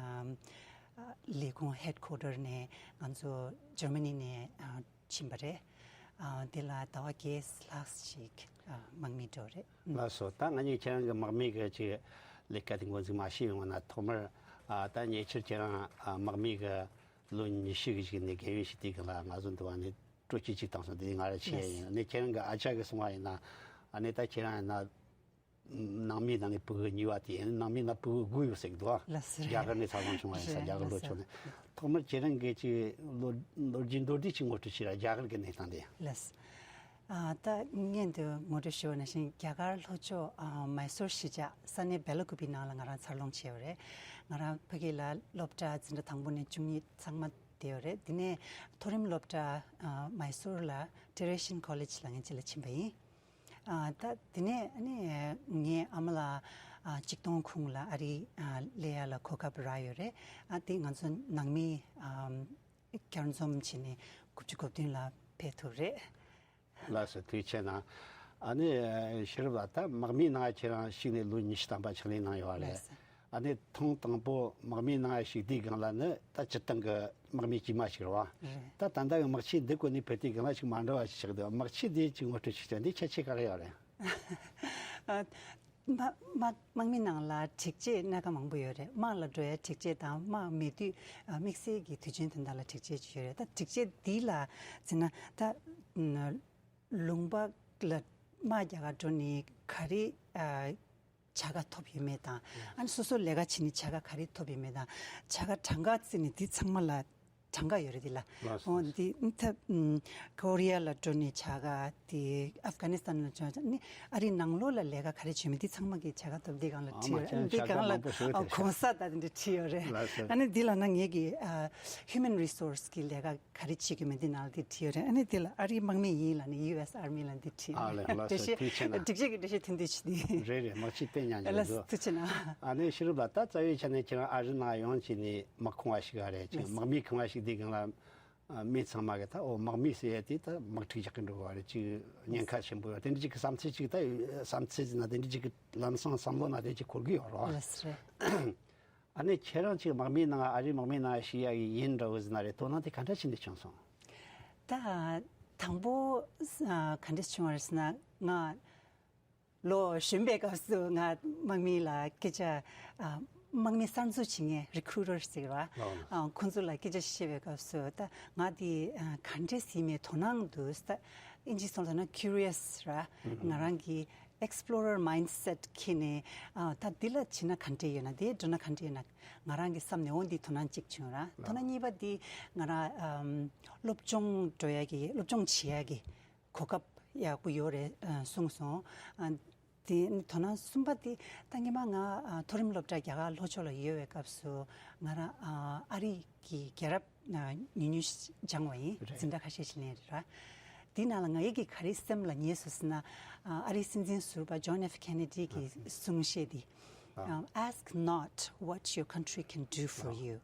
ལས་ཁུངས་ཧེཌ་ཁོ་ཊར་ནས་ང་ཚོ་འཇར་མ་ནི་ནས་ཨ་ཕྱིན་པ་རེད། ཨ་དེ་ལ་ཟླ་བ་བརྒྱད་ལྷག་ཅིག་ཨ་དམག་མི་འགྲོ་རེད། ལགས་སོ། ད་ང་གཉིས་ཁྱེད་རང་གི་དམག་མི་གི་ཅིག་ལས་ཀ་དེ་འགོ་འཛུགས་མ་ཤེས་ཡོང་བ་ན། ཐོག་མར་ཨ་ད་ཉེ་ཆར་ཁྱེད་རང་ཨ་དམག་མི་གི་ལོ་ཉི་ཤུ་གི་ཞིག་ནས་རྒན་ཡོལ་ཞིག་དེ་གི་ལ་ང་ཚོ་འདི་བ་ནས་སྤྲོ་སྐྱིད་ཅིག་བཏང་སོང་། དེ་ང་རང་ཤེས་ཡ་ཡིན། ལགས། ཨ་ནི་ཁྱེད་རང་གི་ཨ་ཅག་གི་གསུང་བ་ཡིན་ན། ཨ་ནི་ད་ཁྱེད་རང་ཡིན་ན་ནང་མིའི་ནང་ནས་ཕྲུ་གུ་གཉིས་པ་དེ་ཡིན། ནང་མིའི་ནང་ཕྲུ་གུ་དགུ་ཡོད་ཟེར་གི་འདུག་ཨ། ལགས་སོ། རྒྱ་གར་ནས་འཚར་ལོངས་བྱུང་བ་ཡིན་ས། རེད། རྒྱ་གར་ལོ་ལགས་སོ། ཆུང་ནས། ཐོག་མར་ཁྱེད་རང་གི་ཅིག་ལོ་ལོ་རྒྱུས་མདོར་བསྡུས་ཅིག་ངོ་སྤྲོད་བྱས་ར། རྒྱ་གར་གི་གནས་སྟངས་དེ། ལགས་སོ། ཨ་ད་སྔོན་དུ་ངོ་སྤྲོད་ཞུས་པ་ནང་བཞིན་རྒྱ་གར་ལྷོ་ཕྱོགས་ཨ་མའི་སོར་གཞིས་ཆགས་ས་གནས་བེ་ལ་ཀུ་པི་ནང་ལ་ང་རང་འཚར་ལོངས་བྱས་ཡོད་རེད། ང་རང་ཕ་གི་ལ་སློབ་གྲྭ་འཛིན་གྲྭ་དང་པོ་ནས་བཅུ་གཉིས་ཚང་མ་བསྡད་ཡོད་རེད། དེ་ནས་མཐོ་རིམ་སློབ་གྲྭ་ཨ་མའི་སོར་ལ་ཊེ་རེ་ཤན་ཁོ་ལེཇ་ལ་ངས་ཅིག་ལ་ཕྱིན་པ་ཡིན། ཨ་ད་དེ་ནས་ཨ་ནི་ངའི་ཨ་མ་ལགས་ཨ་གཅིག་སྟོང་ཁུངས་ལ་ཨ་རི་ཨ་སླེབས་ཡ་ལ་གོ་སྐབས་རག་ཡོད་རེད། ཨ་དེ་ང་ཚོ་ནང་མི་ཨ་བསྐྱར་འཛོམས་བྱས་ནས་དགུ་བཅུ་གོ་བདུན་ལ་ཕེབས་ཐུབ་རེད། ལགས་སོ། ཐུགས་རྗེ་གནང་། ཨ་ནི་ཤེས་རབ་ལགས། ད་དམག་མིའི་ནང་ཁྱེད་རང་ཞུགས་ནས་ལོ་ཉི་ཤུ་ཐམ་པ་ཕྱག་ལས་གནང་ཡོད་རེད། ལགས་སོ། ཨ་ནི་ཐེངས་དང་པོ་དམག་མིའི་ནང་ཞུགས་དུས་སྒང་ལ་ནི་ད་སྤྱིར་བཏང་གི་དམག་མིའི་དཀྱུས་མ་ཞིག་རེད་བ། རེད། ད་ད་ལྟ་གི་དམག་ཆས་འདི་གོན་ནས་ཕེབས་དུས་སྒང་ལ་ཞིག་མ་འདྲ་བ་ཞིག་ཆགས་འདུག། དམག་ཆས་འདི་ཅིག་ངོ་སྤྲོད་ཞིག་བྱས། འདི་ཁྱད་ཆོས་ག་རེ་ཡོད་རེད། ཨ། དམག་དམག་དམག་མི་ནང་ལ་སྒྲིག་ཆས་སྣ་ཁ་མང་པོ་ཡོད་རེད། དམག་ལ་འགྲོ་ཡ་སྒྲིག་ཆས་དང་དམག་མེད་དུས་ཨ་དམིགས་བསལ་གྱི་དུས་ཆེན་དོན་དག་ལ་སྒྲིག་ཆས་ཅིག་ཡོད་རེད། ད་སྒྲིག་ཆས་འདི་ལ་བརྩིས་ན། ད་ལུང་པ་ལ་དམག་རྒྱག་ག་འགྲོ་ནས་ག་རེ་ཨ་བྱ་དགའ་ཐོབ་ཡོད་མེད་དང་། ཨ་ནི་སོ་སོ་ལས་ཀ་བྱེད་ནས་བྱ་དགའ་ག་རེ་ཐོབ་ཡོད་མེད་དང་། བྱ་དགའ་གྲངས་ཀ་བརྩིས་ནས་འདི་ཚང་མ་ལ་གྲངས་ཀ་ཡོད་རེད་འདི་ལ། ལགས་སོ། འོ་འདི་ད་ཨུམ་ཀོ་རི་ཡ་ལ་འགྲོ་ནས་བྱ་དགའ། དེ་ཨབ་གྷ་ནི་སི་ཐན་ལ་འགྲོ་ནས། ཨ་རིའི་ནང་ལོགས་ལ་ལས་ཀ་ག་རེ་བྱས་མེད་འདི་ཚང་མ་གི་བྱ་དགའ་ཐོབ། འདི་སྒང་ལ་ཨ་བྲིས་མ་ཡོད་རེད། ཁྱེད་འདི་སྒང་ལ་བྱ་དགའ་མང་པོ་ཞིག་ཨ་རེད། གོང་ས་ད་འདི་འདྲ་བྲིས་ཡོད་རེད། ལགས་སོ། ཨ་ནི་འདི་ལ་ན་ངེད་ཀྱི་ཨ་Human Resource གི་ལས་ཀ་ག་རེ་བྱེད་ཀྱི་མེད་འདི་ནང་ལ་འདི་བྲིས་ཡོད་རེད། ཨ་ནི་འདི་ལ་ཨ་རིའི་དམག་མི་ཡིན་ལབ་ནས་ཡུ་ཨེས་ཨར་མི་ལབ་འདི་བྲིས་ཨ་ལས། ལགས་སོ། འགྲེལ་བཤད། ཐུགས་རྗེ་གནང་། སྒྲིག་ཆས་ཀྱི་འགྲེལ་བཤད་ཐུང་ཐུང་ཞིག་འདི། རེད་རེད། དམག་ཆས་དཔེ་ཉག་ཉག་ལགས་སོ། འདུག། ཐུགས་རྗེ་གནང་། ཨ་ནི་ཤེས་རབ་ལགས། ད་རྩ་བའི་ཆ་ནས་ཁྱེད་རང་ཨ་རི་ནང་ཡོང་བྱས་ནས་དམག་ཁང་བ་ཞིག་ཨ་རེད། ཅིག་ལགས་སོ། དམག་མིའི་ཁང་བ་ཞིག་འདི་སྒང་ལ་ ཨ། མི་ཚང་མ་གི་ད་འོ་དམག་མི་ཟེར་ཡ་དེ་ད་དམག་འཁྲུག་རྒྱག་གི་འགྲོ་བ་རེད། ཅིག་ཉེན་ཁ་ཆེན་པོ་ཡོད། དེ་འདྲ་ཅིག་གི་བསམ་ཚུལ་ཅིག་ད་བསམ་ཚུལ་ཟེར་ན་དེ་འདྲ་ཅིག་གི་ལམ་སང་བསམ་བློ་ན་དེ་ཅིག་འཁོར་གི་ཡོད་རེད། ལགས་རེད། ཨ་ནི་ཁྱེད་རང་ཅིག་དམག་མིའི་ནང་ཨ་རིའི་དམག་མིའི་ནང་ཞུགས་ཡ་གི་ཡིན་འདྲ་བོ་ཟེར་ན་རེད། དོ་སྣང་དེ་ག་འདྲ་ཅིག་ནས་བྱུང་སོང་། ད་དང་པོ་ཨ་ག་འདྲ་བྱུང་བ་རེད་ཟེར་ན། ང་ལོ་གཞོན་པའི་སྐབས་སུ་ང་དམག་མི་ལ་སྐད་ཆ། ཨ། དམག་མི་གསར་འཛུགས་བྱེད་མཁན་རི་ཁུ་རུ་ཊར་ཟེར་བ། ཨོ། ཨ། ཁོང་ཚོ་ལ་སྐད་ཆ་བཤད་པའི་སྐབས་སུ་ད་ང་དེ་ཨ་ག་འདྲས་ཡིན་མིན་དོ་སྣང་འདུག་ད་ཨིན་ཇི་སོང་ལ་ན་ཁུ་རི་ཡ་སི་ར། ང་རང་གི་ཨེགས་པི་ལོ་རར་མའིན་སེ་ཊི་ཁྱེར་ནས། ཨ། ད་འདི་ལ་བྱེད་ན་ག་འདྲས་ཡོད་ན། དེ་འགྲོ་ན་ག་འདྲས་ཡོད་ན། ང་རང་གི་བསམ་ནས་འོ་འདི་དོ་སྣང་གཅིག་བྱུང་ར། དོ་སྣང་གཉིས་པ་འདི་ང་རང་ཨམ་སློབ་སྦྱོང་འགྲོ་ཡ་གི། སློབ་སྦྱོང་བྱེད་ཡ་གི་གོ་སྐབས་ཡག་པོ་ཡོད་རེད། ཨ། གསུངས་སོང་། ཨ། དེ་ནི་དོ་སྣང་གསུམ་པ་དེ་ད་སྔོན་མ་ང་ཨ་མཐོ་རིམ་སློབ་གྲྭ་རྒྱ་གར་ལྷོ་ཕྱོགས་ལ་ཡོད་པའི་སྐབས་སུ་ང་རང་ཨ་ཨ་རི་གི་རྒྱལ་རབས་ཨ་ཉུང་ཉུང་སྦྱངས་པ་ཡིན། རེད། འཛིན་གྲྭ་ཁ་ཤས་ཤིག་ལེན་རེད་ར། དེ་ནང་ལ་ང་ཡི་གི་ག་རེ་སེམས་ལ་ངེས་སོང་ཟེར་ན། ཨ་ཨ་རིའི་སྲིད་འཛིན་ཟུར་པ་ཇོན་ཨེཕ་ཁེ་ནེ་ཌི་གི་གསུང་བཤད་དེ། ཨ། Um, ask not what your country can do for you.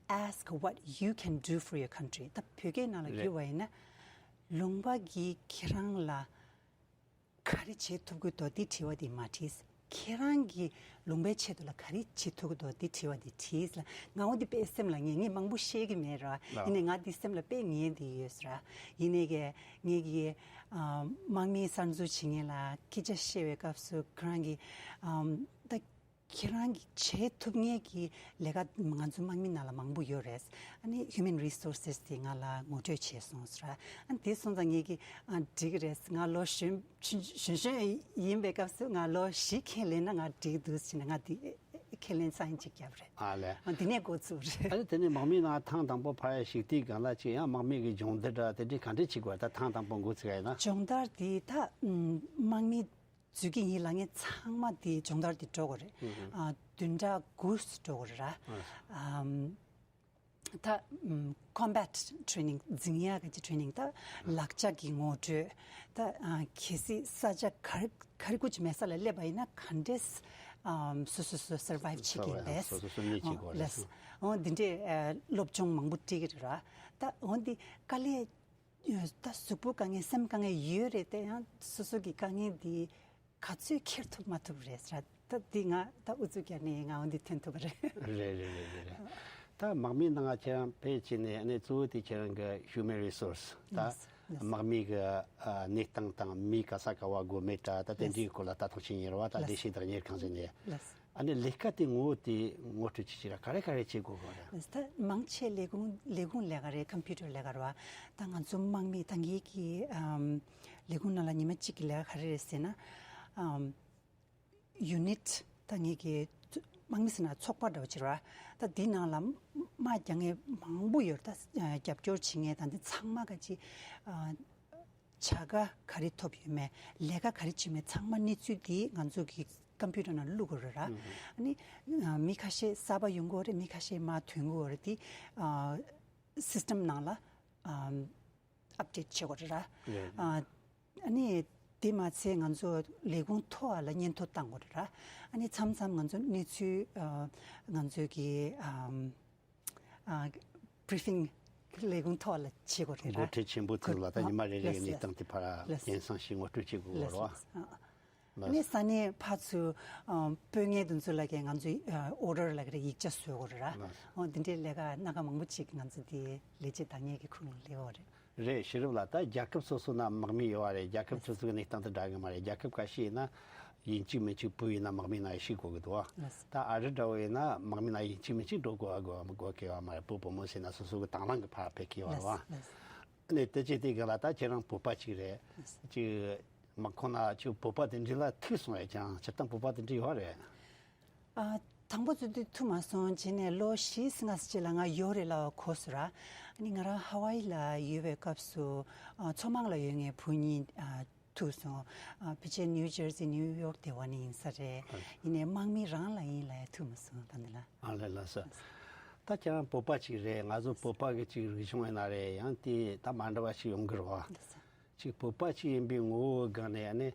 Ask what you can do for your country. ད་བོད་སྐད་ནང་ལ། རེད། བསྒྱུར་བ་ཡིན་ན། ལུང་པ་གིས་ཁྱེད་རང་ལ་ག་རེ་བྱེད་ཐུབ་ཀྱི་འདུག་དེ་དྲི་བ་དེ་མ་དྲིས། ཁྱེད་རང་གིས་ལུང་པའི་ཆེད་དུ་ལ་ག་རེ་བྱེད་ཐུབ་ཀྱི་འདུག་དེ་དྲི་བ་དེ་དྲིས་ལ། ང་འོ་དེ་དཔེ་སེམས་ལ་ངེས། ངས་མང་པོ་བཤད་ཀྱི་མེད་ར། ལགས། ཡིན་ནའི་ང་དེ་སེམས་ལ་དཔེ་ངེས་དེ་ཡོད་ར། ཡིན་ནའི་གི་ངས་གི་ཨ་དམག་མི་གསར་འཛུགས་བྱེད་མཁན་ལ་སྐད་ཆ་བཤད་པའི་སྐབས་སུ་ཁོ་རང་གིས་ཨམ་ད་ཁྱེད་རང་གིས་བྱེད་ཐུབ་མཁན་གྱི་ལས་ཀ་ང་ཚོ་དམག་མི་ནང་ལ་མང་པོ་ཡོད་རེད། ཨ་ནི་ཧིའུ་མན་རི་སོར་སེ་སི་དེ་ང་ལ་ངོ་སྤྲོད་བྱས་སོང་ཟེར། ཨ་ནི་དེ་སོང་ཙང་ངས་ཀྱིས་ཨ་འགྲིག་གི་རེད། ང་ལོ་གཞོན་གཞོན་གཞོན་ཡིན་པའི་སྐབས་སུ་ང་ལོ་བཞི་ཁས་ལེན་ན་ང་འགྲིག་འདུག་ཟེར་ནས་ང་དེ་ཁས་ལེན་སང་ཉིན་གཅིག་བརྒྱབ་རེད། ཨ་ལས། ཨ་དེ་ནས་འགོ་བཙུགས་རེད། ཨ་ནི་དེ་ནས་དམག་མིའི་ནང་ཐེངས་དང་པོ་ཕར་ཞུགས་དུས་སྒང་ལ་ཅིག་ཡང་དམག་མི་གི་སྦྱོང་བརྡར་འདྲ་དེ་འདྲའི་ག་འདྲ་བྱེད་དགོས། ད་ཐེངས་དང་པོ་འགོ་ཚུགས་ཡ་ཡིན་ན། སྦྱོང་བརྡར་དེ་ད་ཨམ་དམག་མི་འཛུལ་གྱི་ཡིན་ལབ་མཁན་ཚང་མ་དེ་སྦྱོང་བརྡར་དེ་འགྲོ་དགོས་རེད། ཨ་བདུན་ཕྲག་དགུ་འགྲོ་དགོས་རེད་ར། ཨམ་ད་ཨམ་ཀོམ་བེཊ་ཊི་རེ་ནིང་། འཛིང་ཡག་གི་ཊི་རེ་ནིང་། ད་ལག་ཆ་གི་ངོ་སྤྲོད། ད་ཨ་གལ་སྲིད་ས་ཆ་ག་རེ་ག་རེ་དགོས་ཀྱི་མེད་ས་ལ་སླེབས་པ་ཡིན་ན་ག་འདྲས་ཨམ་སོ་སོ་སོ་སར་བའིབ་བྱེད་ཀྱི་ཡིན་པས། སོ་སོ་སོ་གཉིས་བྱེད་དགོས་རེད། ལགས། འོ་འདི་འདྲས་ཨ་སློབ་སྦྱོང་མང་པོ་སྤྲད་ཀྱི་རེད་ར། ད་འོ་འདི་དཀའ་ལས། ད་གཟུགས་པོ་དཀའ་ངལ། སེམས་དཀའ་ངལ་ཡོད་རེད་དེ། ཡང་སོ་སོ་གི་དཀའ་ངལ་འདི་ག་ཚོད་འཁྱེར་ཐུབ་མ་ཐུབ་རེད་ཟེར། ད་འདི་ང་ད་ཨུ་ཚུགས་རྒྱག་ནས་ང་འོ་འདི་ཐོན་ཐུབ་པ་རེད། རེད་རེད་རེད་རེད་རེད། ད་དམག་མིའི་ནང་ཁྱེད་རང་ཕེབས་བྱས་ནས་ཨ་ནི་གཙོ་བོ་དེ་ཁྱེད་རང་གི་ཧིའུ་མན་རི་སོར་སི། ད་ལགས་སོ། ལགས་སོ། དམག་མི་གི་ཨ་གནས་སྟངས་དང་མི་ག་ས་ག་བ་དགོས་མེད་འདྲ། ད་དེ་འདྲའི་སྐོར་ལ་ད་ཐུགས་ཆེན་ཡིན་ར་བ། ད་ལགས་སོ། བདེ་སྐྱིད་བདག་གཉེར་ཁང་ཟེར་ནས། ལགས་སོ། ཨ་ནི་ལས་ཀ་དེ་ངོ་བོ་དེ་ངོ་སྤྲོད་ཅིག་བྱེད་ར། ག་རེ་ག་རེ་བྱེད་དགོས་གོ་ར། ད་མང་ཆེ་ལས་ཁུངས་ལས་ཁུངས་ལས་ཀ་རེད། ཀམ་པུ་ཊར་ལས་ཀ་རེད་བ། ད་ང་ཚོ་དམག་མི་ད་ངེད་ཀྱི་ཨམ་ལས་ཁུངས་ནང་ལ་ཉི་མ་གཅིག་གི་ལས་ཀ་ག་རེ་རེད་ཟེར་ན། ཨམ་ཡུ་ནིཊ། ད་ངེད་ཀྱི་དམག་མི་ཟེར་ན་ཚོགས་པ་འདྲ་བོ་ཅིག་རེད་བ། ད་འདི་ནང་ལ་དམག་རྒྱག་མཁན་མང་པོ་ཡོད་རེད། ད་རྒྱབ་སྐྱོར་བྱེད་མཁན་ད་འདི་ཚང་མ་ག་ཅིག་ཨ། བྱ་དགའ་ག་རེ་ཐོབ་ཡོད་མེད། ལས་ཀ་ག་རེ་བྱེད་མེད། ཚང་མ་གནས་ཚུལ་དེ་ང་ཚོ་གི་ཀམ་པུ་ཊར་ནང་བླུག་དགོས་རེད་ར། ཨ་ནི་མི་ཁ་ཤས་གསར་པ་ཡོང་གི་ཡོད་རེད། མི་ཁ་ཤས་མར་ཐོན་གྱི་ཡོད་རེད། དེ་ཨ་སིས་ཊམ་ནང་ལ་ཨམ་ཨབ་ཌེཊ་བྱེད་དགོས་རེད་ར། རེད། ཨ་ཨ་ནི་དེ་མ་ཚད་ང་ཚོ་ལས་ཁུངས་མཐོ་བ་ལ་སྙན་ཐོ་བཏང་དགོས་རེད་ར། ཨ་ནི་མཚམས་མཚམས་ང་ཚོ་གནས་ཚུལ་ཨ་ང་ཚོ་གི་ཨམ། ཨ་བྷི་རི་ཕིང་ལས་ཁུངས་ཐོག་ལ་བྱེད་དགོས་རེད་ར། འགོ་ཁྲིད་ཆེན་པོ་ཚོ་ལ་ད་ཉི་མ་རེ་རེ་གི་གནས་སྟངས་དེ་ཕར་ལགས་སོ། སྙན་སེང་ཞིག་ངོ་སྤྲོད་བྱེད་དགོས་རེད་ར། ལགས་སོ། ཨ་ནི་ས་གནས་ཕར་ཚུར་ཨ་སྤོས་ངན་དེ་ཚོ་ལ་གི་ང་ཚོས་ཨ་ཨོ་ཌར་ལ་གི་རེད། ཡིག་ཆ་བཟོ་དགོས་རེད་ར། ལགས་སོ། འོ་འདི་འདྲའི་ལས་ཀ་སྣ་ཁ་མང་པོ་ཅིག་ང་ཚོ་དེ་ལས་བྱེད་བདག་གཉེར་གྱི་ཁུངས་ལ་སླེབས་ཡོད་རེད། རེད། ཤེས་རབ་ལགས། ད་རྒྱལ་ཁབ་སོ་སོ་ན་དམག་མི་ཡོད་པ་རེད། རྒྱལ་ཁབ་སོ་སོ་གི་གནས་སྟངས་དེ་འདྲ་གི་མ་རེད། རྒྱལ་ཁབ་ཁ་ཤས་ཡིན་ན་ཡིན་གཅིག་མིན་གཅིག་བུ་ཡིན་ན་དམག་མིའི་ནང་ཞུགས་དགོས་ཀྱི་འདུག་བ། ལགས་སོ། ད་ཨ་རི་འདྲ་བོ་ཡིན་ན་དམག་མིའི་ནང་ཡིན་གཅིག་མིན་གཅིག་འགྲོ་དགོས་དགོས་དགོས་ཀྱི་ཡོད་མ་རེད། བུ་བུ་མོ་ཟེར་ན་སོ་སོ་གི་དང་བླངས་ཀྱིས་ཕར་ཕེབས་ཀྱི་ཡོད་རེད་བ། ལགས་སོ། ལགས་སོ། ནས་དེ་བྱས་དེ་ག་ལ་ད་ཁྱེད་རང་བོད་པ་གཅིག་རེད། ལགས་སོ། གཅིག་དམག་ཁོངས་ན་གཅིག་བོད་པ་དེ་འདྲ་ལ་ཐུག་སོང་བས་ཀྱང་སྤྱིར་བཏང་བོད་པ་དེ་འདྲ་ཡོད་རེད། ཨ་དང་པོ་ཚོ་དུས་ཐུག་མ་སོང་། བྱས་ནས་ལོ་བཞི་ཙམ་ལྔ་ཙམ་ཅིག་ལ་ང་ཡོད་རེད་ལབ་པ་གོ་སོང་ར། ཨ་ནི་ང་རང་ཧ་ཝ་ཨི་ལ་ཡོད་པའི་སྐབས་སུ་ཨ་མཚོ་དམག་ལ་ཡོད་མཁན་བུ་གཉིས་ཨ་ཐུག་སོང་། ཨ་ཕལ་ཆེར་ནིའུ་ཇར་སི་ནིའུ་ཡོག་དེ་བ་ནས་ཡིན་ས་རེད། ཨ་ཡིན་ནའི་དམག་མི་རང་ལ་ཡིན་ལབ་ཡ་ཐུག་མ་སོང་། ད་འདི་ལ། ཨ་ལས། ལགས་སོ། ད་ཁྱེད་རང་བོད་པ་གཅིག་རེད། ང་ཚོ་བོད་པ་གི་གཅིག་རིག་གཞུང་ཡིན་ན་རེད། ཡང་དེ་ད་མ་འདྲ་བ་ཞིག་ཡོང་གི་རེད་བ། ལགས་སོ། གཅིག་བོད་པ་གཅིག་ཡིན་པའི་ངོ་བོའི་སྒང་ནས་ཨ་ནི་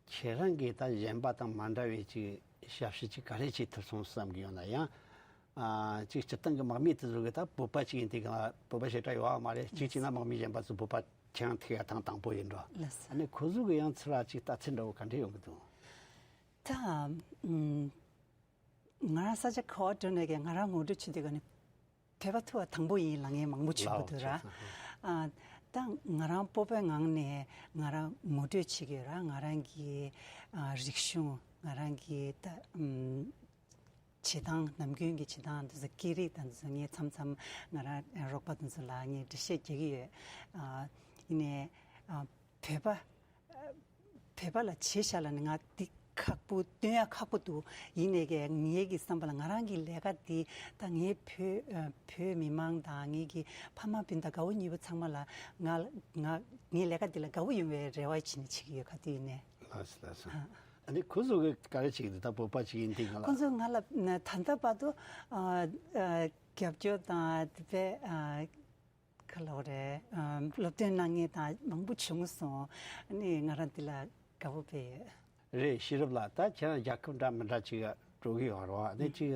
ཁྱེད་རང་གིས་ད་གཞན་པ་དང་མ་འདྲ་བའི་ཅིག་ཞབས་ཞུ་ཅིག་ག་རེ་བྱེད་ཐུབ་སོང་བསམ་གྱི་ཡོད་ན། ཡང་ ཨ་ཅིག་སྤྱིར་བཏང་གི་དམག་མི་དེ་ཚོ་གི་ད་བོད་པ་ཅིག་ཡིན་དུས་གང་ལ་བོད་པ་ཞེ་དྲག་ཡོད་པ་མ་རེད། གཅིག་བྱས་ན་དམག་མི་གཞན་པ་ཚོ་བོད་པ་ཁྱེད་རང་ཐུག་ཡ་ཐེངས་དང་པོ་ཡིན་འགྲོ། ལགས་སོ། ཨ་ནི་ཁོ་ཚོ་གི་ཡང་ཚུར་ལ་ཅིག་ལྟ་ཚུལ་འདྲ་བོ་ག་འདྲ་ཡོང་གི་འདུག། ད་ཨམ། ང་རང་ས་ཆ་ག་བ་འགྲོ་ནས་ཀྱང་ང་རང་ངོ་སྤྲོད་བྱེད་དུས་ག་ནི་བོད་པ་ཐུག་པ་དང་པོ་ཡིན་ལབ་མཁན་མང་པོ་བྱུང་གི་འདུག་ར། ལའོ་ཆེ་ས། ཨ། ད་ང་རང་སྤོབས་པའི་ངང་ནས་ང་རང་ངོ་སྤྲོད་བྱེད་ཀྱི་ཡོད་ར། ང་རང་གི་ཨ་རིག་གཞུང་ང་རང་གི་ད་ཨམ། བྱེད་སྟངས། ནམ་རྒྱུན་གྱི་བྱེད་སྟངས་དེ་ཚོ། སྐད་རིགས་དང་དེ་ཚོ་ངས་མཚམས་མཚམས་ང་རང་རོགས་པ་དེ་ཚོ་ལ་ངས་འགྲེལ་བཤད་རྒྱག་གི་ཡོད། ཨ། ཡིན་ནའི་ཨ། བོད་པ་བོད་པ་ལ་བྱས་བཞག་ལབ་ན་ང་འདི་ཁག་པོ། སྟོན་ཡ་ཁག་པོ་འདུག། ཡིན་ནའི་ཀྱང་ངའི་གི་བསམ་པ་ལ་ང་རང་གི་ལས་ཀ་འདི་ད་ངའི་བོད་ཨ། བོད་མི་མང་དང་ངའི་གི་ཕ་མ་སྤུན་ཟླ་དགའ་བོ་ཉེ་བོ་ཚང་མ་ལ་ང་ང་ངའི་ལས་ཀ་འདི་ལ་དགའ་བོ་ཡོང་བའི་རེ་བ་བྱས་ནས་བྱེད་ཀྱི་ཡོད། ག་དུས་ཡིན་ནའི། ལགས་སོ། ལགས་སོ། ཨ། ཨ་ནི་ཁོ་ཚོ་གི་ག་རེ་བྱེད་ཀྱི་འདུག། ད་བོད་པ་ཅིག་ཡིན་དུས་གང་ལ། ཁོ་ཚོ་ང་ལ་ད་ལྟ་བར་དུ་ཨ། ཨ། རྒྱབ་སྐྱོར་དང་དེ་བས་ཨ། ག་ལབ་རེད། ཨ། སློབ་སྟོན་གནང་མཁན་དང་མང་པོ་བྱུང་སོང་། ཨ་ནི་ང་རང་འདི་ལ་དགའ་པོ་དཔེ་ཡོད། རེད། ཤེས་རབ་ལགས། ད་ཁྱེད་རང་རྒྱལ་ཁབ་འདྲ་མི་འདྲ་ཅིག་འགྲོ་གི་ཡོད་རེད་བ། ཨ་ནི་ཅིག་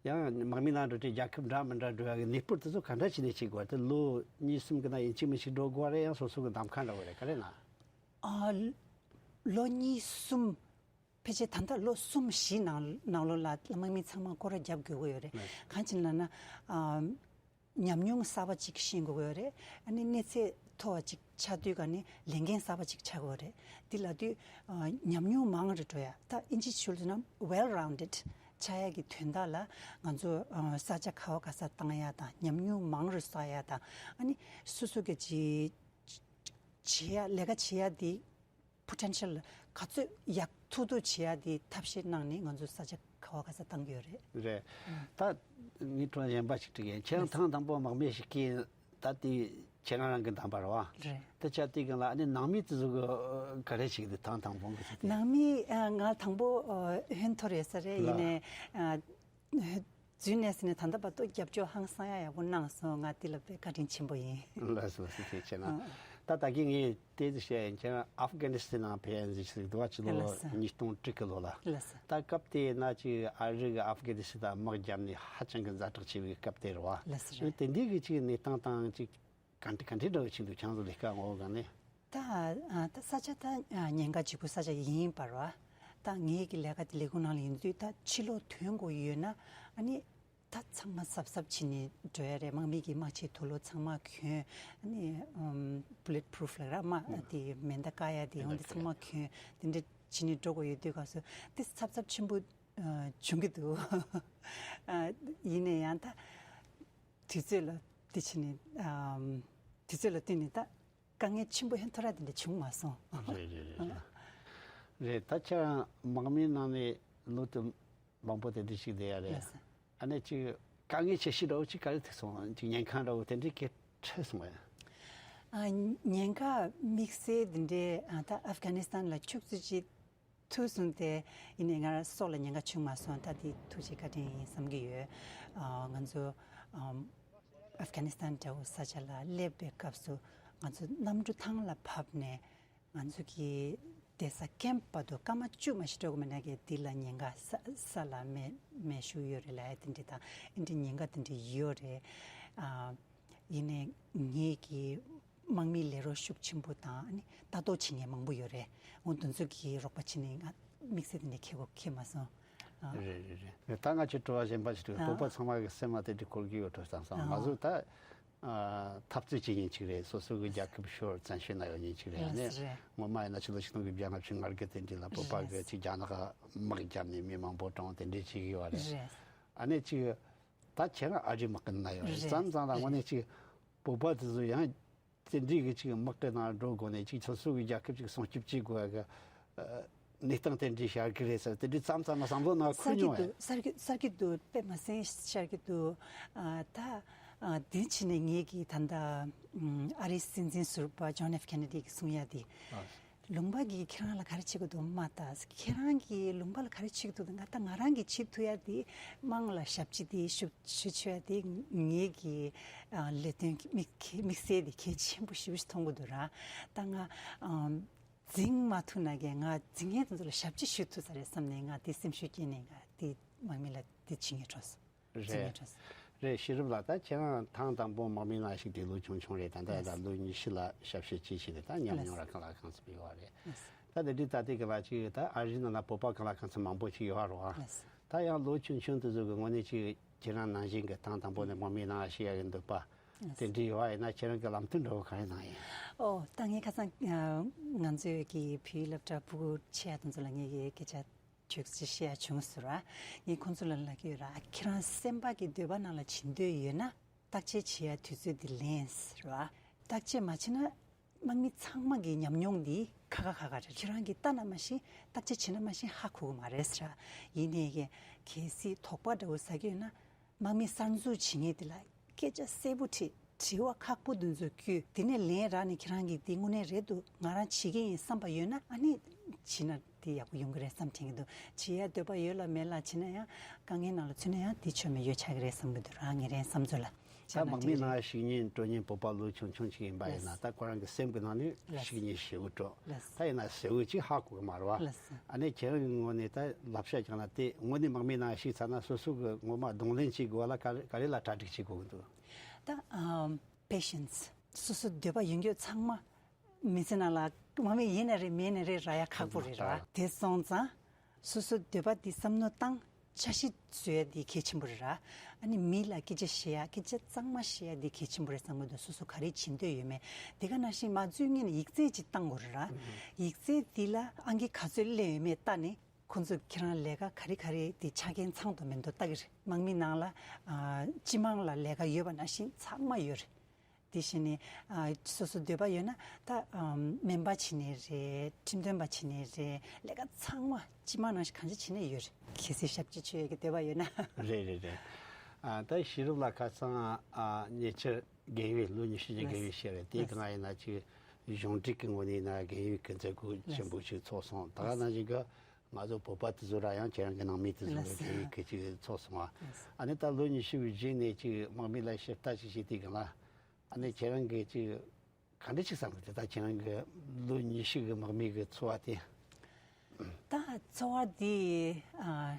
ཡང་དམག་མི་ནང་འགྲོ་དུས་རྒྱལ་ཁབ་འདྲ་མི་འདྲ་འགྲོ་ཡག་གི་གནས་སྤོར་དེ་ཚོ་ག་འདྲ་བྱས་ནས་བྱེད་དགོས་རེད། དེ་ལོ་གཉིས་གསུམ་གི་ནང་ཡིན་གཅིག་མིན་གཅིག་འགྲོ་དགོས་རེད། ཡང་སོ་སོ་གི་གདམ་ཁ་འདྲ་བོ་རེད། ག་རེ་ན། ཨ། ལོ་གཉིས་གསུམ། ཕལ་ཆེར་ད་ལྟ་ལོ་གསུམ་བཞི་ནང་ནང་ལོགས་ལ་དམག་མི་ཚང་མ་སྐོར་ར་རྒྱབ་དགོས་ཀྱི་ཡོད་རེད། ལགས། གང་ཅི་ལབ་ན། ཨ། ཉམས་མྱོང་གསར་པ་ཅིག་ཤེས་དགོས་ཀྱི་ཡོད་རེད། ཨ་ནི་གནས་ཚད་མཐོ་བ་ཅིག་ཆགས་དུས་ག་ནི་ལས་འགན་གསར་པ་ཅིག་ཆགས་ཀྱི་ཡོད་རེད། འདི་ལབ་དུས་ཨ། ཉམས་མྱོང་མང་རུ་འགྲོ་ཡ། ད་ཨིན་ཇི་ཞུ་ལབ་ན་well rounded ཆགས་ཡ་གི་དོན་དག་ལ་ང་ཚོ་ཨ། ས་ཆ་ག་བ་ག་ས་བཏང་ཡ་དང་ཉམས་མྱོང་མང་རུ་བསགས་ཡ་དང་། ཨ་ནི་སོ་སོ་གི་ཅི་བྱེད་ཡ། ལས་ཀ་བྱེད་ཡ་འདི་པོ་ཊེན་ཤལ་ག་ཚོད་ཡག་ཐུབ་ཐུབ་བྱེད་ཡ་དེ་ཐབས་ཤེས་གནང་ནས་ང་ཚོ་ས་ཆ་ག་བ་ག་ས་བཏང་གི་ཡོད་རེད། རེད། ད་ངས་དྲི་བ་གཞན་པ་ཞིག་དྲི་གི་ཡིན། ཁྱེད་རང་ཐེངས་དང་པོ་དམག་མི་ཞིག་གིས་ད་དེ་ཁྱེད་རང་རང་གི་འདམ་པ་རེད་བ། རེད། དེ་ཆ་དེ་གང་ལ་ཨ་ནི་ནང་མི་དེ་ཚོ་གི་ག་རེ་ཞིག་དེ་ཐེངས་དང་པོ་གི་ཚེ་དེ། ནང་མི་ཨ། ང་དང་པོ་ཨ། ཧོན་ཐོར་ཡོད་ས་རེད། ལ། ཡིན་ནའི་ཨ། འཛུལ་ནས་ཟིན་ནས་ད་ལྟ་བར་དུ་རྒྱབ་སྐྱོར་ཧང་སང་ཡ་ཡག་པོ་གནང་སོང་། ང་འདི་ལ་དཔེ་བཀའ་དྲིན་ཆེན་པོ་ཡིན། ལགས་སོ། ལགས་སོ། ཐུགས་རྗེ་ཆེ་གནང་། ཨ། ད་ད་གིན་ངས་དེ་ཚོ་བཤད་ཡིན། ཁྱེད་རང་ཨབ་གྷ་ནི་སི་ཐན་ནང་ཕེབས་ཡིན་ཟིག་ཟིག་འདུག་བ། ཕྱི་ལོ། ལགས་སོ། ཉིས་སྟོང་དྲུག་གི་ལོ་ལ། ལགས་སོ། ད་སྐབས་དེ་ན་ཅིག་ཨ་རི་གི་ཨབ་གྷ་ནི་སི་ཐན་དམག་བརྒྱབ་ནས་ཧ་ཅང་གི་ཛ་དྲག་ཆེ་བའི་སྐབས་དེ་རེད་བ། ལགས་སོ། རེད། དེ་འདྲའི་གི་ཅིག་གནས་སྟངས་དང་ཅིག་ག་འདྲ་ག་འདྲའི་འདྲ་བོ་ཕྱིན་འདུག། ཁྱེད་ཚོ་ལས་ཀ་ངོ་བོ་གང་ནས། ད་ཨ། ད་ས་ཆ་ད་ཨ། ཉེན་ཁ་ལྗིད་པོ་ས་ཆ་ཡིན་པ་རེད་བ། ད་ངའི་གི་ལས་ཀ་དེ་ལས་ཁུངས་ནང་ལ་ཡིན་དུས་ད་ཕྱི་ལོགས་ཐོན་དགོས་ཡོད་ན་ཨ་ནི་ད་ཚང་མ་གཟབ་གཟབ་བྱས་ནས་འགྲོ་ཡ་རེད། དམག་མི་གི་དམག་ཆས་དུག་ལོག་ཚང་མ་གྱོན། ཨ་ནི་ཨམ། བུ་ལེཊ་པུ་རུཕ་ལབ་ར། དམག་དེ་མེ་མདའ་བཀག་ཡ་དེ་ཡོང་དེ་ཚང་མ་གྱོན། དེ་འདྲ་བྱས་ནས་འགྲོ་དགོས་ཡོད་དུས་སྐབས་སུ་དེ་འཚབ་འཚབ་ཆེན་པོ་ཨ། བྱུང་གི་འདུག། ཨ། ཡིན་ནའི་ཡང་ད་དུས་ཚོད་ལ་དེ་བྱས་ནས་ཨམ། དུས་ཚོད་ལ་བསྟུན་ནས་ད་དཀའ་ངལ་ཆེན་པོ་ཧོན་ཐོར་ར་དེ་འདྲ་བྱུང་མ་སོང་། རེད་རེད་རེད་རེད། ད་ཁྱེད་རང་དམག་མིའི་ནང་ནས་ལོ་དུ་མང་པོ་དེ་འདྲ་ཞིག་བསྡད་ཡ་རེད། ལགས་སོ། ཨ་ནི་ཅིག་དཀའ་ངལ་ཆེ་ཤོས་འདྲ་བོ་ཅིག་ག་རེ་ཐུག་སོང་། ཅིག་ཉེན་ཁ་འདྲ་བོ་དེ་འདྲའི་ག་རེ་འཕྲད་སོང་བས། ཨ། ཉེན་ཁ་དམིགས་བསལ་དེ་འདྲའི་ཨ། ད་ཨབ་གྷ་ནི་སི་ཐན་ལ་ཕྱུགས་ཚོད་ཅིག་ཐུག་སོང་སྟེ། ཡིན་ནའི་ང་རང་སྲོག་ལ་ཉེན་ཁ་བྱུང་མ་སོང་། ད་དེ་ཐུགས་རྗེ་བཀའ་དྲིན་ཡིན་བསམ་གྱི་ཡོད། ཨ། ང་ཚོ་ཨམ། ཨབ་གྷ་ནི་སི་ཐན་འདྲ་བོ་ས་ཆ་ལ་སླེབས་པའི་སྐབས་སུ་ང་ཚོ་གནམ་གྲུ་ཐང་ལ་བབས་ནས་ང་ཚོ་གི་བསྡད་ས་ཁེམ་བར་དུ་སྐར་མ་བཅུ་མ་ཞིག་འགྲོ་གི་མེད་ན་གི་འདི་ལ་ཉེན་ཁ། ས་ས་ལ་མེ་མེ་ཤོར་ཡོད་རེད་ལབ་ཡ་དེ་འདྲ་དང་། ཨེ་འདྲ་ཉེན་ཁ་དེ་འདྲ་ཡོད་རེད། ཨ། ཡིན་ནའི་ངེད་ཀྱི་དམག་མི་ལས་རོགས་ཤུགས་ཆེན་པོ་དང་ཨ་ནི་ལྟ་རྟོག་བྱེད་མཁན་མང་པོ་ཡོད་རེད། འོ་དེ་ཚོ་གིས་རོགས་པ་བྱེད་ནས་ང་དམིགས་བསལ་དེ་འདྲ་ཁེལ་གོ་ཁེལ་མ་སོང་། ཨ། རེད་རེད་རེད། ད་ང་ཚོས་དྲི་བ་གཞན་པ་ཞིག་དྲི། ཨ། བོད་པ་ཚང་མ་གི་སེམས་ལ་དེ་འདྲ་འཁོར་གི་ཡོད་འགྲོ་བསམ་སོང་། ཨ། ང་ཚོ་ད་ཨ། འཐབ་རྩོད་བྱེད་མཁན་ཅིག་རེད། སོ་སོ་གི་རྒྱལ་ཁབ་ཕྱོགས་བཙན་བྱོལ་ནང་ཡོད་མཁན་ཅིག་རེད། ཨ་ནི་རེད། སྔོན་མ་ཡིན་ན་ཕྱི་ལོ་ཆིག་སྟོང་དགུ་བརྒྱ་ལྔ་བཅུ་ང་དགུ་དེ་འདྲ་ལ་བོད་པ་གི་ཅིག་རྒྱ་ནག་དམག་བརྒྱབ་ནས་མི་མང་པོ་གྲོངས་དེ་འདྲ་བྱེད་ཀྱི་ཡོད་རེད། རེད། ཨ་ནི་ཅིག་ད་ཁྱེད་རང་ཨ་རིའི་དམག་གི་ནང་ཡོད་རེད། རེད། ཙམ་ཙམ་ལ་དངོས་གནས་ཅིག་བོད་པ་དེ་ཚོ་ཡང་དེ་འདྲའི་གི་ཅིག་དམག་གི་ནང་འགྲོ་དགོས་ནས་ཅིག་སོ་སོ་གི་རྒྱལ་ཁབ་ཅིག་སྲུང་སྐྱོབ་བྱེད་དགོས་གི་ཨ། གནས་སྟངས་དེ་འདྲའི་ཤར་གི་རེད་ཟེར། དེ་འདྲའི་ཙམ་ཙམ་ལ་བསམ་བློ་ནང་འཁོར་མྱོང་བས། གསར་གི་འདུག། གསར་གི་གསར་གི་འདུག། དཔེ་མ་སྲིད་ཤར་གི་འདུག། ཨ། ད་ཨ། དེ་ཕྱིན་ནས་ངེད་ཀྱི་ད་ལྟ་ཨ་རིའི་སྲིད་འཛིན་ཟུར་པ་ཇོན་ཨེཕ་ཁེ་ནེ་ཌི་གིས་གསུང་ཡ་དེ། ཨ། ལུང་པ་གིས་ཁྱེད་རང་ལ་ག་རེ་བྱེད་དགོས་འདུག་མ་ལྟ། ཁྱེད་རང་གིས་ལུང་པ་ལ་ག་རེ་བྱེད་ཀྱི་འདུག། ད་ང་ད་ང་རང་གིས་བྱེད་ཐུབ་ཡ་དེ་དམངས་ལ་ཞབས་ཕྱི་དེ་ཞུ་ཞུ་ཆོག་ཡ་དེ་ངེད་ཀྱི་ཨ། ལས་དོན་དམིགས་དམིགས་བསལ་དེ་གལ་ཆེན་པོ་ཞེ་པོ་ཞིག་མཐོང་གི་འདུག་ར། ད་ང་ཨ། འཛིང་མ་ཐུབ་ན་ཀྱང་ང་འཛིང་མཁན་དེ་ཚོ་ལ་ཞབས་ཕྱི་ཞུ་ཐུབ་ས་རེད་བསམ་ནས་ང་དེ་སེམས་ཤུགས་སྐྱེས་ནས་ང་དེ་དམག་མི་ལ་དེ་བྱེད་སྙིང་བྲོ་སོང་། རེད། རེད། ཤེས་རབ་ལགས། ད་ཁྱེད་རང་ཐེངས་དང་པོ་དམག་མིའི་ནང་ཞུགས་དུས་ལོ་ཆུང་ཆུང་རེད། ད་ལྟ་ཡང་ད་ལོ་ཉི་ཤུ་ལ་ཞབས་ཕྱི་བྱེད་བཞིན་རེད། ད་ཉམས་མྱོང་ར་གང་ལ་གང་འཚམ་ཡོད་རེད། ད་དེ་འདྲའི་ད་ལྟའི་གི་ལ་ཅིག་ད་ཨ་རིའི་ནང་ལ་བོད་པ་གང་ལ་གང་འཚམ་མང་པོ་ཅིག་ཡོད་རེད་བ། ད་ཡང་ལོ་ཆུང་ཆུང་དེ་ཚོ་གི་ངོས་ནས་ཅིག་ཁྱེད་རང་ནང་བཞིན་གི་ཐེངས་དང་པོ་ནས་དམག་མིའི་ནང་ཞུགས་ཡག་གི་འདོད་པ་དེ་འདྲ་ཡོད་པ་ཡིན་ན། ཁྱེད་རང་གི་ལམ་སྟོན་འདྲ་བོ་ག་རེ་གནང་ཡིན། ཨོ། ད་ངས་ཁ་སང་ང་ཚོའི་གི་བོད་ཡིག་སློབ་གྲྭ་ཕྲུ་གུ་ཆེ་བ་དེ་ཚོ་ལ་ངས་གི་སྐད་ཆ་ཅིག་བཤད་ཡ་བྱུང་ཟེར་བ། ངས་ཁོང་ཚོ་ལ་ལབ་ཀྱི་ཡོད་ར། ཁྱེད་རང་སེམས་པ་གི་འདོད་པ་ནང་ལ་བྱེད་འདོད་ཡོད་ན་བརྟག་དཔྱད་བྱེད་ཡ་དུས་ཚོད་འདི་ལེན་ཟེར་བ། བརྟག་དཔྱད་མ་བྱེད་ན་དམག་མི་ཚང་མ་གི་ཉམས་མྱོང་འདི་ཁ་ཁ་ཁ་ཁ་རེད། ཁྱེད་རང་གིས་ལྟ་ན་མ་ཤེས། བརྟག་དཔྱད་བྱེད་ན་མ་ཤེས། ཧ་གོ་གི་མ་རེད་ཟེར་ར། ཡིན་ནའི་གི་གལ་སྲིད་དོགས་པ་འདྲ་བོ་ཟ་གི་ཡོད་ན། དམག་མི་གསར་འཛུགས་བྱེད་མཁན་དེ་ལ་སྐད་ཆ་གསལ་པོ་དྲིས། དྲི་བ་ཁག་པོ་དེ་ཚོ་བསྐྱོན། དེ་ནས་ལན་རག་ནས་ཁྱེད་རང་གིས་འདི་དངོས་གནས་རེད་འདུག་ང་རང་བྱེད་ཀྱི་ཡིན་བསམ་པ་ཡོད་ན། ཨ་ནི་བྱེད་ན་དེ་ཡག་པོ་ཡོང་གི་རེད་བསམ་དྲན་གྱི་འདུག་བྱེད་ཡ་འདོད་པ་ཡོད་ལ་མེད་ལ་བྱེད་ན་ཡང་། དཀའ་ངལ་ནང་ལ་ཚུད་ན་ཡང་དེ་ཆོ་མེད་ཡོད་ཆགས་ཀྱི་རེད་བསམ་གྱི་འདུག་རང་ངེད་རང་བསམ་ཚུལ་ལ། ད་དམག་མིའི་ནང་ཞུགས་མཁན་སྤྲོ་ཉན་བོད་པ་ལོ་ཆུང་ཆུང་ཅིག་ཡིན་པ་ཡིན་ན། ལགས། ད་ཁོ་རང་གི་སེམས་ཀྱི་ནང་ནས། ལགས། ཞུགས་མཁན་ཞེ་པོ་སྤྲོ། ལགས། ད་ཡིན་ན་ཞེ་པོ་ཅིག་ཧ་གོ་གི་མ་རེད་བ། ལགས། ཨ་ནི་ཁྱེད་རང་གི་ངོས་ནས་ད་བསླབ་བྱ་བཅངས་ན། དེ་དངོས་གནས་དམག་མིའི་ནང་ཞུགས་ཚར་ན་སོ་སོ་གི་ངོ་མ་གདོང་ལེན་བྱེད་དགོས་པ་ལ་ག་རེ་ག་རེ་ལ་གྲ་སྒྲིག་བྱེད་དགོས་ཀྱི་འདུག་ད་ཨམ་patience། སོ་སོ་འདོད་པ་ཡོད་རྒྱུ་ཚང་མ་མི་ཚེ་ནང་ལ་དམག་མི་ཡིན་ན་རེད་མིན་ན་རེད་རག་ཡ་ཁག་པོ་རེད་ར། དེ་སོང་ཙང་སོ་སོ་འདོད་པ་འདི་བསམ་བློ་བཏང་། འཆར་གཞི་བཟོ་ཡ་འདི་གལ་ཆེན་པོ་རེད་ར། ཨ་ནི་མི་ལ་སྐད་ཆ་བཤད་ཡ། སྐད་ཆ་གཙང་མ་བཤད་ཡ་འདི་གལ་ཆེན་པོ་རེད་བསམ་གྱི་འདུག་སོ་སོ་ག་རེ་བྱེད་འདོད་ཡོད་མེད། དེ་ག་ནང་བཞིན་མ་བཟོས་སྔོན་ནས་ཡིག་ཚད་ཅིག་བཏང་དགོས་རེད་ར། ཡིག་ཚད་འདི་ལ་ཨང་ཀི་ག་ཚོད་སླེབས་ཡོད་མེད་བལྟས་ནས། ཁོང་ཚོས་ཁྱེད་རང་ལས་ཀ་ག་རེ་ག་རེ་དེ་ཆ་རྐྱེན་ཚང་དང་མི་འདུག་ལྟ་གི་རེད། དམག་མི་ནང་ལ་ཨ་སྤྱི་དམངས་ལ་ལས་ཀ་ཡོད་པ་ནང་བཞིན་ཚང་མ་ཡོད་རེད། དེ་བཞིན་ནི་ཨ་སོ་སོ་འདོད་པ་ཡོད་ན་ད་ཨམ་སྨན་པ་བྱེད་ནི་རེད། ཁྲིམས་དོན་པ་བྱེད་ནི་རེད། ལས་ཀ་ཚང་མ་སྤྱི་དམངས་ནང་བཞིན་གང་ཅི་བྱེད་ནི་ཡོད་རེད། གལ་སྲིད་ཞབས་ཕྱི་བྱེད་ཡས་ཀྱི་འདོད་པ་ཡོད་ན། རེད་རེད་རེད། ཨ་ད་ཤེས་རབ་ལགས་ཁ་སང་ཨ་ཉེ་ཆར་རྒན་ཡོལ་ལོ་ཉི་ཤུ་ཅན་རྒན་ཡོལ་བཞེས་རེད། དེའི་སྒང་ཡིན་ན་ཅིག་གཞུང་འབྲེལ་གྱི་ངོས་ནས་ཡིན་ན་རྒན་ཡོལ་གྱི་མཛད་སྒོ་ཆེན་པོ་ཞིག་ཚོགས་སོང་། ད་ག་ནང་བཞིན་གྱི་ང་ཚོ་བོད་པ་དེ་ཚོ་ར་ཡང་ཁྱེད་རང་གི་ནང་མི་དེ་ཚོ་གི་རྒན་ཡོལ་གྱི་ཅིག་ཚོགས་སོང་བ། ཨ་ནི་ད་ལོ་ཉི་ཤུ་གི་རྗེས་ནས་ཅིག་དམག་མི་ལ་ཞིབ་ལྟ་ཅིག་བྱེད་དུས་སྒང་ལ། ཨ་ནི་ཁྱེད་རང་གིས་ཅིག་ག་འདྲ་ཅིག་བསམ་གི་འདུག་ད་ཁྱེད་རང་གི་ལོ་ཉི་ཤུ་གི་དམག་མི་གི་འཚོ་བ་དེ། ད་འཚོ་བ་འདི་ཨ་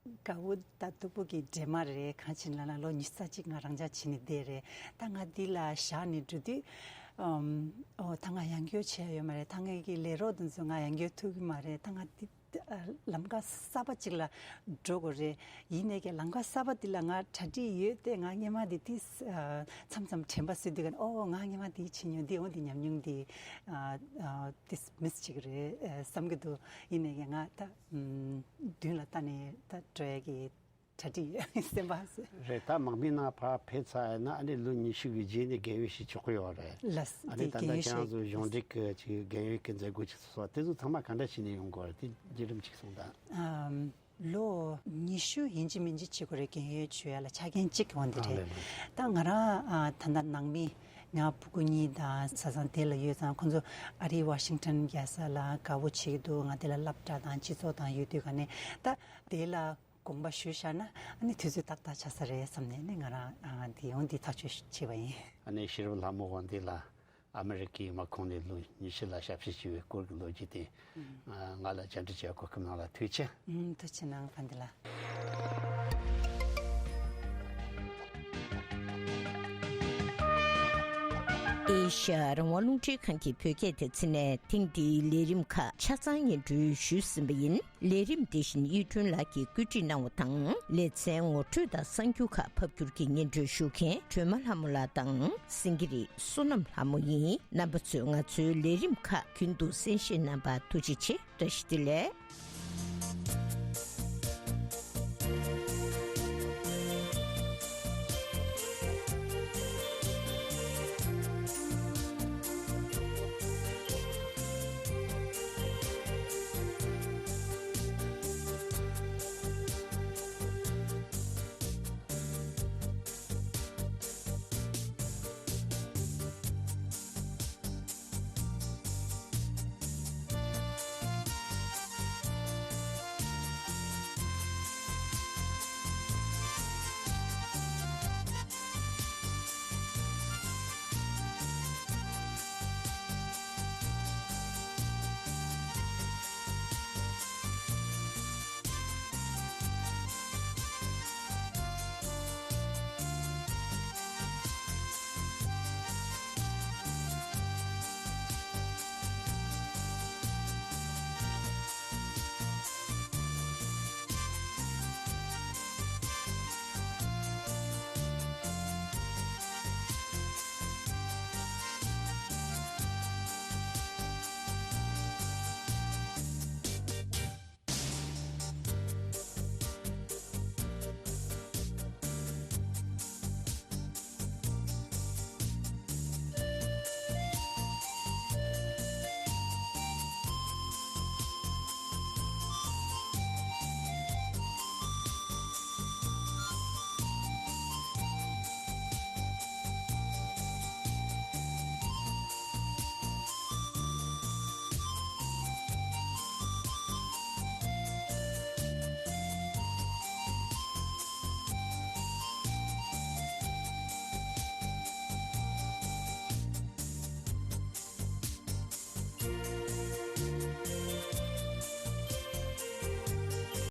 དགའ་པོ་དང་སྡུག་པོ་གི་འདྲེས་མ་རེད། གང་ཅི་ལབ་ན་ལོ་ཉི་ཤུ་རྩ་གཅིག་ང་རང་འཇགས་བྱས་ནས་བསྡད་རེད། ད་ང་འདི་ལ་བཞག་ནས་འགྲོ་དུས་ཨམ་ཨོ་ད་ང་ཡང་སྐྱོར་བྱས་ཡོད་མ་རེད། ད་ངའི་གི་ལས་རོགས་དེ་ཚོ་ང་ཡང་སྐྱོར་ཐུབ་ཀྱི་མ་རེད། ད་ང་འདི་ཨ་ལམ་ཁ་གསར་པ་ཅིག་ལ་འགྲོ་དགོས་རེད། ཡིན་ནའི་གི་ལམ་ཁ་གསར་པ་འདི་ལ་ང་གྲ་སྒྲིག་ཡོད་དེ། ང་སྔོན་མ་འདི་ཏིས་ཨ་མཚམས་མཚམས་དྲན་པ་གསོས་དུས་ཀ་ནས་ཨོ་ང་སྔོན་མ་འདི་བྱེད་མྱོང་། འདི་འོ་འདི་ཉམས་མྱོང་འདི་ཨ་ཨ་ཏིས་མིས་བྱེད་ཀྱི་རེད་ཨ་བསམ་གྱི་འདུག་ཡིན་ནའི་གི་ང་ད་ཨམ་མདུན་ལ་ལྟ་ནས་ད་འགྲོ་ཡ་གི་གྲ་སྒྲིག་ཡོད། སེམས་པ་ཟེར། རེད། ད་དམག་མིའི་ནང་ཕར་ཕེབས་ཚར་ཡིན་ན་ཨ་ནི་ལོ་ཉི་ཤུ་གི་རྗེས་ནས་རྒན་ཡོལ་ཞིག་ཆོག་གི་ཡོད་རེད། ལགས། ཨ་ནི་དེ་ད་ལྟ་རྒན་ཡོལ་ཁྱེད་རང་ཚོ་གཞུང་འབྲེལ་གྱི་ཅིག་རྒན་ཡོལ་གྱི་མཛད་སྒོ་ཅིག་ཚོགས་སོང་བ་དེ་ཚོ་ཚང་མ་ག་འདྲ་བྱས་ནས་ཡོང་དགོས་རེད། དེ་བརྒྱུད་རིམ་ཅིག་གསུངས་དང་། ཨམ་ལོ་ཉི་ཤུ་ཡིན་གཅིག་མིན་གཅིག་བྱེད་དགོས་རེད། རྒན་ཡོལ་བྱེད་ཡ་ལ་ཆ་རྐྱེན་གཅིག་འོང་དེ་ཨ་རེད། ལས་ལས། ད་ང་རང་ཨ་ད་ལྟ་ནང་མི་ང་ཕྲུ་གུ་གཉིས་དང་བཟའ་ཚང་དེ་ལ་ཡོད་ཙང་། ཁོང་ཚོ་ཨ་རིའི་ཝ་ཤིང་ཊོན་རྒྱལ་ས་ལ་དགའ་པོ་བྱེད་ཀྱི་འདུག་ང་དེ་ལ་སློབ་གྲྭ་དང་སྤྱི་ཚོགས་དང་ཡོད་དུས་ག་ནས་ད་དེ་ལ་དགོངས་པ་ཞུས་བཞག་ན་ཨ་ནི་དུས་ཚོད་ཏག་ཏག་ཆགས་ས་རེད་བསམ་ནས་ནི་ང་རང་ཨ་འདི་ཡོང་འདི་ཐག་གཅོད་བྱས་པ་ཡིན། ཨ་ནི་ཤེས་རབ་ལྷ་མོ་དབང་འདུས་ལགས། ཨ་མི་རི་ཀའི་དམག་ཁོངས་ནས་ལོ་ཉི་ཤུ་ལ་ཞབས་ཕྱི་བྱས་པའི་སྐོར་གྱི་ལོ་རྒྱུས་དེ། ཨ་ང་ལ་བཅར་འདྲི་བྱས་གོ་སྐབས་གནང་ལ་ཐུགས་རྗེ་ཆེ། ཨུམ། ཐུགས་རྗེ་གནང་། བན་དེ་ལ། ཨེ་ཤ་ཡ་རང་དབང་རླུང་འཕྲིན་ཁང་གི་བོད་སྐད་སྡེ་ཚན་ནས་ཐེངས་འདིའི་ལས་རིམ་ཁག་ཆ་ཚང་སྙན་སྒྲོན་ཞུས་ཟིན་པ་ཡིན། ལས་རིམ་འདི་བཞིན་གཡུ་སྒྲོན་ལགས་ཀྱིས་བཀོད་སྒྲིག་གནང་བ་དང་། ལེ་ཚན་ངོ་སྤྲོད་དང་གསར་འགྱུར་ཁག་ཕབ་སྒྱུར་གྱིས་སྙན་སྒྲོན་ཞུ་མཁན་སྒྲོལ་མ་ལྷ་མོ་ལགས་དང་སེང་གེ་རི་བསོད་ནམས་ལྷ་མོ་ཡིན། རྣམ་པ་ཚོས་ང་ཚོའི་ལས་རིམ་ཁག་རྒྱུན་དུ་གསན་བཞེས་གནང་བར་ཐུགས་རྗེ་ཆེ། བཀྲ་ཤིས་བདེ་ལེགས།